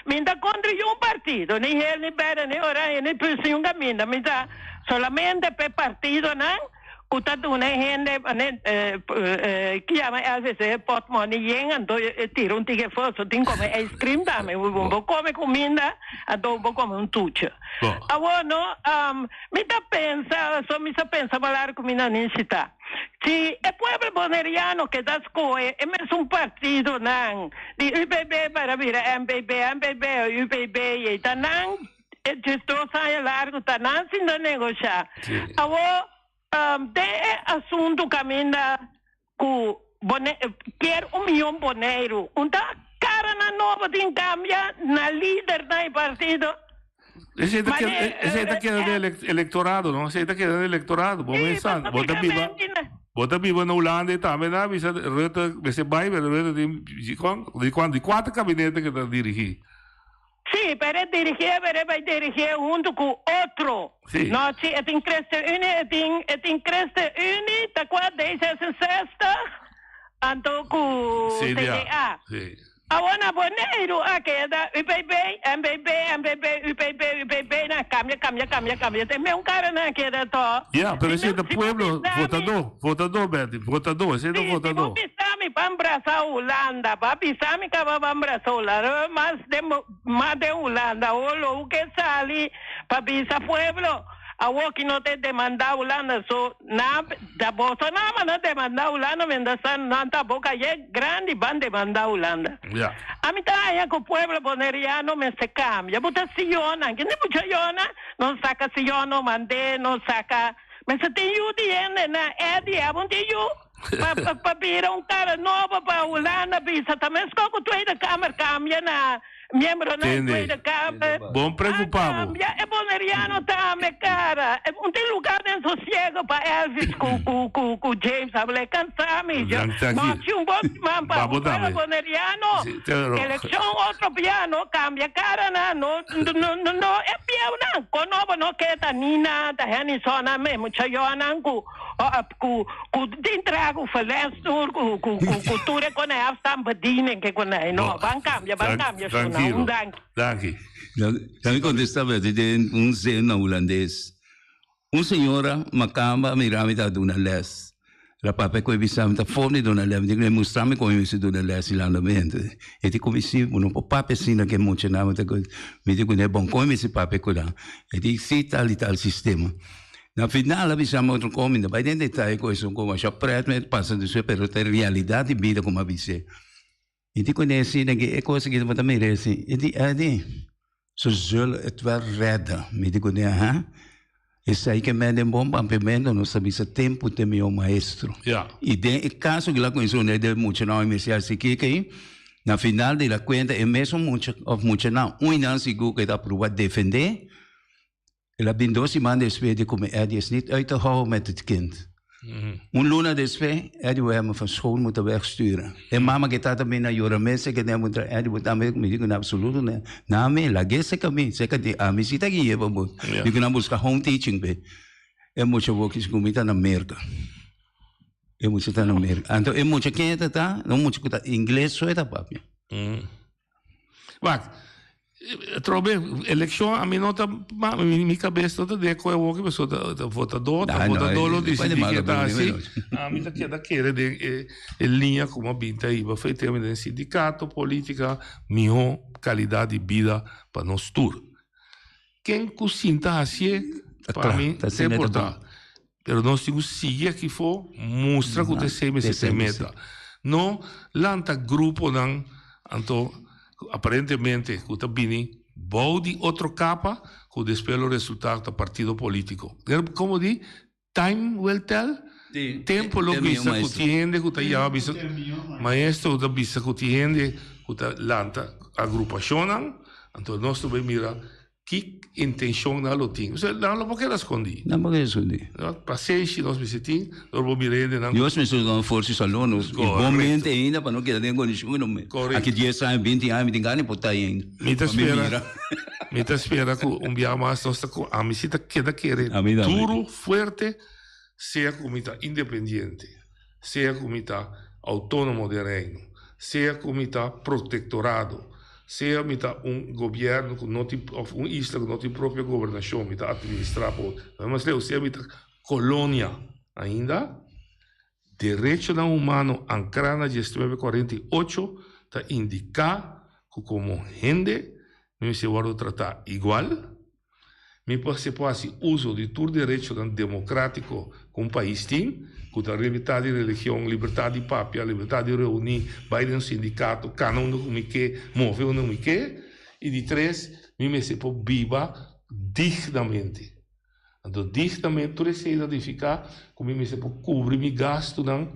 mi ta kontra un partido, ni hel, ni bèrdè, ni oranje, ni pus, ni un kaminda. Mi ta solamente p'e partidonan Ku ta duna e hende mane ki yama Elvis e potmoni yen anto e tira un tiki afó so tin kome ice cream tambe bo kome kuminda anto bo kome un tucha awor no mi ta pensa so mi sa pensa malar ku mi na nisita si e pueblo boneriano keda skohe e mesun partidonan di UPB para bira MPB MPB UPB y ta nan E 12 aña largu ta nan sinta negoshá. Awor, den e asuntu kaminda ku Bone kier un mion Boneiru, un ta karanan nobo tin kambia na lidernan e partido. Esei ta keda, esei ta keda den elektorado, no? Esei ta keda den elektorado. Bo mesa, bo ta biba, bo ta biba na Hulanda i tambe nan a bisa Rutte mester bai, pero Rutte tin di kuantu, di kuater kabinete ke ta dirigí. Sí, pero e dirigié, pero e bai dirigié huntu ku otro. Sí. No, sí, e tin ChristenUnie, e tin, e tin ChristenUnie, ta kua D66, anto ku CDA. CDA. Sí. Awor na Boneiru a keda UPB, MPB, MPB, UPB, UPB, nan kambia, kambia, kambia, kambia. Te meun kara nan a keda to. Ya, pero Si esei ta mi, si bo pueblo, bisa mi, votadó, votadó, Betty, votadó, esei ta Si, si bo votadó. bisa mi ban brasa Hulanda, ba bisa mi kaba ban brasa Hulanda, mas den mas den Hulanda, o lo ke sali pa bisa pueblo. Awor ki no ta demanda Hulanda so nan ta boso nan a demanda Hulanda mientras tanto nan ta boca ye grandi ban demanda Hulanda. Ja. Ami ta haña ku pueblo boneriano mester kambia. Bo ta sionan, kende mucha yona? No saka sion, no mand'é, no saka. Mester tin yu di hende na Eddie, abo tin yu pa pa pa bira un kara nobo pa Hulanda bisa ta meskos ku Tweede Kamer kambia na Miembronan Tende. Tweede Kamer Bon a preocupa bo. cambia e Boneriano tambe cara. E un tin lugar den sosiego pa Elvis cu cu cu cu James habla. E cansa mi. Dank, dank No je. si un bon siman pa Pa bo un pueblo tambe. Boneriano. Si, te ro. Eleccion otro bia no cambia caranan. No no no no e bieunan. Con nobo no keda ni nada. Henny Sona me mucha yonan cu Ku ku tin trago verles tur ku ku ku ku tur e kone afstanbediening ke kone no ban kambia ban kambia su na un danki. Danki. Dami contesta beti den un zin na hulandes. Un señora makamba a mira mi ta duna les. El a papia ku e bisa mi ta for di duna les. Mi di ku e mustra mi kon mi mester duna les hilandamente. E di ku mi si bo no por papia asina ku e muchanan. Mi di ku ne bon kon mi mester papia ku nan. E di si tal i tal sistema. Na final a bisa mi otro kon, mi no bai den detaye ku esun kon masha pret mi pasa despues pero ta e realidat di bida ku mi a bis'é. Mi di kuné si den e kos aki bo ta mira esi. E di Eddie, ze zullen het wel redden. Mi di kuné aha, esei ke men den bon papiamento nos ta bisa tempu ta e mihó maestro. I den e kaso ku el a kuminsá unda e muchanan a mester hasi kiko ei, na final di la kuenta e mesun mucha òf muchanan un nan sigur ku e ta pruba defendé. El a bin dos siman despues di come Eddie is niet uit te houden met het kind. Un luna despues, Eddie wou hem van school moeten wegsturen. E mama ke tata bin na yora mes, ke ne mutra Eddie bo tambe, mi di ku na absoluto ne. Na mi, lag'é seka mi, seka di ami si ta gui'é pa bo. Mi ku nan buska home teaching p'e. E mucha bo kis ku mi ta na Merka. E mucha ta na Merka. Anto e mucha ken e ta ta? Un mucha ku ta ingles so e ta papia. Wak, atrobe elekshon a mi no ta mi kabes no ta den koe awoki pasobra ta votadó ta votadó lo disidí ke ta hasi. Ami ta keda kere den e liña ku mi a bin ta hiba for e tema den sindikato, politika, mihó kalidat di bida pa nos tur. Ken ku sinta hasié pa mi ta importá. Pero nos tin ku sigui aki fo mustra ku ta esei mester ta e meta. No lanta gruponan anto aparentemente ku ta bini bou di otro kapa ku despues lo resultá ta partido polítiko. Komo di? Time will tell. Tempo lo bisa ku tin hende ku ta yama bisa maestro ta bisa ku tin hende ku ta lanta agrupashonnan anto nos ta bai mira ki intenshon nan lo tin. Osea nan lo por keda skondí. Nan por keda skondí. Pasenshi nos mester tin dor bo mira hendenan. Dios mester duna forsa i salú nos i bon mente ainda pa no keda den kondishon ku nos aki dies aña binti aña mi tin gana di por ta ei ainda. Mi ta spera mi ta spera ku un bia mas nos ta ku ami si ta keda kere duru fuerte. Sea ku mi ta independiente, sea ku mi ta outónomo den Reino, sea ku mi ta protektorado, sea mi ta un gobièrnu ku no tin òf un isla ku no tin propio gobernashon, mi ta atministrá pa otro. Mas leu, sea mi ta kolonia ainda, derechonan humano ankrá na diesnuebe 48 ta indiká ku komo hende mi mester wòrdu tratá igual. Mi por se por hasi uso di tur derechonan demokratiko ku un pais tin, ku ta libertad di religion, libertad di papia, libertad di reuní, bai den un sindikato, kana unda ku mi ke, move unda mi ke. I di tres, mi mester por biba dignamente. Anto dignamente tur esei ta nifiká ku mi mester por kubri mi gastunan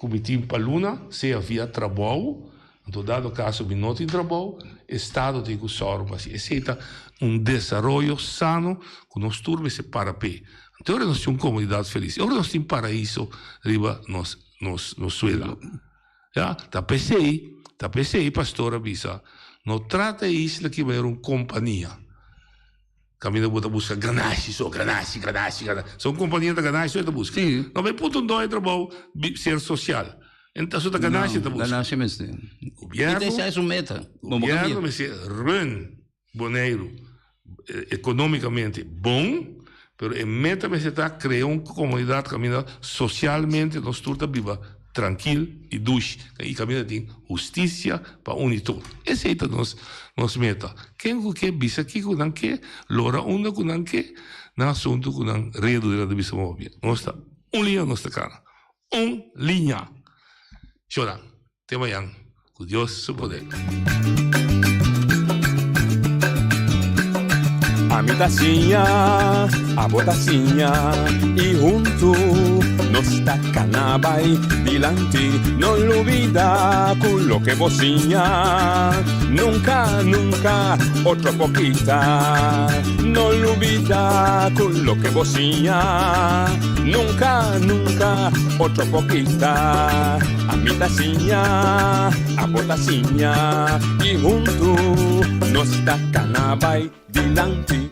Ku mi tin pa luna, sea via trabou, anto dado kaso mi no tin trabou, estado tin ku sòru pa hasi. Esei ta un desaroyo sano ku nos tur mester para p'e. Anto ora nos tin un komunidat felis, ora nos tin paraiso riba nos nos nos suela. Ya, ta p'esei, ta p'esei pastor a bisa, no trata e isla aki manera un kompania. Caminda bo ta busca ganashi so, ganashi, ganashi, ganashi. So un compania ta ganashi so e ta busca. No bay punto un doño trabou ser social. Enta so ta ganashi e ta busca. Ganashi mester. Gobierno. Ita esa es su meta. Gobierno mester run Boneiru economicamente bon, pero e meta mester ta crea un comunidad caminda socialmente nos tur ta biba trankil i dushi i kaminda tin hustisia pa uni tur. Esei ta nos nos meta. Ken ku ke bisa kiko nan ke, lora unda ku nan ke. Nan asuntu ku nan redu den nan ta bisa hopi. Nos ta un liña nos ta kana. Un liña! Shona, te mañan ku Dios su poder. Ami ta siña, abo ta siña y huntu nos ta cana bay dilanti. No lubida cu loke bo siña nunca, nunca otro por kita. No lubida cu loke bo siña nunca, nunca otro por kita. Ami ta siña, abo ta siña y huntu nos ta cana bay dilanti.